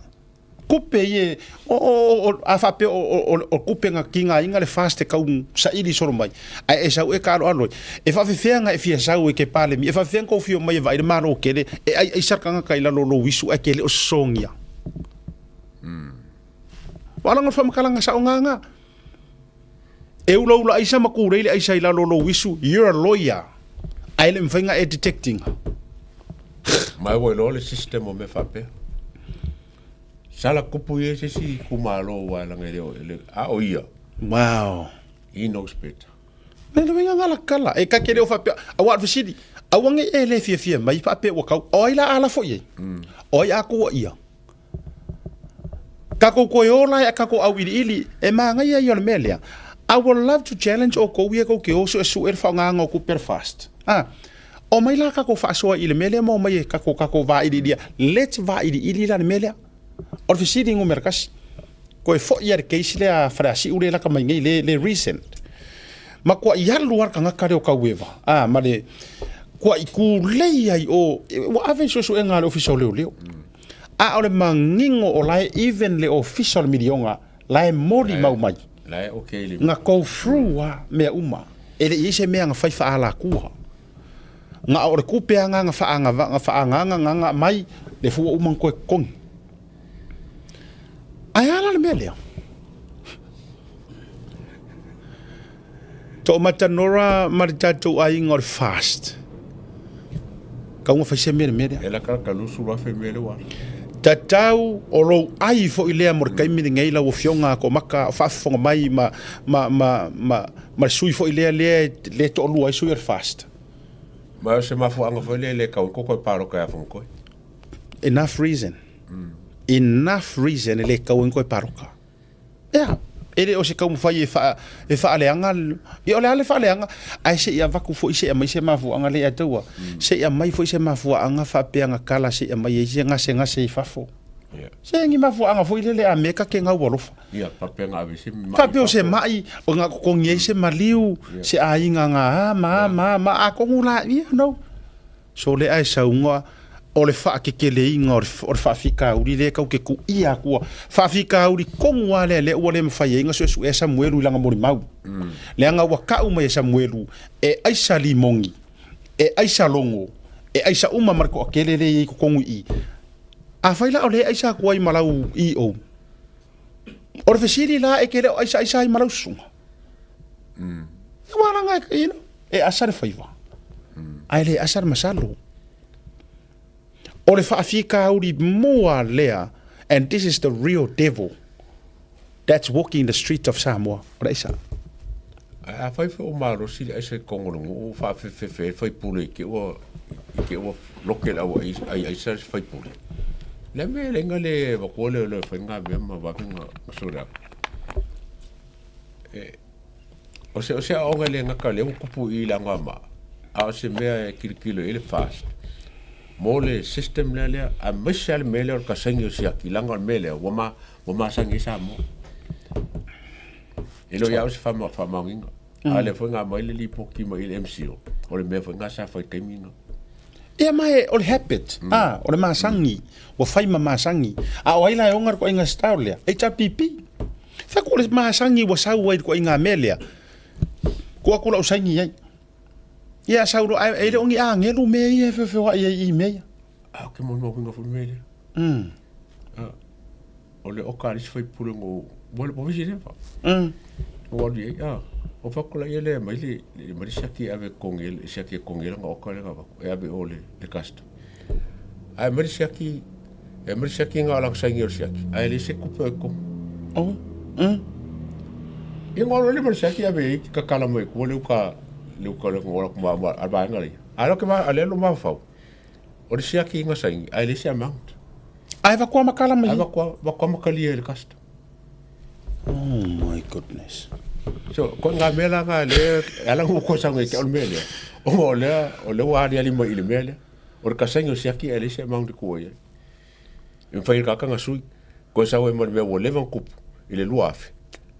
Kupe ie, o, o, o, a whape o, o, o, o kupe nga ki ngā inga le fast te kau saili solo mai. Ai e sau e ka alo alo. E whaawhewhea nga e fia sau e ke pāle mi. E whaawhewhea nga kau mai e vai le maro kele. E ai ai kangaka i lalo o lou isu ai ke le o songia. Ua ala nga whamakala sa o ngā E ula ula aisa ma kūrei le aisa i lalo o lou isu, you're a lawyer. Ae le mawhai nga e detecting. Mai ua iloa le system o mea faapea. Sala kupu ia se isi itumalo aua e laga e le o, e le, a o ia. Wow. He knows better. Me le winga ngala kala. E kake leo faapea, aua o le fesili, aua nei e le fiafia mai faapea ua kau, o ai la a lafo i ai? O ai a kua ia? Kakou koe ola e a kakou auiliili, e māngaia ia o le mea lea. I would love to challenge oukou ia kou ke o suesue le faaaogaga o kupe fast. Ah, omai la kakou faasoa i le mea lea ma omai e kakou kakou vailiilia. Let's vailiili la le mea lea. O le fesili numera tasi. Koe foi ia le case lea a Faleasiu lea laka mai nei le, le recent. Makuaʻi alu lava le tagata lea o Kaueva, ah, ma le kuaʻi kūlei ai o, ua ave i suesuega a le Ofisa o Leoleo. A o le manino o la e even le ofisa o le miliona la e molimau mai. La e okay le. Na go through a mea uma. E le i ai se mea na fai faaalatua. Na o le tupe lava na na faaagaaga na na aumai, lea foi ua uma ona toe totogi. Ae a la le mea lea? Toomata Nora ma le tatou aiga o le Fast. Kau na fai se mea le mea lea. E laka ka 20,000 mea lea ua. Tatau o lou ai foi lea mo le taimi lenei lau afioga a Toomata o faafofoga mai ma ma ma ma ma le sui foi lea lea lea toalua ai sui o le Fast. Ma o se mafuaaga foi lea e le kau ai koko e paloka ia Fonotoe. Enough reason. Enough reason e le kau ai koe paloka. Ea, e le o se taumafai e faa, e faaleaga, ia o le a le faaleaga, ae se i avatu foi se i aumai se mafuaaga le ia taua, mm. se i aumai foi se mafuaaga faapea na kala se i aumai ai se gasegase i fafo. Yeah. Se ni mafuaaga foi lele a me ka ke ngau alofa. Ia, faapea na ave se mai. Faapea o se mai, o nga kokongi ai se maliu, yeah. se aiga nga a, ma, yeah. ma, ma, a kongu la, ia, no. So le ae saunoa, o le faakekeleiga o le faafitauli lea kau ke kuʻia akua. Faafitauli tonu lava lea lea ua le mafai ai ona suesuea Samuelu i lana molimau. Leaga ua tau mai e Samuelu, e aisa limoni, e aisa logo, e aisa uma ma le toatele lea e i ai i totonu i i. Afai la o lea e aisa atu ai ma lau EO, o le fesili la e te le o aisaaisa ai ma lau susuga? Aua leaga e, you know, e asa le faiva, ae le asa le masalo. O le faafitauli mua lea, and this is the real devil that's walking the streets of Samoa, o le aisa. Ae afai foi o malosi le aisa i totonu o le nuu faafefefe ai le faipule i te ua i te ua loke le au ai aisa le faipule. Le mea le inga le avatua le le fai ngā mea ma vave nga sore aku. E, o se o se aoga le ngaka le ua kupu i la ngā ma. A o se mea e kilokilo i le fast. Mo le system lea lea, a maise a le mea lea o le kasaini o siaki, langa o le mea lea, ua ma, ua masangi ai Samoa. E le o ia au se faamaoniga. A lea foi na aumai le lipoti mai i le MCO, o le mea foi na sa fai i le taimi lena. Ia ma e, o le habit, a, o le masani, ua fai ma masani. A o ai la e ona le ituaiga style lea? HRPP. Fai atu o le masani ua sau ai i le ituaiga mea lea, tuu atu lau saini i ai. Ia sau loa, ae e le o ni agelu mea ia e feofeoai ai i mea ia. A ou te molimauina foi le mea lea. O le oka a le isi faipule no ua ua visi leva. Ua alu i ai, a, o fai atu la ia lea mai le mai le siaki e ave e totogi e siaki e totogi ai lana oka lea na avatu e ave i o i le custom. Ae aumai le siaki, e aumai le siaki na o lana saini o le siaki, ae leai se tupe o i totonu. Oh. Ia na alu ai lea ma le siaki ave i ai tatala mai tua le uka le uka le ngola ma ma a vaega lea. A lea ke ma a lea lo mafaufau. O le siaki nga saini ae leai se amount. Ae vakoa makala mai. Ae vakoa vakoa makalia e le custom. Oh my goodness. So, ko ngā mea la ngā le, ala ngu ko sango i te o le mea lea. O o lea, o lea ua aliali mai i le mea lea. O le kasaini o siaki ae leai se amount e kua i ai. E mawhai le kakanga sui, koe sau e ma le mea ua leva ona kupu i le 2,000.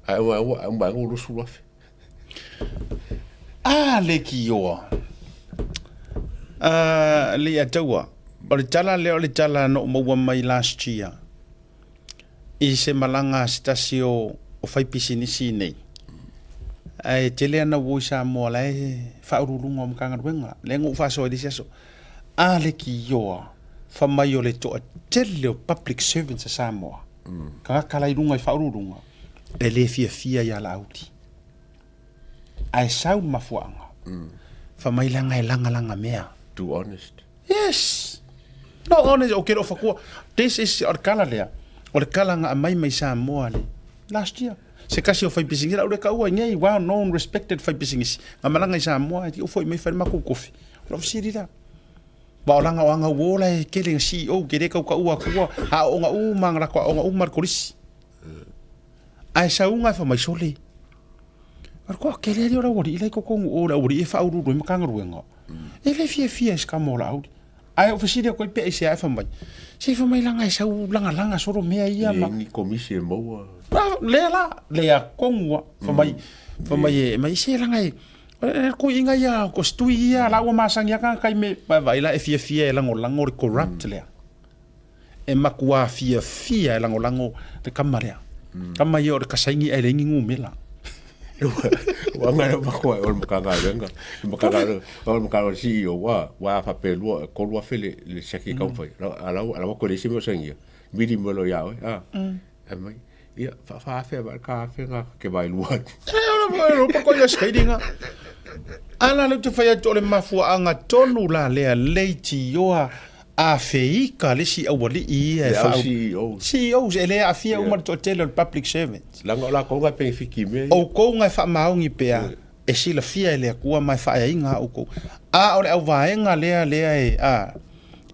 Ae uma ua uma ua 20,000. A le kioa. A le ia taua. O le tala lea o le tala na ou maua mai last year i se malaga a se tasi o o faipisinisi nei. Ae tele ana uo i Samoa la e faauluuluga o Matagaluega. Lea na ou faasoa i le isi aso. A le kioa, fai mai o le toatele o public servants a Samoa, tagata la i luga i faauluuluga, e le fiafia ia Laauli. Ae sau le mafuaaga, fai mai leaga e lagalaga mea. Too honest. Yes! No honest, ou te le o fatua. This is, o le tala lea, o le tala na aumai mai Samoa le last year. Se tasi o faipisinisi, lau lea taua i nei, well known, respected faipisinisi, na malaga i Samoa, e foi mai fai le matou kofi. O lau fesili la, Aua o lana o aga uo la e kele nga CEO ke le kau kaua atua, aooga uma nga lako aooga uma le kolisi. Ae sauga e fa mai sole. O le koa kele ali o lau alii la i totonu o le aualii e faauluulu ai Matagaluega. E le fiafia i se kama o Laauli. Ae ou fesili atu ai pe aisea e fa mai. Se fa mai langa e sau lagalaga solo mea ia ma. E ni komisi e maua. Lea la, lea tonu a. Fa mai, fa mai e, mai se langa e, E koiga ia, ko se tui ia, la ua masani aka kai me, vai la e fiafia e lagolago le corrupt lea. E matua fiafia e lagolago le kama lea. Kama ia o le kasaini ae leai ni numera. Ua agai o makou ai o le Matagaluega, le Matagaluega, o le Matagaluega CEO ua ua faapelua e 3,000 le le siaki e taumafai. A la ua a la ua toe leai se mea o sainia, vili mai loa ia oe, a. Fai mai, ia faa-4000 vae le 1000 na ta te vaelua atu. A la lea ou te fai atu o le mafuaaga tonu la lea leitioa afeika le isi aualii ia e Le au CEO. CEOs e le aafia uma le toatele o le public servants. Leaga o latou na e penefiti i mea ia. Outou na e faamaoni pea e silafia e le Atua ma e faaeaina a outou. A o le auvaega lea lea e a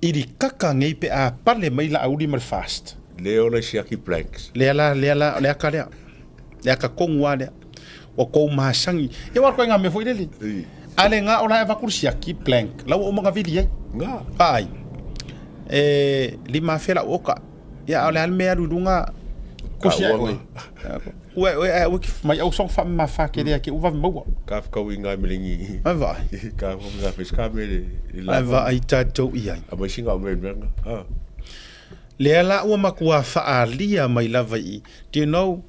ilikaka nei pe a pale mai Laauli ma le FAST. Le ola i siaki blanks. Lea la, lea la, o le aka lea. Le aka tonu lava lea. Ua tou masani. Ia aua o le ituaiga mea foi lele. A le na o la e avatu le siaki blank, la ua uma ona vili ai. Na. Vaai, e 5,000 lau oka. Ia a o le a le mea e alu i luga, kusi ae oe. Ua e oe ae aua e te mai aua soona faamamafa tele ia te ua vave maua. Ka whakauinga e melengi. Ai vaai. Ka whakauinga whai ska me le le Ai vaai tatou i ai. A mai singa o me mea. Ah. Lea la ua matua faalia mai lava i, do you know,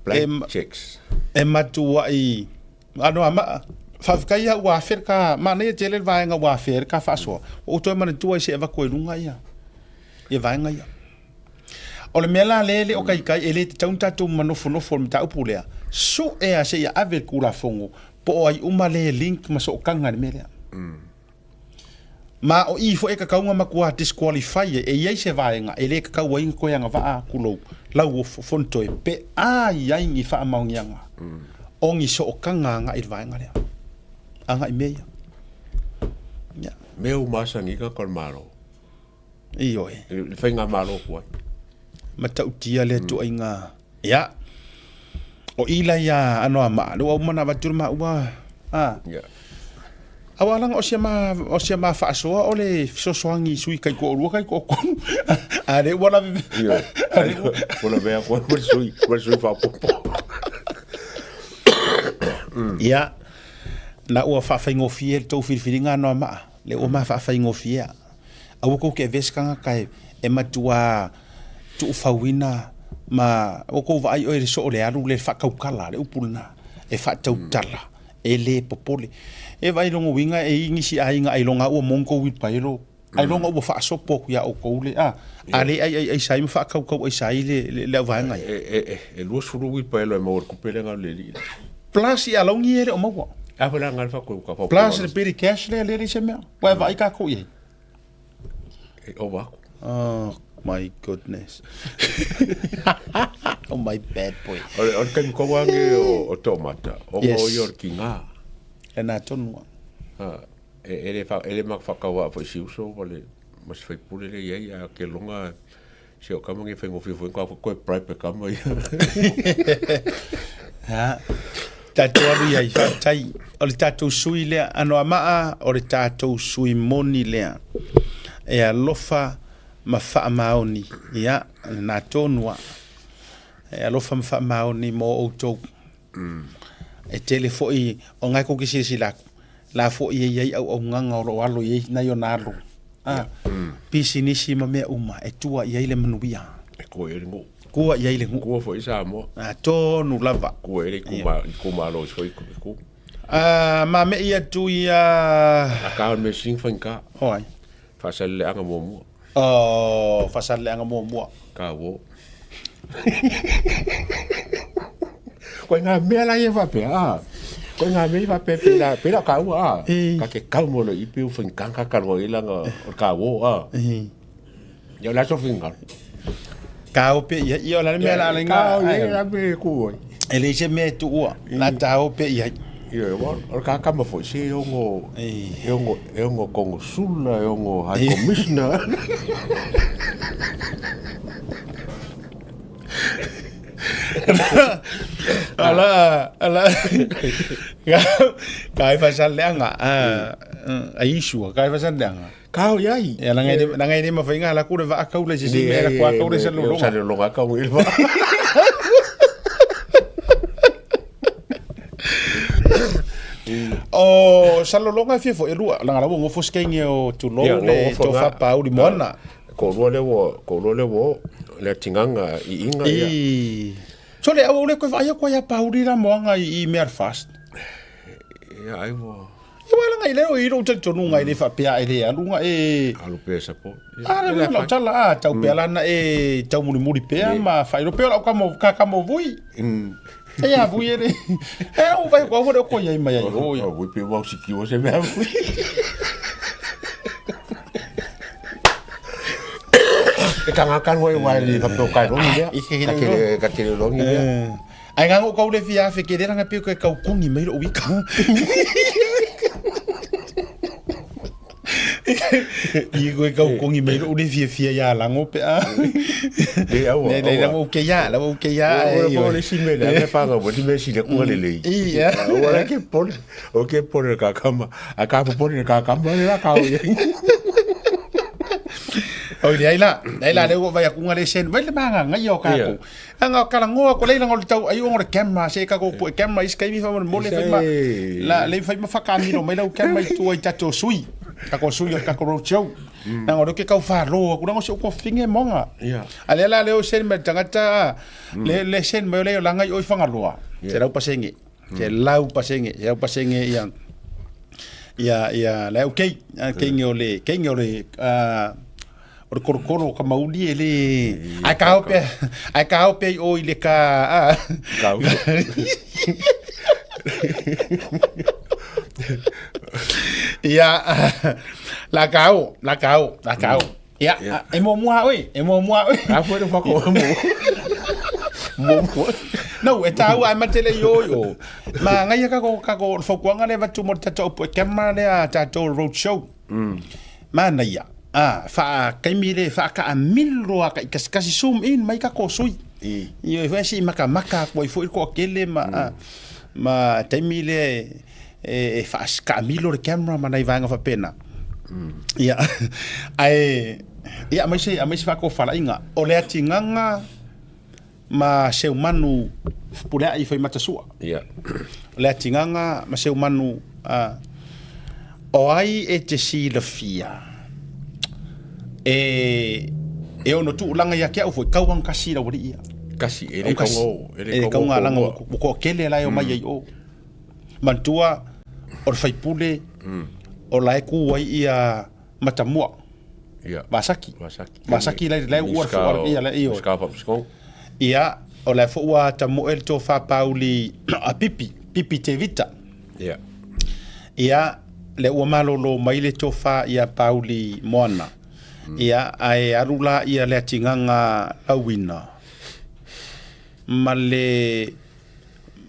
Blank e, checks. E matuai, ano a ma, faafetai ia ua afe le ka, manaia tele le vaega ua afe ai le ka faasoa. Ua ou toe manatua i se avatu ai luga ia, ia vaega ia. O le mea la lea e le o taitai, e le tatau ona tatou manofonofo i le mataupu lea, sue lava seia ave le Tulafono po o ai uma le link ma sootaga i le mea lea. Ma o i foi e tatau ona matua disqualify ai, e i ai se vaega e le tatau ai ona toe agavaa atu lou lauofo fonotoe pe a i ai ni faamaoniaga o ni sootaga agai i le vaega lea, agai i mea ia. Ia. Mea uma masani ka ko le Malo. Ioe. Le faigamalo tuai. Matautia lea tuaiga. Ia. O i la ia Anoamaa, lea ua uma ona avatu le maua, a. Ia. Aua leaga o si ma, o si ma faasoa o le fesoasoani i sui taitoalua taitoatolu. A lea ua lave. Ioe. Ua lavea atu ai ma le sui, ma le sui faaopoopo. Ia. Na ua faafaigofie le tou filifiliga Anoamaa. Lea ua ma faafaigofiea. Aua tou te avea se tagata e matua tuufauina ma ua tou vaai oe i le soo o le alu le faatautala, le upu lena, e faatautala, e le popole. E vaai lona uiga e i ai nisi aiga ailoga ua maua ni tou uilipaelo, ailoga ua faasopo atu ia outou le, a, a le aiaiaisa ai ma faatautauaisa ai le auvaega ia. E 20 uilipaelo e maua i le tupe lea na alu i le alii lea. Plus i alauni ia e le o maua. A foi la na le faatonuga. Plus le petty cash lea e leai se mea. Ua e vaai tatou i ai. E ova aku. Oh my goodness. oh my bad boy. O le, o le taimi tonu lava lenei o, o Tomata, ona Yes. o ia o le tiga. E nā tonu a. Ha, e, e le, fa, e le mafakaua foi si uso ma le ma se faipule le iai a ke longa se o kama nge whaingofie fo ka koe bribe e kama ia. Ha. Tatou alu iai, faafetai. O le tatou sui lea, Anoamaa, o le tatou sui moni lea. E alofa ma faamaoni. Ia, lena tonu lava. E alofa ma faamaoni mo outou. E tele foi, o lena tou te silasila atu, la foi e i ai auaunaga o lo o alo i ai nai ona alo. A, pisinisi ma mea uma e tua i ai le manuia. E tua i ai le nuu. Tua i ai le nuu. Tua foi i Samoa. A, tonu lava. Tua i ai le itumalo i foi i A, mamei atu ia... A ka o le mea sing faigata. O ai? Faasaleleaga muamua. Oh, Faasaleleaga muamua. Ka uo. Koe ngā mea la ia faapea, a. Koe ngā mea ia faapea pēlā, pēlā o kāua, a. Ka ke kau mo le ipi u whingkang ka kalua i langa o ka uo, a. Ia o le aso whingkang. Ka ope ia, ia o la le mea la le ngā. Ka o ia la me ku oi. E le se mea e tuua, la ta ope ia. Ia, o le kakama foi, se e ongo, e ongo, e ongo kongosula, e ongo high commissioner. Ala, ala, ka ai fasaleanga, a isu, ka ai fasaleanga. Ka o iai. Ia, langa e langa e le mawhainga ala kure waa kaula se si mea kua kaula se lolonga. Sa lolonga ka o ilwa. O sa lolonga e fia fo e lua, langa lau ngofo skenge o tulou le tofa pauli moana. Ko lua le wo, ko lua le wo, le tinganga i inga ia. I. Sole, au le koe vaai aku ai a Pauli la moanga i mea le fast. Ia ai ua. Ia wala ngai leo i lou talitonuga e le faapea e le alu nga e Alu pea support. A le lau tala a tau pea lana e tau mulimuli pea ma faailoa pea o lau kamo ka kamo vui. E a vui e le. E au vai ko au ko iai mai ai o. O vui pe wau siki o se mea vui. E ka ngā wai wai le whapeo kai rongi mea. Ka kere, ka kere rongi mea. Ai ngā ngō kau le fia awhe ke reranga peo koe kau kongi mai ro wika. I koe kau kongi mai ro le fia fia ia lango pe a. Le aua. Le le lango ke ia, lango ke ia. O le le si me le me whanga mo ti me si le kua le le. Ia. O le ke pole, o ke pole ka kama. A ka pole ka kama le la kau ia. O le ai la, ai la le o vai aku ngale sen, vai le manga ngai o ka ko. Anga kala ngoa ko leila ngol tau ai o le camera se ka ko pu camera is kai mi fa mo le fai ma la le fai ma whakamiro mai lau camera i tua i tato sui. Ka ko sui o ka ko road show. Nanga o ke kau whāro aku nanga se o finge monga. A le la le o sen me tangata le le sen me le o langa i oi whangaloa. Se rau pasenge. Se lau pasenge, se lau pasenge ia ia ia le okay keinge o le keinge o le o le korokoro o ka mauli e le ai ka hao pea ai ka hao pea i o i le ka a Kau. ia la ka hao la ka hao la ka hao ia e mua mua oe e mua mua oe A foi le whako mo. Mo mo. No, e tāu ai matele i oi o. Ma ngai ka ko ka ko faukuanga le vatu mo te tātou e camera le a tātou road show. Mana ia. A wha kaimi le wha ka a milo a ka i kasi kasi zoom in mai ka ko sui. I. I oi whai si maka maka ko i fo i ko kele ma a, ma taimi le e wha ka milo le camera ma nei vaenga whapena. Ia. Ai ia mai se mai se wha ko whalainga. O le atinganga ma Seumanu pulea i whai matasua. Ia. O le atinganga ma Seumanu o ai e te silafia e e ono tuulanga ia ke au foi kauang kasi la wali ia. Kasi e le Kasi. kaunga o. E le kaunga langa mo ko kele la yo mai ai o. Mantua o le faipule o la e ku ai ia matamua. Ia. Vasaki. Vasaki. Vasaki la la ua fo ia la io. Ska pa psko. Ia o la fo ua tamoe le tofa Pauli a Pipi, Pipi Te Vita. Ia. Ia le ua malolo mai le tofa ia Pauli Moana. Ia ae alu la ia le atinganga lauina. Ma le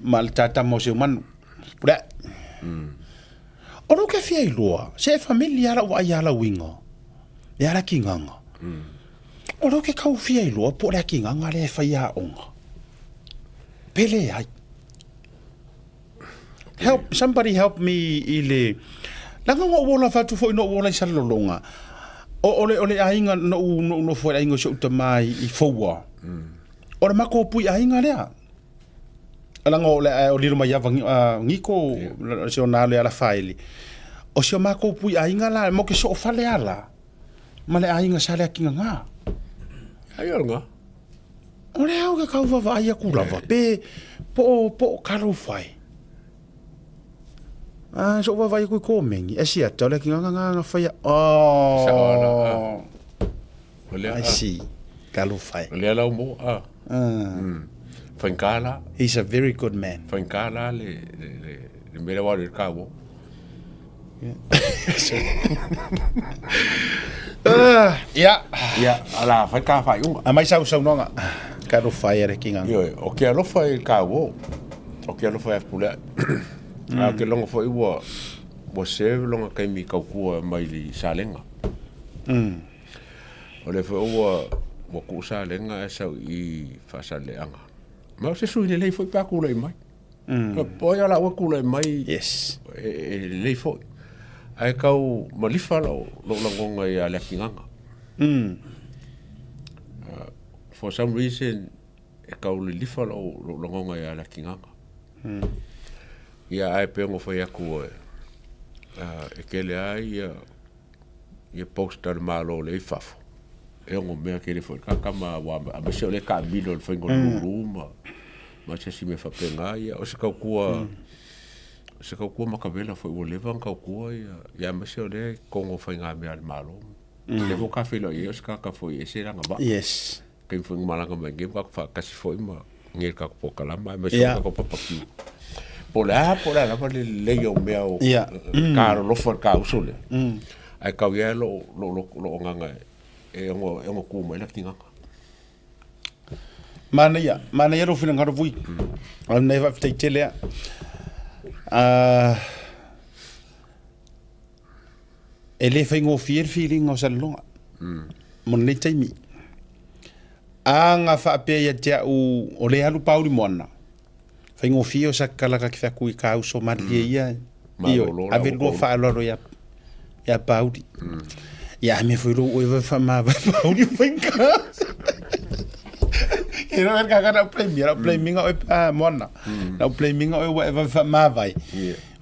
ma le tata mo se manu. Pura. O lo ke fia iloa, se e familia la ua ia lauinga. Le ala ki nganga. O lo ke kau fia iloa po le ki nganga le whai a onga. Pele ai. Help, somebody help me i le... Langa ngō wola whatu fo ino wola i salolonga. O ole ole ainga no u no no fo ainga so uta mai i foua. O le mako pui ainga lea. Langa o le o lilo mai ava ngiko se o nā le ala whaele. O se o mako pui ainga la mo ke so o fale ala. Ma le ainga sa le kinga ngā. Ai o nga. O le au ke kau wawa ai aku lava. Pe po po kalo whai. Ah, so wawa ai kui kōmengi. E sia, te ole ki ngā ngā ngā whai. Oh. Sa ona, ah. O le I see. Kalo whai. O le ala o mo a. Whaingala. He's a very good man. Whaingala le le le le mera wa le ka wo. Ia. Ia, ala whai ka whai unga. A mai sau sau nonga. Kalo whai are ki ngā. Io, o ke alofa i ka wo. O ke alofa e pule. A ke longo fo i ua ua serve longa kai mi kaukua mai li salenga. O le fo ua ua ku salenga e sau i whasaleanga. Ma o se sui le lei fo i pā kula i mai. Po ia la ua kula i mai Yes. e lei fo. Ai kau malifa lo lo langonga i a le kinganga. For some reason e kau le lifa lo lo langonga i a le kinganga. Ia ai pe ngo fai aku e e kele ai ia ia posta le malo le i fafo. E ngo mea kele fo ka kama wa a me se le ka milo le fai ngo lulu ma. Ma se isi mea faapena, ia, o se tautua, o se tautua matavela foi ua leva ona tautua ia, ia aemaise o lea e totonu o faigamea a le Malo. Lea foi ta feiloai ai o se tagata foi e ese lana vaa. Yes. Taimi foi na malaga mai nei ma tatou faatasi foi ma nei le tatou polokalama aemaise foi le tatou papa kiu. Po o le a, po o le a lava le lelei o mea o ta alolofa i le ta uso lea, ae tau ia lou, lou, lou agaga e ono, e ono tu mai lana tinaga. Manaia, manaia lou finagalo Vui. O lenei faafetai tele lava. Ah, e le faigofie le filiga o Salelologa mo lenei taimi. A na faapea ia te au o lea alu Pauli Moana, faigofie o sa kalaka ke fai atu i ka uso malilie ia, ioe, ave lua faaaloalo ia ia Pauli. Ia a mea foi lou oe vai faamavae Pauli o faigata. Ke roa ka ka nau blame ia, nau blame inga oe a Moana. Nau blame inga oe ua e vave faamavae.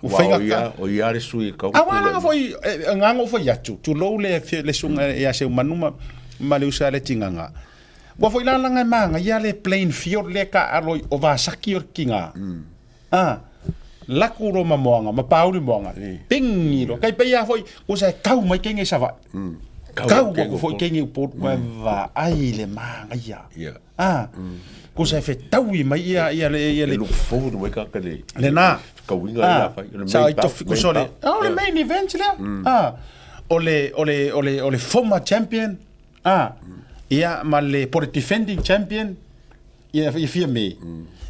Ua faiga ka. O ia le sui e kau. A ua langa foi e ngango foi atu. Tulou le le sunga ia Seumanu ma ma le uso a le Tigaga. Ua foi la langa e magaia le plain field le ka alo o Vasaki o le Tiga. A laku lo ma moanga ma Pauli moanga. Pingi lo. Kai pei a foi ko sa kau mai kenge i Savaii. Kau aku foi kenge i Upolu. Ua vaai le magaia. A ko sa fetaui mai ia ia le ia le look forward mai ka le le na kauiga ia fai le main tofi ko sole. O le main event lea. A o le o le o le o le former champion. A ia ma le po le defending champion ia ia fia me.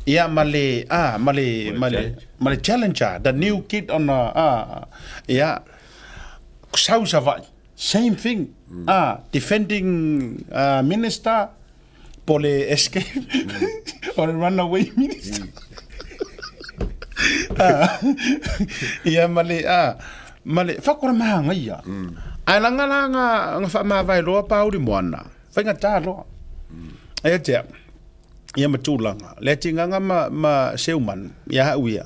Ia ma le a ma le ma le ma le challenger, the new kid on the a ia sau Savaii. Same thing. A defending minister po le escape o le runaway minister. A ia ma le a ma le whakora mahangaia. Ae langa la nga nga whaamavae loa Pauli Moana. Whaingatā loa. E tea, ia ma tūlanga. Le tinganga ma, ma Seuman, ia hau ia.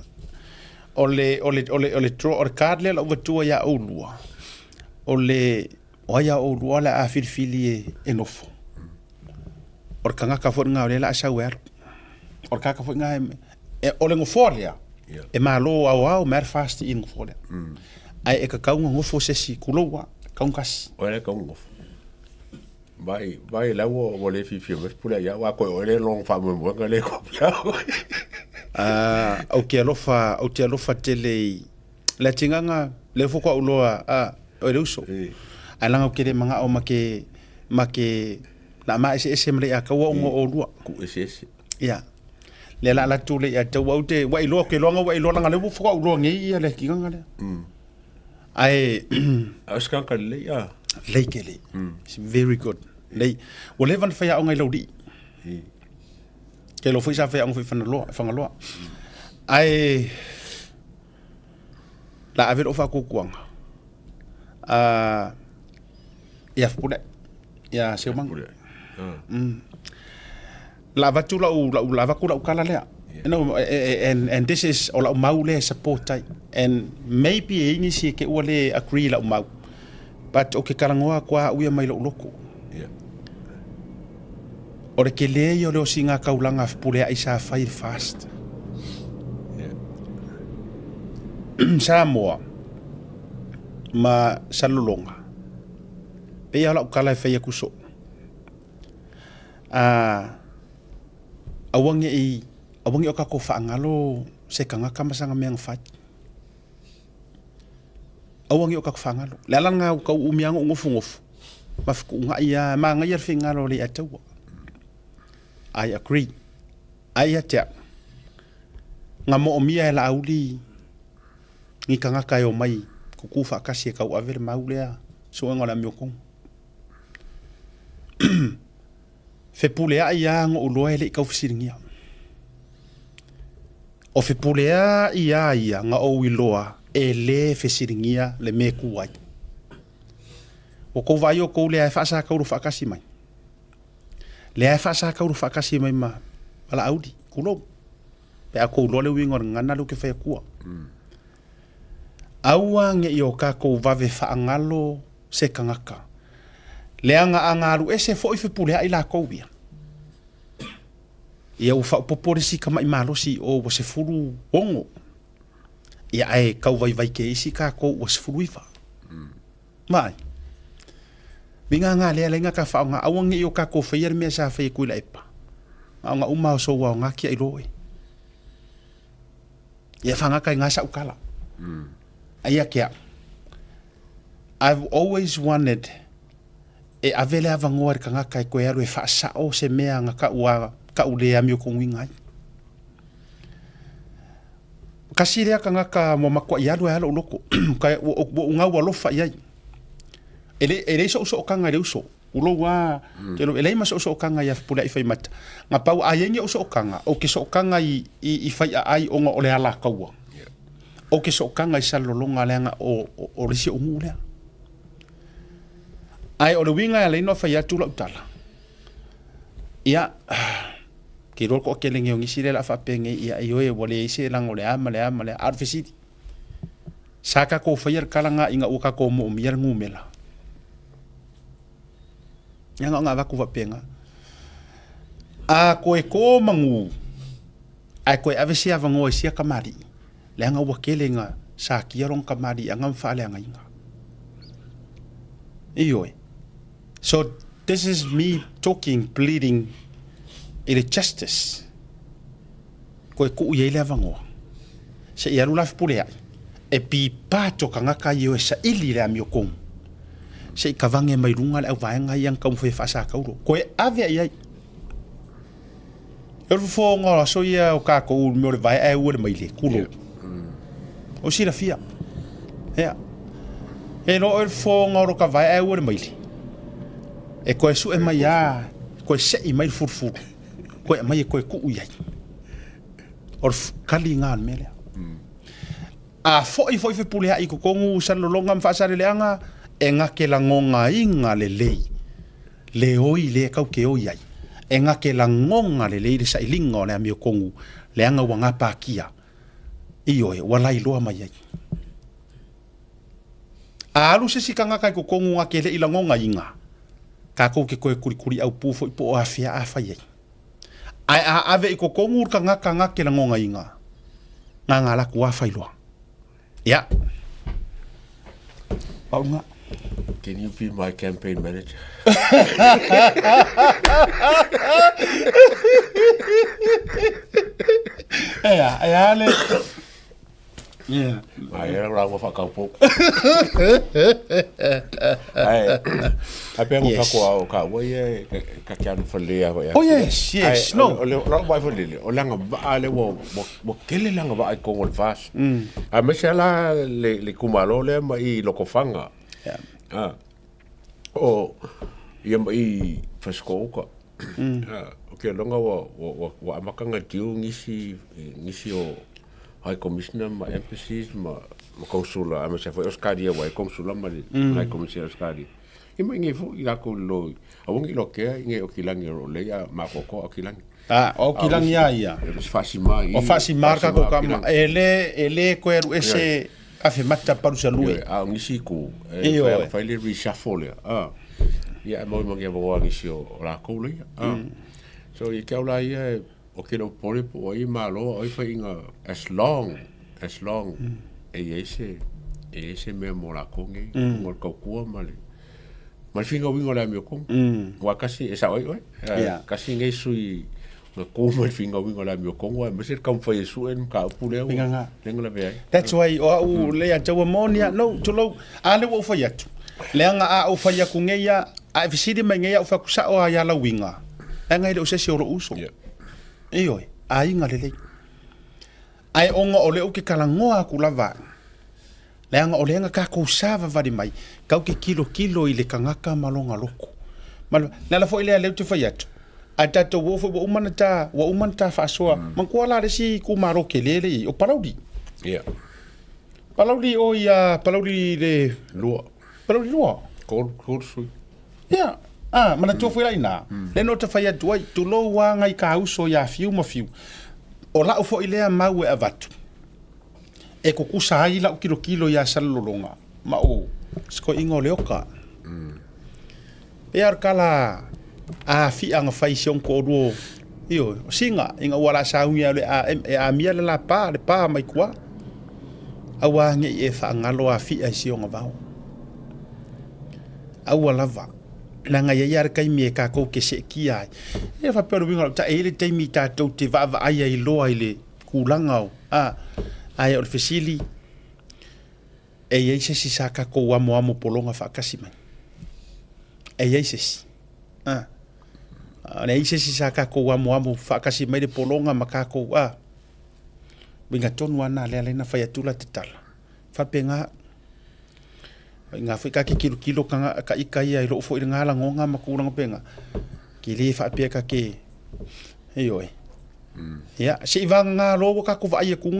O le, o le, o le, o le draw, o le card lea lau vatua ia oulua. O le, o ai a oulua le a filifili e, e nofo. O le kangaka foi ngā o le la sau e alu. O le kaka foi ngā e, e, o le ngofoa lea. E malo au au mer fast i ngofoa lea. Ai e kakau ngofo sesi kuloua, kaungasi. O le kau ngofo. Vai, vai la ua ua le fiafia mai pule ia aua koe oe le long faamoemoega le kopi au. Ah, ou te alofa, ou te alofa tele i le atigaga, lea foi koa ou loa, ah, oe le uso. Ae leaga ou te le magao ma ke, ma ke, la ma eseese ma le ia kaua o olua. Ku eseese. Ia. Lea la alu atu le ia tau au te, ua iloa, ke loaga ua iloa, leaga lea ua faatoa ou loa nei ia le atigaga lea. Ae A o se tagata lelei a? Lelei tele. It's very good. Lelei. Ua leva ona faiaoga i Laulii. Ke iloa foi sa faiaoga foi i Fagaloa, Fagaloa. Ae la ave lou faatuatuaga ia Fepuleai, ia Seumaga. La avatu lau, lau, la avatu lau kala lea. You know, and, and this is, o lau mau lea e support ai. And maybe e i ai nisi e te ua le agree i lau mau. But ou te talanoa atu lava au ia mai lou loto. O le tele ia o le osiga taulaga a Fepuleai sa fai i le fast. Samoa ma Salelologa, pei lava o lau tala e fai atu soo. A, aua ne i, aua ne i o tatou faagalo se tagata ma sana mea na fai. Aua ne i o tatou faagalo. O le ala lena ua tau umi lava ona ou nofonofo ma fetuunai lava, e manaia le finagalo o Leiataua. I agree. Ae ia te au, na moomia e Laauli ni tagata e omai tutu faatasi e tauave le mau lea suega o le amiotonu. Fepuleai lava na ou iloa e le i tau fesiligia. O fepuleai lava ia na ou iloa e le fesiligia le mea e tu ai. Ua tou vaai outou lea e faasatauro faatasi mai. Lea e faasatauro faatasi mai ma Laauli, tulou. Pe a tou iloa le uiga o le gagana lea ou te fai atua. Aua ne i o tatou vave faagalo se tagata, leaga a galu ese foi Fepuleai latou ia. Ia ua faaopoopo le isi tama'i malosi i o ua 16. Ia ae tau vaivai ke isi tatou ua 19. Vaai. Vigaga lea laina ta faaaoga aua ne i o tatou faia le mea sa fai e Tuilaepa. Na ona uma o sou aoga tiai loa oe. Ia fagata i na sa'u tala. Aia te au. I've always wanted e ave le avanoa i le tagata e toe alu e faasao se mea na tau a tau le amiotonuina ai. Kasi lea tagata ua matuai alu ai lava lou loto, ua ou gau alofa i ai. E le, e leai sou sootaga i le uso, ulou lava, e leai ma sou sootaga ia Fepuleai Faimata. Na pau a i ai ni ou sootaga, ou te sootaga i, i, i Faiaai ona o le alataua. Ou te sootaga i Salelologa leaga o, o, o le isi ou nuu lea. Ae o le uiga e ala ai ona fai atu lau tala, ia, ke iloa le toatele nei o nisi lea o le a faapea nei, ia ioe ua leai se laga o le a ma le a ma le a, a o le fesili, sa tatou faia le tala lena ina ua tatou moomia le numera? Ia na ona avatu faapena. A toe to manu, ae toe ave se avanoa i sia tamalii, leaga ua tele ina satia lona tamaliiaga ma faaleagaina. Ioe. So this is me talking, pleading i le justice. Toe tuu i ai le avanoa. Se i alu la Fepuleai e pipa atu o tagata ia e o e saili i le amiotonu. Se i kavage mai luga le auvaega ia na taumafai e faasataulo. Toe ave i ai. O le fofoga o aso ia o tatou i le mea o le vae ae ua le maile, tulou. O silafia. Ia. E iloa oe le fofoga o lota vae ae ua le maile. E toe sue mai lava, toe sei mai le fulufulu, toe aumai e toe tuu i ai. O le kali lena o le mea lea. A foi foi Fepuleai i totonu o Salelologa ma Faasaleleaga, e na te lagonaina lelei le oi lea tau te oi ai. E na te lagona lelei le sailiga o le amiotonu leaga ua gapatia. Ioe, ua lailoa mai ai. A alu se isi tagata i totonu na te le i lagonaina, tatou te toe kulikuliaupū foi po o afea a fai ai. Ae a ave i totonu le tagata na te lagonaina, na na latou a fai loa. Ia. Pau lena. Can you be my campaign manager? Ea, ea le... Yeah. Ai, era rāua whakaupou. Ai, ai pea mo kako au ka ua ia ka kia anu whalea hoi. Oh yes, yes, no. O le rau mai whalele, o langa waa le ua, ua kele langa waa i kongo le fas. A me se la le, le kumalo le ma i lokofanga. Yeah. Ah. O, ia ma i whaskouka. Ah, o ke longa ua, ua, ua, ua amakanga tiu ngisi, ngisi o High Commissioner ma embassies ma, ma consular, a me se foi Australia wa e consular ma le High Commissioner Australia. I mai ngai foi la ko lo, a wongi lo kea i ngai o kilangi o le ia ma ko ko o kilangi. Ah, o kilangi a ia. E whasima i. O whasima ka ko ka ma, e le, e le koe aru ese afe mata parusa lue. A o ngisi ku, e Ioe. whai le reshuffle lea. Ah. Ia e mau mangi a wawa ngisi o la kou le ia. Ah. So i ke au la ia e, o ke lau pole po o ai malo o ai whainga as long, as long e i ai se, e i ai se mea mo la kou nei, mo le kaukua ma le, ma le whinga winga o le amio kongo. Wa kasi e sao ai oe, kasi nei sui nga kou ma le whinga winga o le amio kongo, a mese le kaumawhai e sue ka upu lea ua, Winga ngā. lenga la vea ai. That's why o au le a taua moni a, no, tulou, a le ua ou fai atu. Leaga a ou fai atu nei ia, a e fesili mai nei au fai atu sao a ia lau uiga, leaga e le o se isi o lou uso. Yeah. Ioe, aiga lelei. Ae ona o lea ou te talanoa atu lava au, leaga o lea na tatou savavali mai, tau te tilotilo i le tagata ma lona loto. Ma le, le ala foi lea lea ou te fai atu, a tatou o foi ua uma ona ta, ua uma ona ta faasoa, manatua la le isi itumalo tele lea e i ai, o Palauli. Yeah. Palauli o ia Palauli le Lua. Palauli lua. Tolu, tolu sui. Ia, ah, manatua foi la ina. Le no te fai atu ai, tulou a ngai ka uso ia fiu ma fiu. O lau foi lea mau e avatu. E kukusa ai lau kilokilo ia Salelologa ma o sikoiga o Leoka. Pei a o le tala a fiaga fai si ona toalua Ioe, o siga, ina ua la saunia o le a, e amia le lapa, le pa mai tua. Aua ne i e faagalo afi'a i si ona vao. Aua lava, leaga e i ai lava le taimi e tatou te seetia ai. E le faapea o le uiga o lau tala, e i ai le taimi tatou te vaavaai ai loa i le tulaga o, a, ae o le fesili, e i ai se isi sa tatou amoamo pologa faatasi mai? E i ai se isi? A, a leai se isi sa tatou amoamo faatasi mai le pologa ma tatou, a, uiga tonu lava lena lea na fai atu la te tala. Faapena, ina foi ta te tilotilo ka ita ia i lou foi lena lagona ma tulaga faapena, ke le faapea ta te, ioe. Ia, seivagana loa ua tatou vaai atu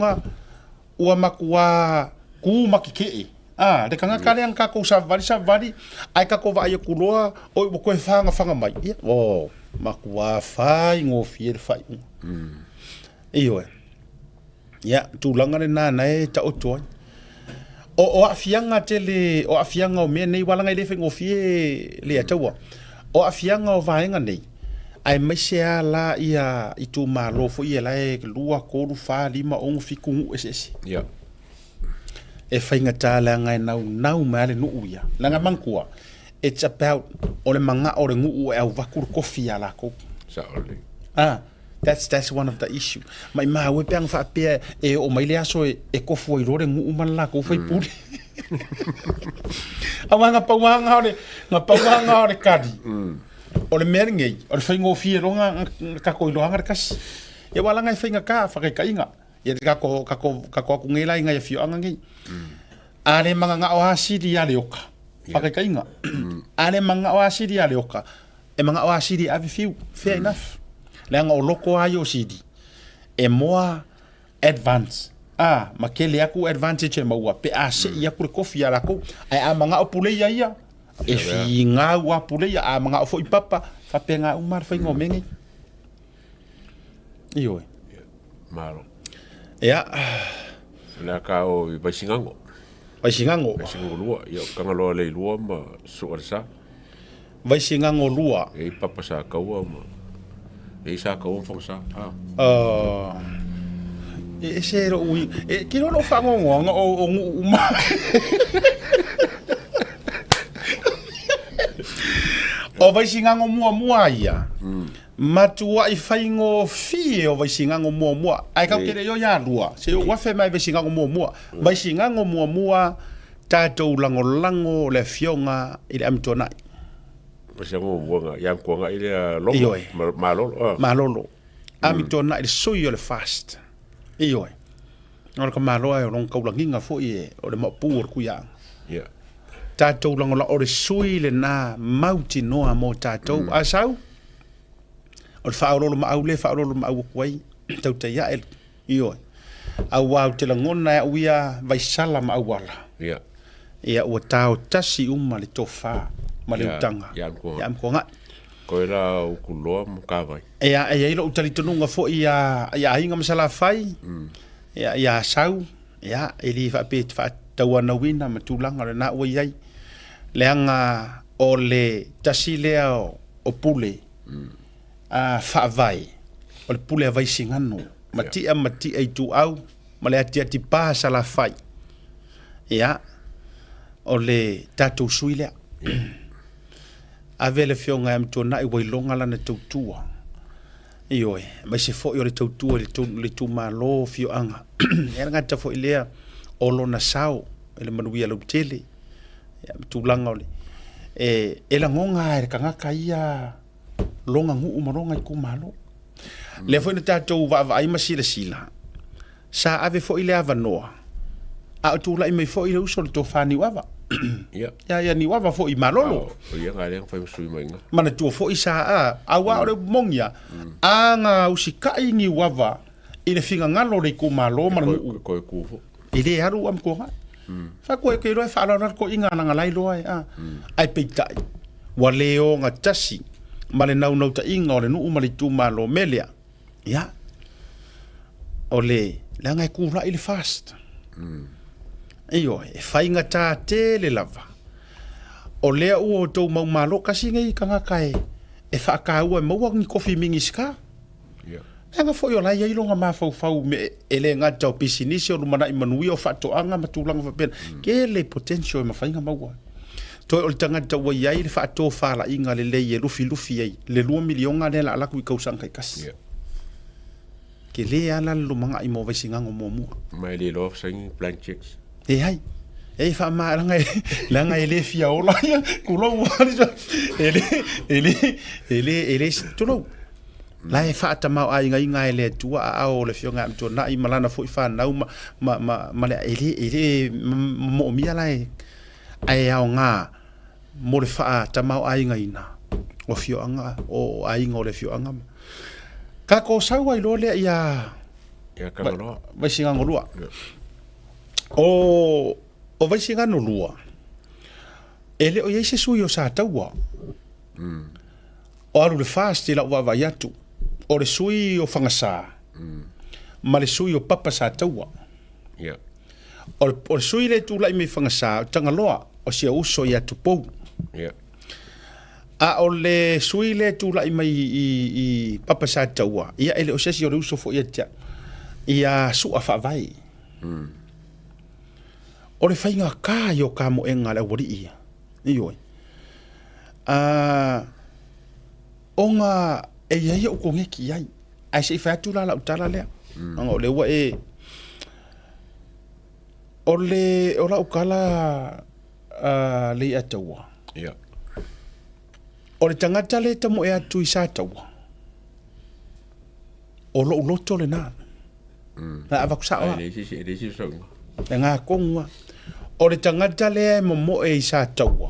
ua matua ku ma keke'e, a, le tagata lea na tatou savali savali ae tatou vaai atu loa oi ua toe fagafaga mai, ia, o, matua faigofie le faaiuga. Ioe. Ia, tulaga lena na e taoto ai. O, o aafiaga tele, o aafiaga o mea nei, aua leaga e le faigofie Leiataua. O aafiaga o vaega nei, aemaise lava la ia itumalo foi ia la e 2, 3, 4, 5, 6, 7 nuu eseese. Ia. E faigata leaga e naunau mai lava le nuu ia. Leaga manatua, it's about o le manao o le nuu e avatu le tofi ia latou. Sao lelei. Ah, That's, that's one of the issue. Maimau e pe ana faapea e oo mai le aso e, e kofu ai loa le nuu ma le latou faipule. Aua na pauaga o le, na pauaga o le kali. O le mea lenei, o le faigofie loa na, na tatou iloaga le kasi. Ia aua leaga e faigata faataitaiga. Ia tatou, tatou, tatou atu nei la i nai afioaga nei. A le mananao lava sili ia Leoka, faataitaiga. A le mananao lava sili ia Leoka, E manao a Siri e ave fiu, fair enough. Leaga o loko a ia o Siri, e more advance, a, ma tele atu advantage e maua pe a sei atu le kofi ia lakou. Ae a manao puleia ia, e figau a puleia, a manao foi papa, faapena uma le faiga o mea nei. Ioe. Malo. Ia. O le a ka o i Vaisigano. Vaisigano. Vaisigano lua. Ia, o Tagaloa Leilua ma Sua le Sa. Vaisigano lua. E i ai papa sa kaua ma e i sa kaua ma Fagasa. Ah. E ese lou ui, e kilo lou faanoanoaga o, o nuu uma. O Vaisigano muamua ia. Matuai faigofie o Vaisigano muamua. Ae kau te le io ia lua. Se ou afe mai Vaisigano muamua. Vaisigano muamua tatou lagolago le afioga i le Amituanai. Ia Amituanai lea Lolo. Ioe. Malolo. Ah. Malolo. Amituanai le sui o le FAST. Ioe. O le tamaloa e o lona taulagiga foi e o le maopu o le Tuiaana. Yeah. Tatou lagolago o le sui lena mautinoa mo tatou. A sau, o le faaoloolomaau lea e faaoloolomaau atu ai, tautai ae Ioe. Aua ou te lagona e au ia vaisala ma auala. Ia. Ia ua tao tasi uma le tofa ma le utaga ia Amituanai. Koe la Ukuloa ma Kavai. Ia, e i ai lou talitonuga foi ia ia Aiga ma Salafai, ia ia Asau, ia e le faapea e te faatauanauina ma tulaga o lena ua i ai. Leaga o le tasi lea o pule a faavae, o le pule a Vaisigano, matia matia ituau ma le atiati pa Salafai. Ia, o le tatou sui lea. Ave le afioga ia Amituanai ua iloga lana tautua. Ioe, aemaise foi o le tautua i le itumalo, afioaga. E le gata foi lea o lona sao i le manuia lautele. Ia, ma tulaga o le... E, e lagona lava e le tagata ia lona nuu ma lona itumalo. Lea foi na tatou vaavaai ma silasila, sa ave foi le avanoa, a o tulai mai foi le uso le tofa Niuava. Ia. Ia, ia Niuava foi i Malolo. O ia nga lea na fai ma sui mai nga. Manatua foi sa a, aua o le moni a, a na usikai Niuava i le finagalo o le itumalo ma le nuu. Koe ku fo. E le alu a matua ngai. Fa koe ke loa e faaaloalo ko inga na ngalai loa e a. Ai peitai, ua le ogatasi ma le naunautaiga o le nuu ma le itumalo mea lea. Ia, o le leaga e kula'i le FAST. Ioe, e faigata tele lava. O lea ua outou maumalo kasi nei tagata e, e faataua e maua ni kofi Minisita. Leaga foi o la e i ai lona mafaufau e le gata o pisinisi, o lumanai manuia, o faatoaga ma tulaga faapena. Tele potential e mafai ona maua. Toe o le tagata ua i ai le faatofalaiga lelei e lufilufi ai le $2 miliona lea o le a alu atu i tausaga taitasi. Yeah. Tele lava la le lumanai mo Vaisigano muamua. Ma e le iloa saini blank checks. Leai. E faama leaga e, leaga e le fia ola ia, tulou e le, e le, e le, e le, tulou. La e faatamaoaigaina e le Atua aao o le Afioga ia Amituanai ma lana foi fanau ma, ma, ma, ma le, e le, e le moomia la e, ae aoga mo le faatamaoaigaina o afioaga, o aiga o le afioaga. Tatou sau ai loa lea ia Ia Tagaloa. Vaisigano 2. O, o Vaisigano 2, e le o i ai se sui o Sataua. O alu le FAST i lau vaavaai atu, o le sui o Fagasā ma le sui o Papa Sataua. Yeah. O le, o le sui lea e tulai mai Fagasā, o Tagaloa, o si ou uso ia Tupou. Yeah. A o le sui lea e tulai mai i, i Papa Sataua, ia e le o se isi o le uso foi ia te au, ia Sua Faavae. O le faigata ia o kamoega a le aualii ia. Ioe. A, ona e i ai ou koneki i ai. Ae se i fai atu la lau tala lea. Ona o lea ua e... O le, o lau tala uh, Leiataua. Yeah. O le tagata lea e tamoe atu i Sataua, o lou loto lena. Na avatu sao lava. E leai se fesoasoani. E ngā tonu lava. O le tagata lea e momoe i Sataua,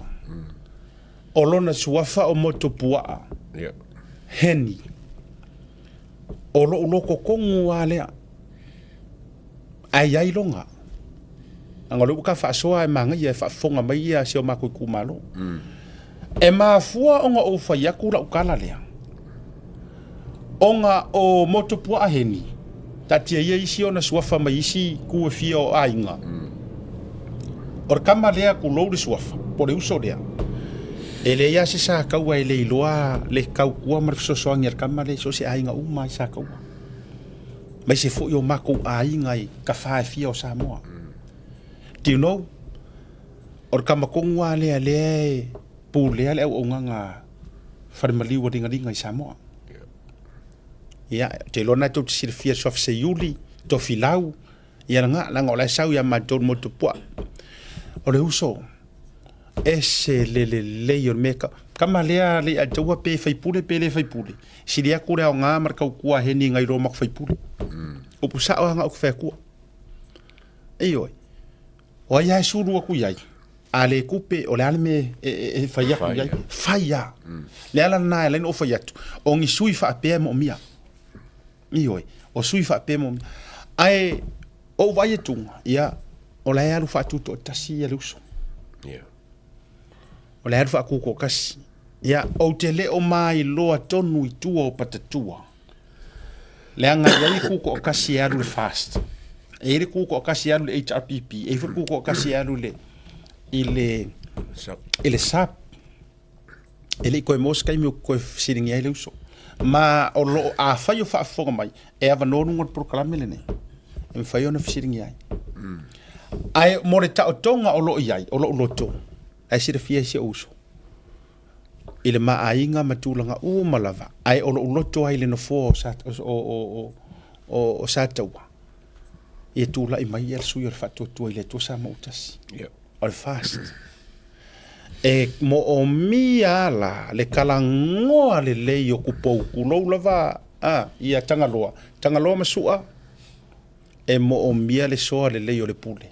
o lona suafa o Motupuaa, Yeah. Heni. O lou loto tonu lava lea. Ae i ai lona. Leaga o lea ua ta faasoa e manaia e faafofoga mai ia si o matou itumalo. E mafua ona ou fai atu lau tala lea, ona o Motupuaa Heni, taatia ia isi ona suafa mai isi itu e fia o aiga. O le tama lea tulou le suafa, po o le uso lea, e leai lava se Sataua e le iloa le tautua ma le fesoasoani a le tama lea i so o se aiga uma lava i Sataua. Aemaise foi o matou aiga i tafa e fia o Samoa. Do you know? O le tama tonu lava lea lea e pulea le auaunaga fale maliu a ligaliga i Samoa. Ia, ou te iloa lena tou te silafia le suafa Seiuli, Tofilau, ia lena, leaga o la e sau ia matou i le motu puaa. O le uso, ese le lelei o le mea e tau. Tama lea Leiataua pe faipule pe le faipule, sili atu le aoga ma le tautua heni nai lo ma faipule. Upu sao lava na ou te fai atua. Ioe. O ai lava e sulu atu i ai, a le tupe, o le a le mea e fai atu i ai? Fai lava. Le ala lena e ala ai ona ou fai atu, o ni sui faapea e moomia. Ioe, o sui faapea e moomia. Ae o ou vaai atuga, ia, o la e alu faatutoatasi ia le uso. Yeah. O la e alu faatutoatasi. Ia, ou te le o mailoa tonu i tua o Patatua. Leaga e i ai le tutoatasi e alu i le FAST, e i ai le tutoatasi e alu i le HRPP, e i ai foi le tutoatasi e alu i le, i le, i le SAP. E le i toe maua se taimi ou te toe fesiligia ai le uso. Ma o lo o, afai o faafofoga mai, e avanoa luga o le polokalame lenei, e mafai ona fesiligia ai. Ae mo le taotoga o lo o i ai, o lou loto, la e silafia e si ou uso, i le ma aiga ma tulaga uma lava, ae o lou loto ai i le nofoa o Sataua, ia tulai mai ia le sui o le Faatuatua i le Atua Samoa ua tasi. O le FAST. E moomia la le talanoa lelei o Tupou, tulou lava a, ia Tagaloa, Tagaloa ma Sua, e moomia le soa lelei o le pule.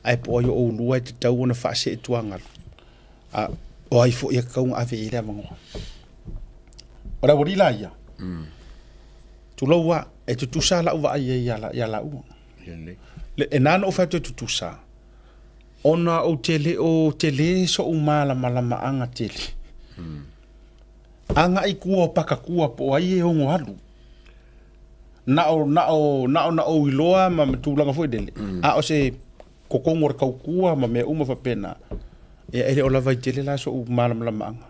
Ae po o ai o oulua e tatau ona faaseetuagalu. A o ai foi e tatau ona ave i ai le avanoa. O le aualii la ia, tulou a, e tutusa lau vaai ai ia laua. E na ona ou fai atu e tutusa, ona ou te le o tele so'u malamalamaaga tele. Agai i tua o Pakatua po o ai e ono alu. Na o, na o, na ona ou iloa ma tulaga foi lele, a o se totonu o le tautua ma mea uma faapena, ia e le o lava ai tele la so'u malamalamaaga.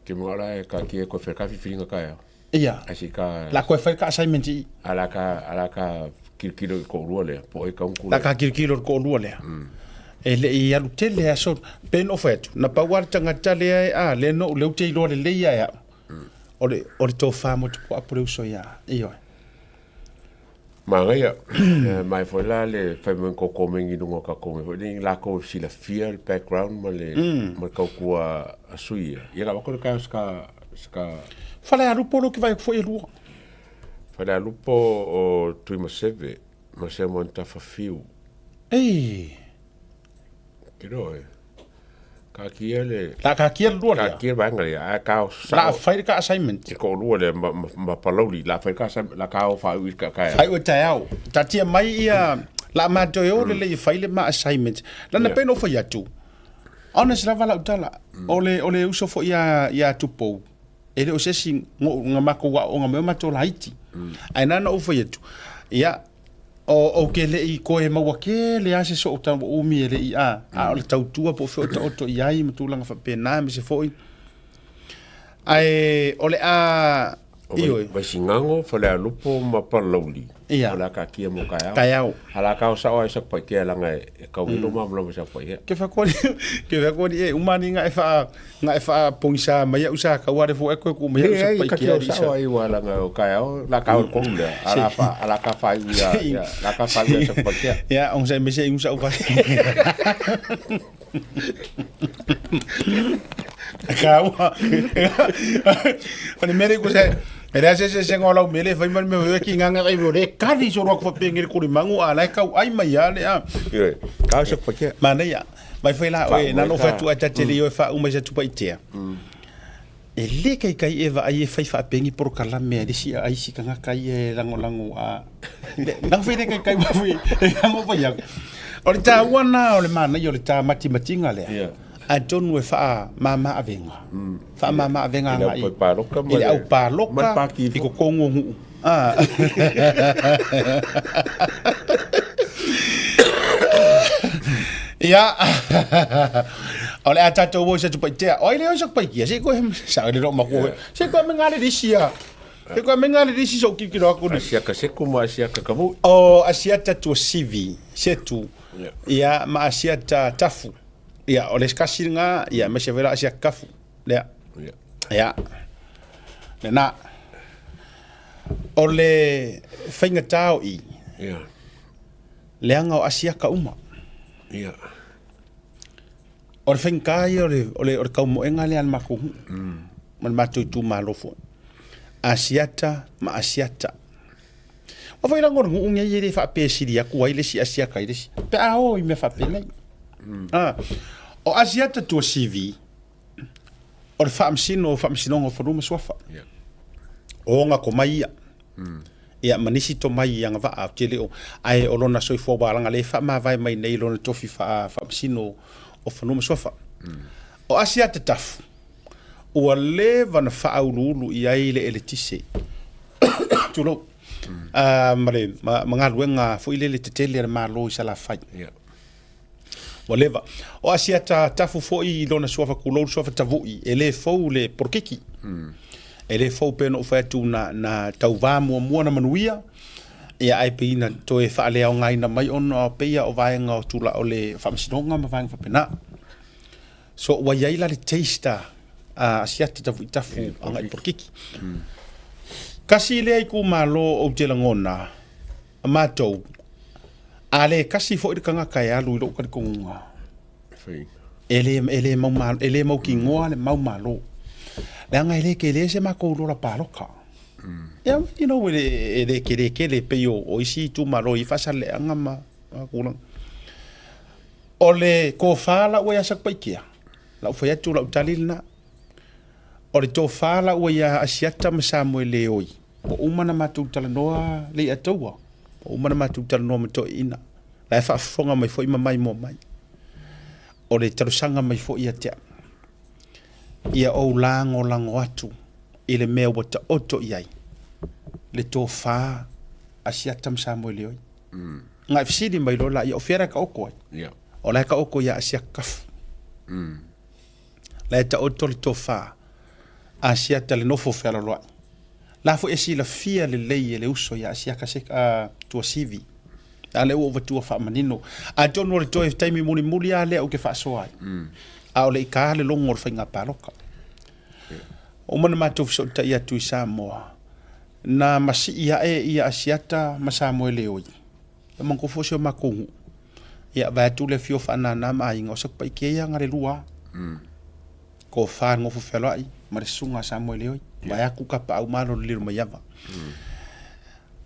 Te manao la e taatia e toe fai ka filifiliga taeao. Ia. Ae se i ka. La koe fai ka assignment i. A la ka, a la ka kilokilo i ko'olua lea, po o ai kaunku lea. La ka kilokilo i le ko'olua lea. E le i alu tele aso, pe na ou fai atu, na pau lava le tagata lea e, a, lea na ou, lea ou te iloa lelei lava e au, o le, o le tofa motupuapu le uso ia, ioe. Manaia, mai foi la le fai mai koko mengi lunga o tatou mea foi nei latou e silafia le background ma le ma le tautua a sui ia. Ia la avatu le taeao saka saka Falealupo lou ke vaai atu foi e lua. Falealupo o Tuimaseve ma Samuel Tafafiu. Ei. Kilo e. Kakia le. La kakia le lua lea. Kakia le vaega lea. Ae ka o sao. La fai le ka assignment. Te ko'olua lea ma, ma, ma Palauli. La fai ka assignment. La ka o whaau i ka kaea. Whai o taeao. Tatia mai ia la mātou e o le lei fai le ma assignment. Lana yeah. peno fai atu. Honest lava lau tala. O le, o le uso fo ia, ia tupou. E le o se isi nga makou aoaoga mai o matou laiti. Ae na ona ou fai atu, ia, o, ou te le i koe maua kele lava se soo tau umi e le i a, a o le tautua po o fea o taoto i ai ma tulaga faapena aemaise foi. Ae o le a O Vai, Vaisigano, Falealupo ma Palauli. Ia. O le a taatia mo taeao. Taeao. A la ka o sao ai Satupaitea leaga e kau i lo malamalama i Satupaitea. Ke whakori, ke whakori e uma ni nga e wha, nga e wha pongisa mai au sa kau are fo e koe ku mai au sa pai ki o sao ai wa langa o taeao, la ka o kolu lea. A la fa, a la ka wha i ia, ia, la ka wha i ia Satupaitea. Ia, ong sa mese i usa uka. Kaua. O le mere ko se E lea se se se ngola mele fai mai me ki nganga kai le kali so ro ko pe ngere kuri mangu a lai kau ai mai a le a. Ioe. Ka se pa ke. Mana ia. Mai fai la oe na no fatu a tatele ioe fa uma se tupa itea. E le kai kai e va ai e fai fa pengi porokalame a le isi a isi kangaka ia e lagolago a Nang fai le kai kai wa fai e hango fai aku. O le tāua nā o le manaia o le tā matimatiga lea. Yeah. Atonu e whaamāmā avenga. Whaamāmā avenga I le ngai. au pāloka ma I le au ma le pāloka pāki i ko kongo nguu. Ah. Ia. O le a tātou o i sa tupaitea. O ai le o i sa tupaikia. Se koe, sa le ro maku. Se koe me ngā le risia. E koe me ngā le risi so kikiro aku ni. Asiaka seku ma asiaka kamu. O asiata tuasivi, setu, ia ma asiata tafu. Ia, o le kasi ngā, ia, me se vela asiaka kafu. Lea. Ia. Lena. O le faigata o i. Ia. Leaga o asiaka uma. Ia. O le faigata ia o le, o le, o le kaumoega lea a le matou nuu. Ma le matou itumalo foi. Asiata ma Asiata. Ua foi laga o le nuu nei e le faapesili atu ai le isi Asiata i le isi. Pe a o i mea faapenei. Ah, o Asiata Tuasivi, o le faamasino o Faamasinoga o Fanua ma Suafa. Yeah. O ona tomai ia. Ia, ma nisi tomai i agavaa, ou te le o, ae o lona soifua ua alaga lea e faamavae mai nei lona tofi faa, faamasino o Fanua ma Suafa. O Asiata Tafu, ua leva ona faauluulu i ai le eletise, tulou, ma le, ma, ma galuega foi lele tetele a le Malo i Salafai. Yeah. Ua leva. O Asiata Tafu foi i lona suafa kulou, le suafa Tavui, e le fou le polokiki. E le fou pei ona ou fai atu na, na tauvā muamua na manuia, ia ae pei na toe faaleaogaina mai ona o pei o vaega o tula o le faamasinoga ma vaega faapena. So ua i ai la le taste a, a Asiata Tavui Tafu agai i polokiki. Kasi lea itumalo ou te lagona, a matou, a le kasi foi le tagata e alu i lou talitonuga, e le, e le mau, e le mautinoa le mau malo. Leaga e le tele se matou lola paloka. Ia, you know, e le, e le tele tele pei o, o isi itumalo i faasaleaga ma, ma tulaga. O le tofa lau ia Satupaitea, lau fai atu lau tali lena, O le tofa la ua ia Asiata ma Samuele oi, ua uma ona matou talanoa Leiataua, ua uma ona matou talanoa ma toeaiina, la e faafofoga mai foi ma maimoa mai. O le talosaga mai foi ia te au, ia ou lagolago atu i le mea ua taoto i ai le tofa Asiata ma Samuele oi. Nga e fesili mai loa laia, o fea la e taoto ai? O la e taoto ia Asiata Tafu. La e taoto le tofa Asiata le nofo fealoloai. La foi e silafia lelei e le uso ia Asiata se Tuasivi. A lea ua ou avatua faamanino. Atonu o le toe taimi mulimuli lava lea ou te faasoa ai. A o le i ka le logo o le faiga palota. Ua uma ona matou fesootai atu i Samoa, na masii ae ia Asiata ma Samoeleoi. E manatua foi si o matou nuu. Ia vaeatu le afio o Faanana ma aiga o Satupaitea ia na le lua. Tofa le nofo fealoai ma le susuga a Samoeleoi. Vaeatu Tapaau ma alo o le Lilomaiava.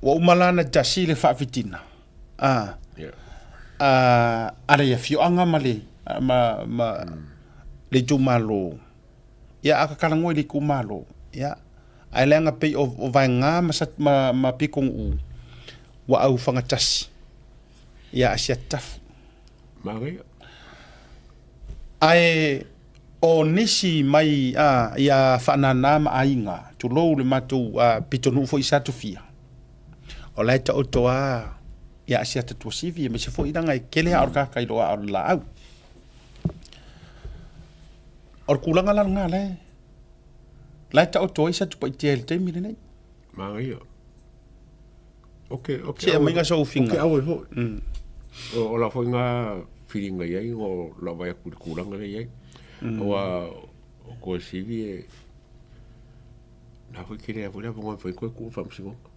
Ua uma la ona tasi le faafitina a a le afioaga ma le ma, ma le itumalo. Ia a tatalagoa i le itumalo, ia ae leaga pei o, o Vaega ma, ma, ma Pitonuu ua aufagatasi ia Asiata Tafu. Manaia. Ae o nisi mai a, ia Faanana ma aiga, tulou le matou a, pitonuu foi i Satufia, o la e taoto lava ia Asiata Tuasivi, aemaise foi leaga e tele aa o le tagata i lo aa o le laau. O le tulaga la lena la e, la e taoto ai Satupaitea i le taimi lenei. Manaia. Ok, ok. Se aumaiga sou finga. Ok, aue foi. O, o lau foi ngā whiringa i ai, o lau vai aku i le kūlanga lea i ai. Aua, o koe sivi e, nā foi kere a foi lea vonga foi koe ku whamsingonga.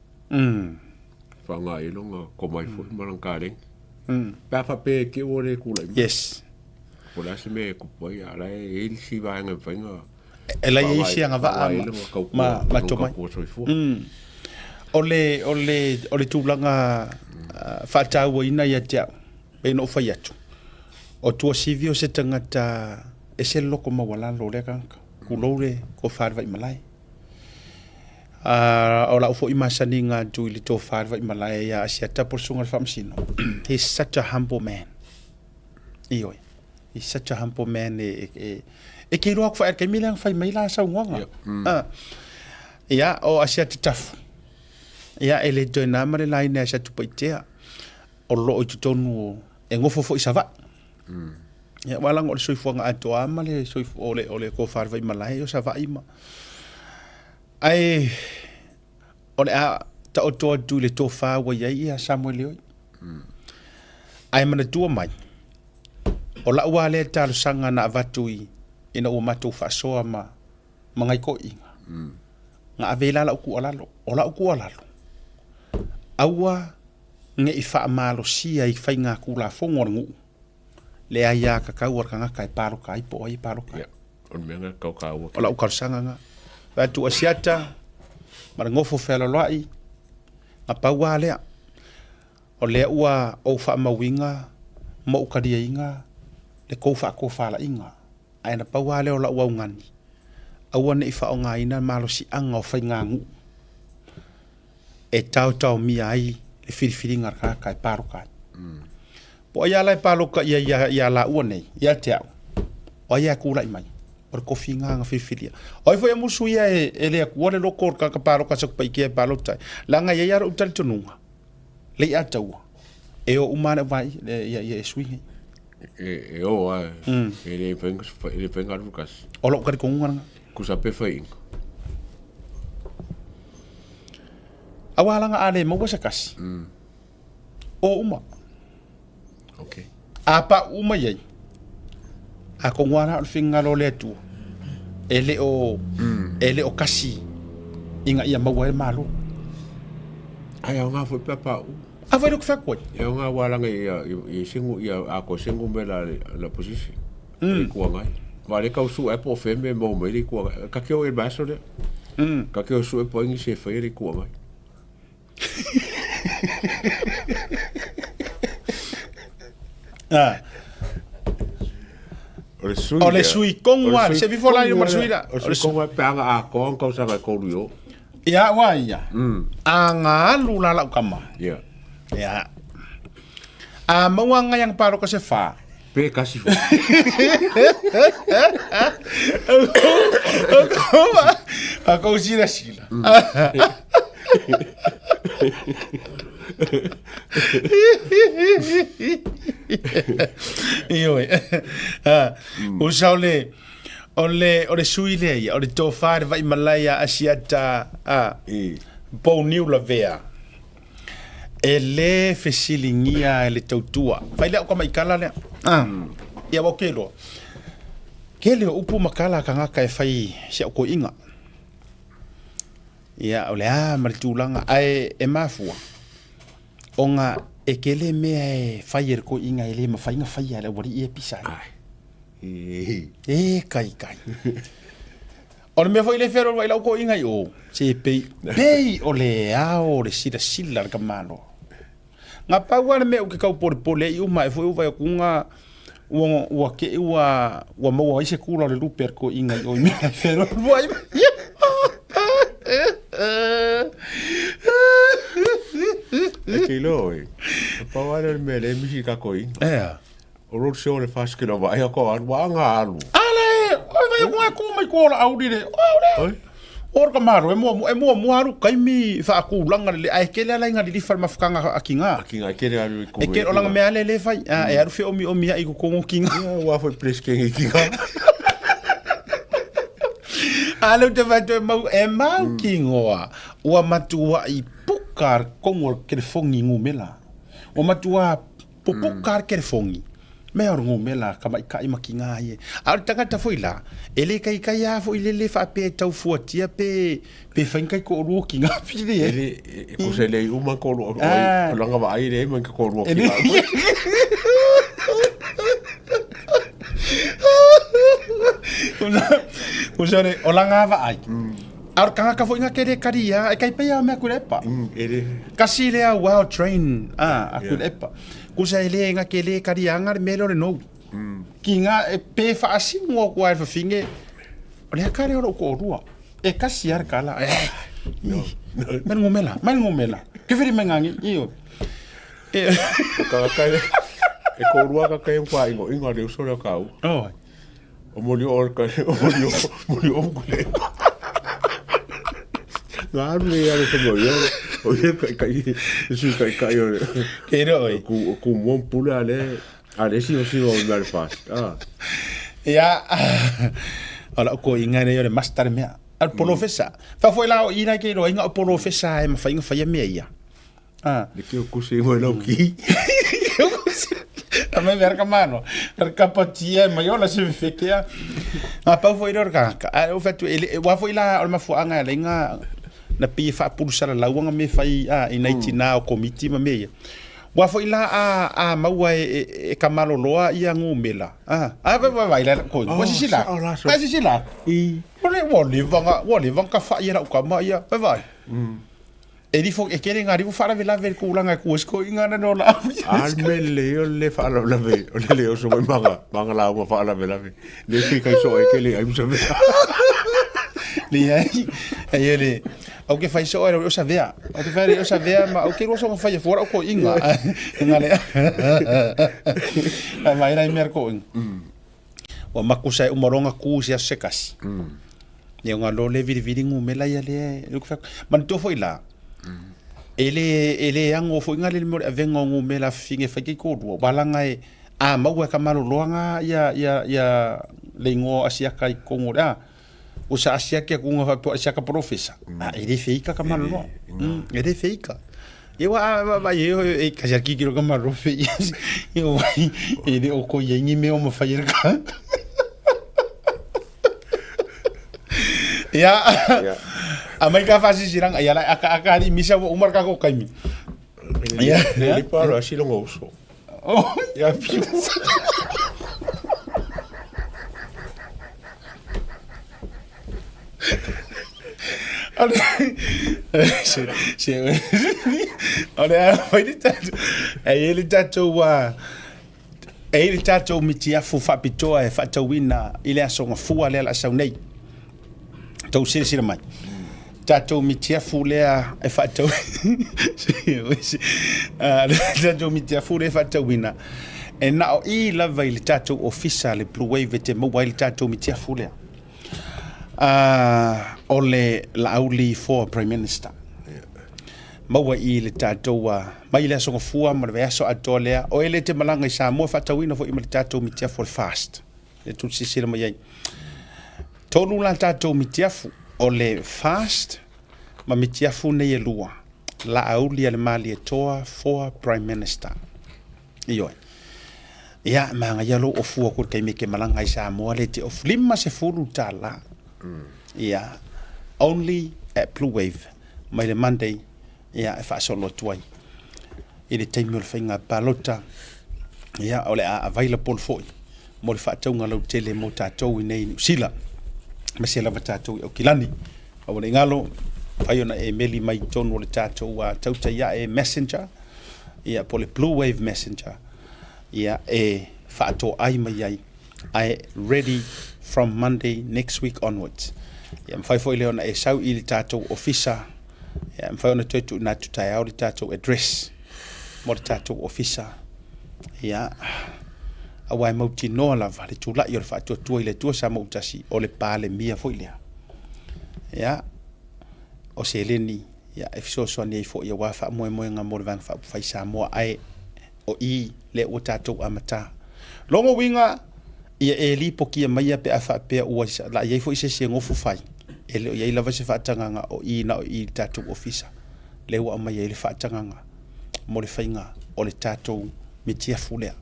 Whanga e longa ko mai foi ma lang kārengi. Pea whape ke o le kūlai. Yes. Po le a se mea e kupu ai, a la e i ai le isi vaega e mafai ona E la e i ai isi agavaa ma, ma tomai. O le, o le, o le tulaga faatauaina ia te au, pei ona ou fai atu, o Tuasivi o se tagata e ese le loko maualalo o lea tagata, tulou le tofa i le Vaimalae. O lau foi masaniga atu i le tofa i le Vaimalae ia Asiata po o le Susuga i le Faamasino, he is such a humble man. Ioe. He's such a humble man e, e, e ke iloa aku whaea taimi lea whai mai la saunoaga. Yeah. Ia, o Asia Te Tafu. Ia, e le toe nā ma le laina e Satupaitea. O loo i totonu o, e ngofo foi Savaii. Ia, aua leaga o le soifuaga atoa ma le soifu, o le, o le tofa i le Vaimalae o Savaii ma. Ae, o le a taoto atu i le tofa ua i ai ia Samuele oi. Ae manatua mai, o lau lava lea talosaga na avatu i, ina ua matou faasoa ma, ma nai toeaiina, na ave ai la lau tuualalo. O lau tuualalo, aua ne i faamalosia i faiga tulafono a le nuu le aiatatau a le tagata e palota ai po o ai e palota ai. Ia, o le mea lena e tau taua. O lau talosaga lena. Vae atu Asiata ma le nofo fealoaloai, na pau lava lea. O lea ua ou faamauina ma ou taliaina le tou faatofalaiga, ae na pau lava lea o lau augani, aua ne i faaaogaina le malosiaga o faiganuu e taotaomia ai le filifiliga a le tagata e palota ai. Po o ai lava la e palota i ai ia laua nei, ia te au, o ai lava e tulai mai, o le tofiga na filifilia. O ai foi a musu ia e le atua le loko o le tagata palota a Satupaitea e palota ai, leaga e i ai lava lou talitonuga, le i'a taua, e o uma lava le vai ia ia e sui nei. E o lava, e le mafai ona alu kasi. O lou talitonuga lena. Kusa pe faiga. Aua laga a le maua se kasi, o uma. Okay. A pau uma i ai, atonu lava la o le finagalo o le Atua, e le o, e le o kasi ina ia maua ai le Malo. Ae aoga foi pe a pau. A foi lea ou te fai atu ai. E aoga aua laga ia i se ia a ko se ngumera le opposition. Le Itu Agai. Aua o lea e tau sue po o fea mea e maua mai le Itu Agai. Ka te o i le vaiaso lea. Ka te o sue po o ai nisi e faia le Itu Agai. O le sui O le sui kongu lava, se fifo la i luma le sui la. O le sui kongu pe aga atoa ona tausaga e tolu i o. Ia aua ia. A ga alu la lau tama. Ia. Ia. A maua ngai ang paloka se fa. Pe kasi foi. A kou sila sila. Ioe. Usa o le... O le, o le sui lea ia, o le tofa le vai malae a Asiata a Pou Niu Lavea. E le fesiligia e le tautua. Fai lea o ka maikala lea. Ah. Ia wa ke loa. Kele o upu makala kangaka e fai si au koiinga. Ia o le a ma le tulaga ae e mafua ona e tele mea e fai e le toeaina e le mafai ona faia e le aualii ia e pisa ai. E kai kai. O le mea foi le fealualuai i lau toeaina i o, se pei, pei o le ao o le silasila a le tamaloa. Na pau lava le mea ou te tau polepole ai uma ae foi ua vaai atu na ua ua te i ua ua maua ai se kula o le lupe a le toeaina i o i mea e fealualuai mai. E te iloa oe, e pau lava lea o le mea lea e misi i ka toeaina. Ea. O road show le fast kilo vaai ako alu anga alu. Ale, oi vai ko ko mai ko la audi le. Oi. O ka maro e mua e mua mua alu kaimi whaakulanga le ai kele ala inga lilifa le mafukanga a kinga. A kinga e kele alu i ko. E kele olanga mea le le fai e alu fe omi omi ai ko kongo kinga. Ia ua foi place kengi kinga. Ale te vai te mau e mau kingoa. Ua matua i puka kongo kelefongi ngumela. Ua matua Pupuka ar kerefongi, mea o ngumela ka maikaʻi ma ki ngā ie. A o le tangata foi la, e le kaikai a foi le le faapea e tau fuatia pe pe fai kai ko olua ki ngā pili e. E le, e ko se le uma ko olua, o langa wa ai le ma ko olua ki ngā. Kusa le, o langa wa ai. A o le kangaka foi nga kere kari ia, e kai pei a mea kulepa. E le. Kasi lea well trained a Tuilaepa. Kusa e le nga ke le kari anga le mea lea o le nou. Ki nga e pe faasimu au kua e fafine, o le aka lea o lou toalua. E kasi a le kala. Eh, no. Mai le ngomela, mai le ngomela. Ke fili mai ngangi, io. E Kaka e toalua kaka e kwa ingo ingo le uso le kau. Oh. O moli o ka o moli o moli o Tuilaepa. Ngā aru nei aru ka moli o o ia kai kai e sui kai kai o Ke ro oi. Ku ku mo pula ale ale si o si o me fast. Ah. Ia o lau ko inga nei o le master mea. Al polofesa. Fa foi la o ina ke ro inga o polofesa e mawhai inga whaia mea ia. Ah. Le ke o kusi mo lau ki. A me verka mano. Per kapatia mai ola se fekea. A pau foi ro ka. A o fatu ele wa foi la o le mafuanga le inga na pi fa pulsa la lauanga me fai a i nei tina o komiti ma me ia. Wa foi la a a maua e, e ka maloloa ia ngumela. A a vai vai vai la ko. Wa sisi la. Wa sisi la. I. Wa le wa le vanga wa le vanga fa ia la ukama ia. Vai vai. E rifo, e kere ngā rifo wharawelawe le kūlanga e kua siko i ngā nano la au. A le mea lelei o le whaalawelawe, o le leo so mai manga, manga la ua whaalawelawe. Le fi kai so e kele ai musa mea. Le ai, ai ele, au ke whai so e o sa vea. Au ke whai o sa vea ma au ke rua so whai fuara o ko inga. Nga le. Ai mai rai mea ko inga. Ua makusa e umaronga ku se aso se kasi. Ia o ngā lo le vilivili ngumela ia le le ku whako. Manatua foi la, e le, e le ango foi ngā le mo le avenga o ngumela whinge whai kei kōrua. Walanga e a maua e ka maloloa ngā ia, ia, ia le ingoa asiaka i kongo le, a, o sa asiaki aku ngā whapua asiaka profesa. A, e le whiika ka maloloa. E le whiika. Ia wa a wa e e kasi a kikiro ka maloloa whii. Ia wa e le o ko ia ingi mea o mawhai e ka. Ia, a mai ka whasisiranga, ia lai aka aka hari misa wa umar ka ko kaimi. Ia, le paro a silonga uso. Oh, ia piu. Ale, se, se, ale a fai le tatou, e i le tatou, e i le tatou mitiafu faapitoa e faatauina i le aso gafua lea o le a sau nei. Tou silasila mai. Tatou mitiafu lea e faatau tatou mitiafu lea e faatauina e na o i lava i le tatou ofisa le Blue Wave e te maua ai le tatou mitiafu lea. O le Laauli for Prime Minister. Maua i le tatou mai le aso gafua ma le vaiaso atoa lea, o e le te malaga i Samoa faatauina foi ma le tatou mitiafu o le FAST. E tou te silasila mai ai. Tolu la tatou mitiafu, o le Fast ma mitiafu nei e lua, Laauli a le Malietoa for Prime Minister. Ioe. Ia, manaia lou ofu atu i le taimi e te malaga ai i Samoa le te ofu, $50. Ia, only at Blue Wave mai le Monday ia, e faasolo atu ai i le taimi o le faiga palota. Ia, o le a available foi mo le faatauga lautele mo tatou i nei i Niu Sila, aemaise lava tatou i Aukilani. Aua ne i galo, mafai ona e meli mai i totonu o le tatou Tautai Ae Messenger, ia, po o le Blue Wave Messenger, ia, e faatoai mai ai, ae ready from Monday next week onwards. Ia, mafai foi lea ona e sau i le tatou ofisa, ia, mafai ona toe tuuina atu taeao le tatou address mo le tatou ofisa, ia, aua e mautinoa lava le tulai o le faatuatua i le Atua Samoa-ua-tasi, o le Palemia foi lea. Ia, o seleni ia, e fesoasoani ai foi aua faamoemoega mo le Vaega Faaupufai Samoa, ae o i lea ua tatou amata. Lona uiga, ia e lipotia maia pe a faapea ua la i ai foi se isi e nofo fai, e le o i ai lava se faatagaga o i na o i i le tatou ofisa, lea ua aumai ai le faatagaga mo le faiga o le tatou mitiafu lea.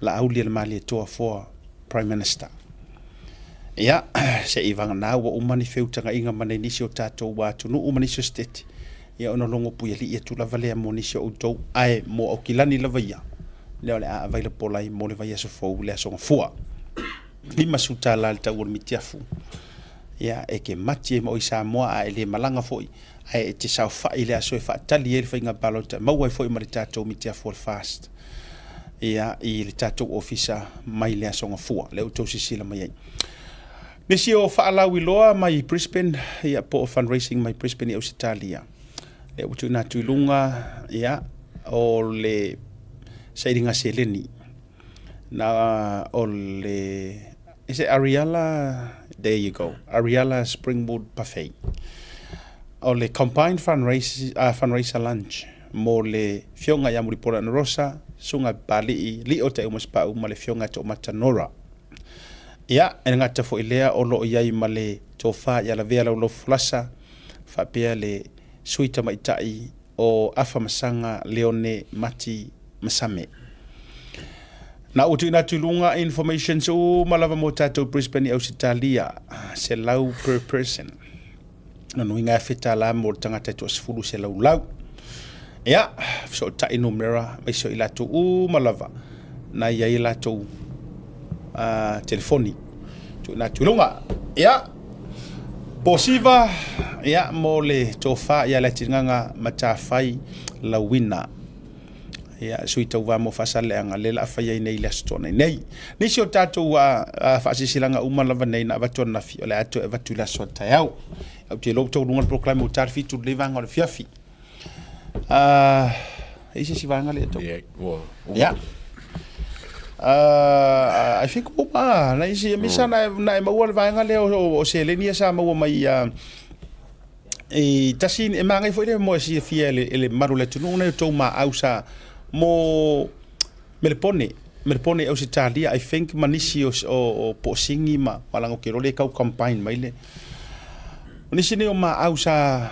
Laauli a le Malietoa for Prime Minister. Ia, se i vagana ua uma ni feutagaiga ma nai nisi o tatou atunuu ma nisi o seteti, ia ona logo puialii atu lava lea mo nisi o outou, ae mo Aukilani lava ia, lea o le a available ai mo le vaiaso fou i le Aso Gafua. $50 le tau o le mitiafu. Ia, e te mati ai ma oe i Samoa, a e le malaga foi, ae e te saofai i le aso e faatali ai le faiga palota e maua ai foi ma le tatou mitiafu o le FAST ia, i le tatou ofisa mai le Aso Gafua, lea ua outou silasila mai ai. Nisi o faalauiloa mai Brisbane, ia, po o fundraising mai Brisbane i Ausetalia, lea ua tuuina atu i luga, ia, o le sailiga seleni. Na o le, is it Ariala? There you go. Ariala Springwood Buffet. O le combined fundraiser, fundraiser lunch mo le Fioga ia Mulipola Ana Rosa, Susuga Papali'i, Lio Taiumasepau ma le Fioga Toomata Nora. Ia, e le gata foi lea o lo o i ai ma le tofa ia Lavea Laulaufolasa faapea le sui tamaitai o Afamasaga Leone Mati Masame. Na ua tuuina atu i luga informations uma lava mo tatou Brisbane i Ausetalia, 100 per person. Lona uiga e $1,000 mo le tagata e toasefulu se laulau. Ia, fesootai numera aemaise o i latou uma lava na i ai latou telefoni. Tuuina atu i luga. Ia, Posiva, ia, mo le tofa ia Leatigaga Matafai Lauina. Ia, sui tauva mo Faasaleleaga, lea la a fai ai nei i le Aso Toonai nei. Nisi o tatou faasilasilaga uma lava nei na avatu ananafi, o le a toe avatu i le aso a taeao. Ou te iloa ua taualuga le polokalame ua ta le 7 lenei vaega o le afiafi. E i ai se isi vaega lea e tau? Yeah. I think ua uma na isi misa na na e maua le vaega lea o seleni ia sa maua mai i tasi e magai foi lea mo e silafia e le, e le mamalu o le atunuu nei o tou maau sa mo Melepone Melepone i Ausetalia I think ma nisi o Posingi ma Malaga ou te iloa lea e tau combine mai le o nisi nei o maau sa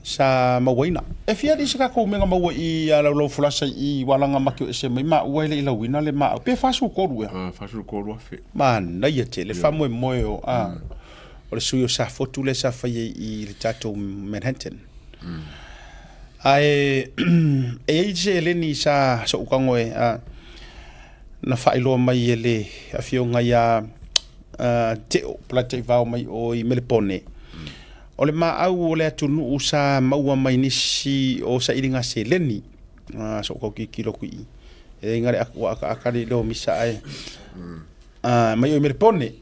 sa mauaina. E fia alii se tatou mea na maua i i Laulaufolasa i Walaga ma te o ese mai maua e le i lauina le maau. Pe 43 ea? 43,000. Manaia tele, faamoemoe o, a, o le sui o Safotu lea sa faia i le tatou Manhattan. Ae e i ai seleni sa so'u tago e, a, na faailoa mai e le afioga ia Teo Polataivao mai o i Melepone. O le maau o le atunuu sa maua mai nisi o sailiga seleni. Ah, so kau kikilo ku i. E inga le ua akaaka le leo misa ai. Ah, mai o i Melepone.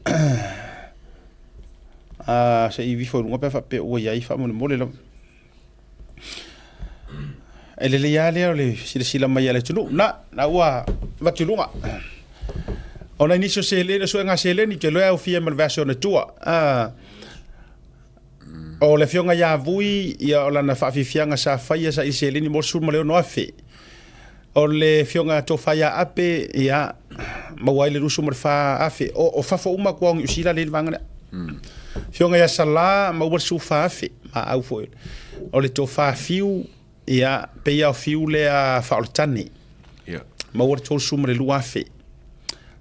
Ah, se i vifo i lunga pe whape ua iai whaamolemole lava. E lelei lava lea o le silasila mai a le atunuu. Na, na ua avatu i luga. O nai nisi o seleni, o suega seleni, ou te iloa e aofia ai ma le vaiaso ona tua. Ah, o le afioga ia Vui, ia o lana faafiafiaga sa faia sa i seleni mo le 16,000. O le afioga Tofa ia Ape, ia, maua ai le 24,000. O fafo uma atu lava o Niu Sila lea i le vaega lea. Afioga ia Sala, maua le 14,000, maau foi. O le tofa Fiu, ia, pei lava o Fiu lea faaoletane. Ia. Maua le 32,000.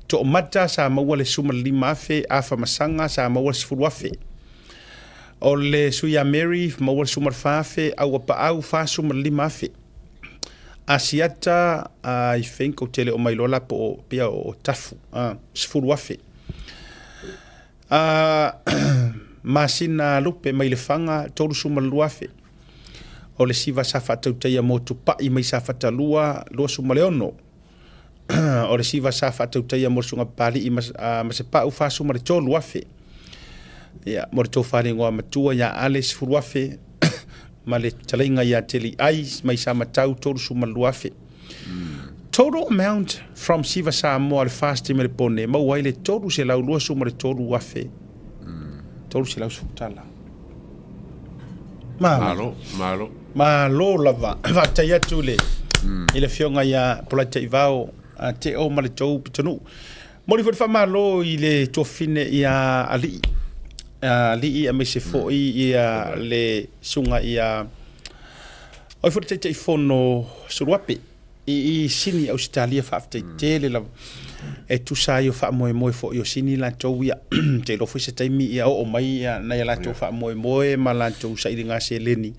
Toomata sa maua le 15,000, Afamasaga sa maua le 10,000. O le sui ia Mary, maua le 14,000, Auapaau, 45,000. Asiata, I think ou te le o mailoa la po o pia o Tafu, 10,000. Masina Lupe mai Lefaga, 32,000. O le siva sa faatautaia mo Tupai mai Safata 2, 26. O le siva sa faatautaia mo le Susuga Papalii ma, ma Sepau, 43,000. Ia, mo le tofa le igoa matua ia Ale, 10,000. Ma le fetalaiga ia Teliai mai Samatau, 32,000. Total amount from Siva Samoa le FAST ma le Pone, maua ai le 323,000. 310 tala. Malo, malo. Malo lava. Faafetai atu i le i le afioga ia Polai Taivao Teo ma le tou pitonuu. Momoli foi le faamalo i le tuafafine ia Alii. Alii aemaise foi ia le susuga ia o ai foi le Taitaifono Suluape i Sini Ausetalia faafetai tele lava e tusa ai o faamoemoe foi o Sini latou ia. Ou te iloa foi se taimi ia oo mai ia nai a latou faamoemoe ma latou sailiga seleni.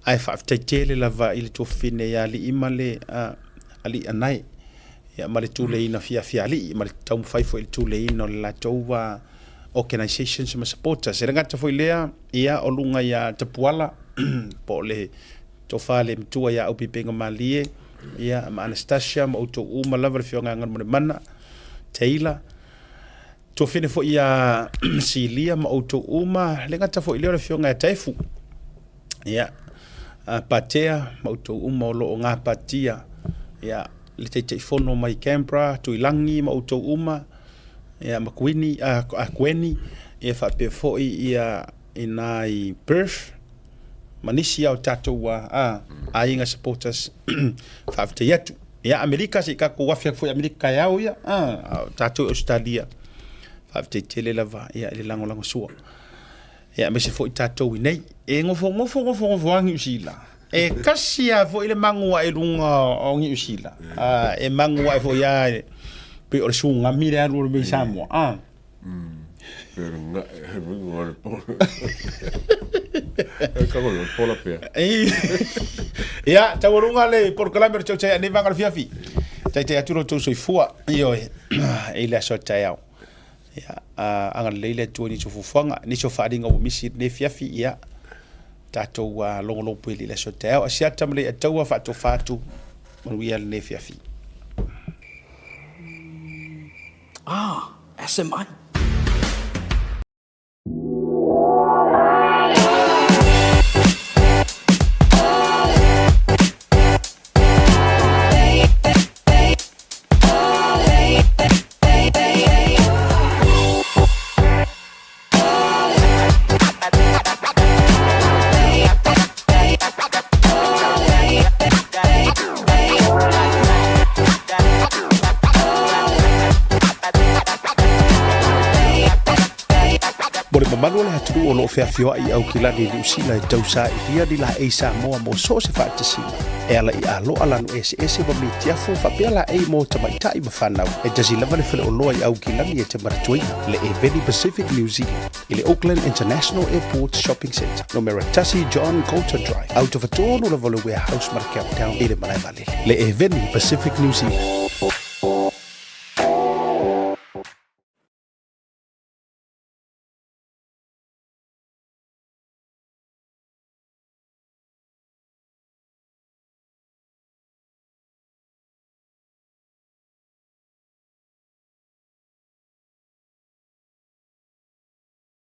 Ae faafetai tele lava i le tuafafine ia Alii ma le Alii Anae ia ma le tuleina fiafialii ma le taumafai foi i le tuleina o le latou organizations ma supporters. E le gata foi lea, ia o luga ia Tapuala po o le tofa le matua ia Aupipiga Malie, ia ma Anastasia ma outou uma lava le Afioga ia Galumalemana, Taylor, tuafine foi ia Silia ma outou uma, le gata foi lea o le Afioga ia Taefu, ia Patea ma outou uma o lo o gapatia, ia le Taitaifono mai Canberra, Tuilagi ma outou uma, ia ma Kuini, a Kueni, ia faapea foi ia i ina i Perth, ma nisi o tatou aiga supporters faafetai atu. Ia Amerika se i tatou afe atu foi i Amerika taeao ia, a o tatou i Ausetalia, faafetai tele lava ia i le lagolago sua. Ia aemaise foi tatou i nei. E nofonofo nofonofo lava Niu Sila. E tasi lava foi le magu ae i luga o Niu Sila. E magu ae foi lava pei o le tsunami le alu o le mea i Samoa. Ia, taualuga le polokalame o le Tautai Ane Vaga o le Fiafi. Taitai atu lo outou soifua, ioe, i le aso a taeao. Ia, agalelei le Atua i nisi o fuafuaga, nisi o faaaliga ua misi i lenei afiafi, ia, tatou logologo pea i le aso a taeao. Asiata ma Leiataua faatofa atu, manuia lenei afiafi. Ah, SMI. Mo le mamalu o le atunuu o lo o feafioai i Aukilani i Niu Sila e tausailia ni laei Samoa mo so o se faatasiga e ala i aloa lanu eseese ma mitiafu faapea laei mo tamaitai ma fanau. E tasi lava le faleoloa i Aukilani e te manatuaina, le Eveni Pacific New Zealand i le Auckland International Airport Shopping Centre, numera 1 John Coulter Drive, autofatonu lava o le Warehouse ma le Countdown i le malae vaalele. Le Eveni Pacific New Zealand.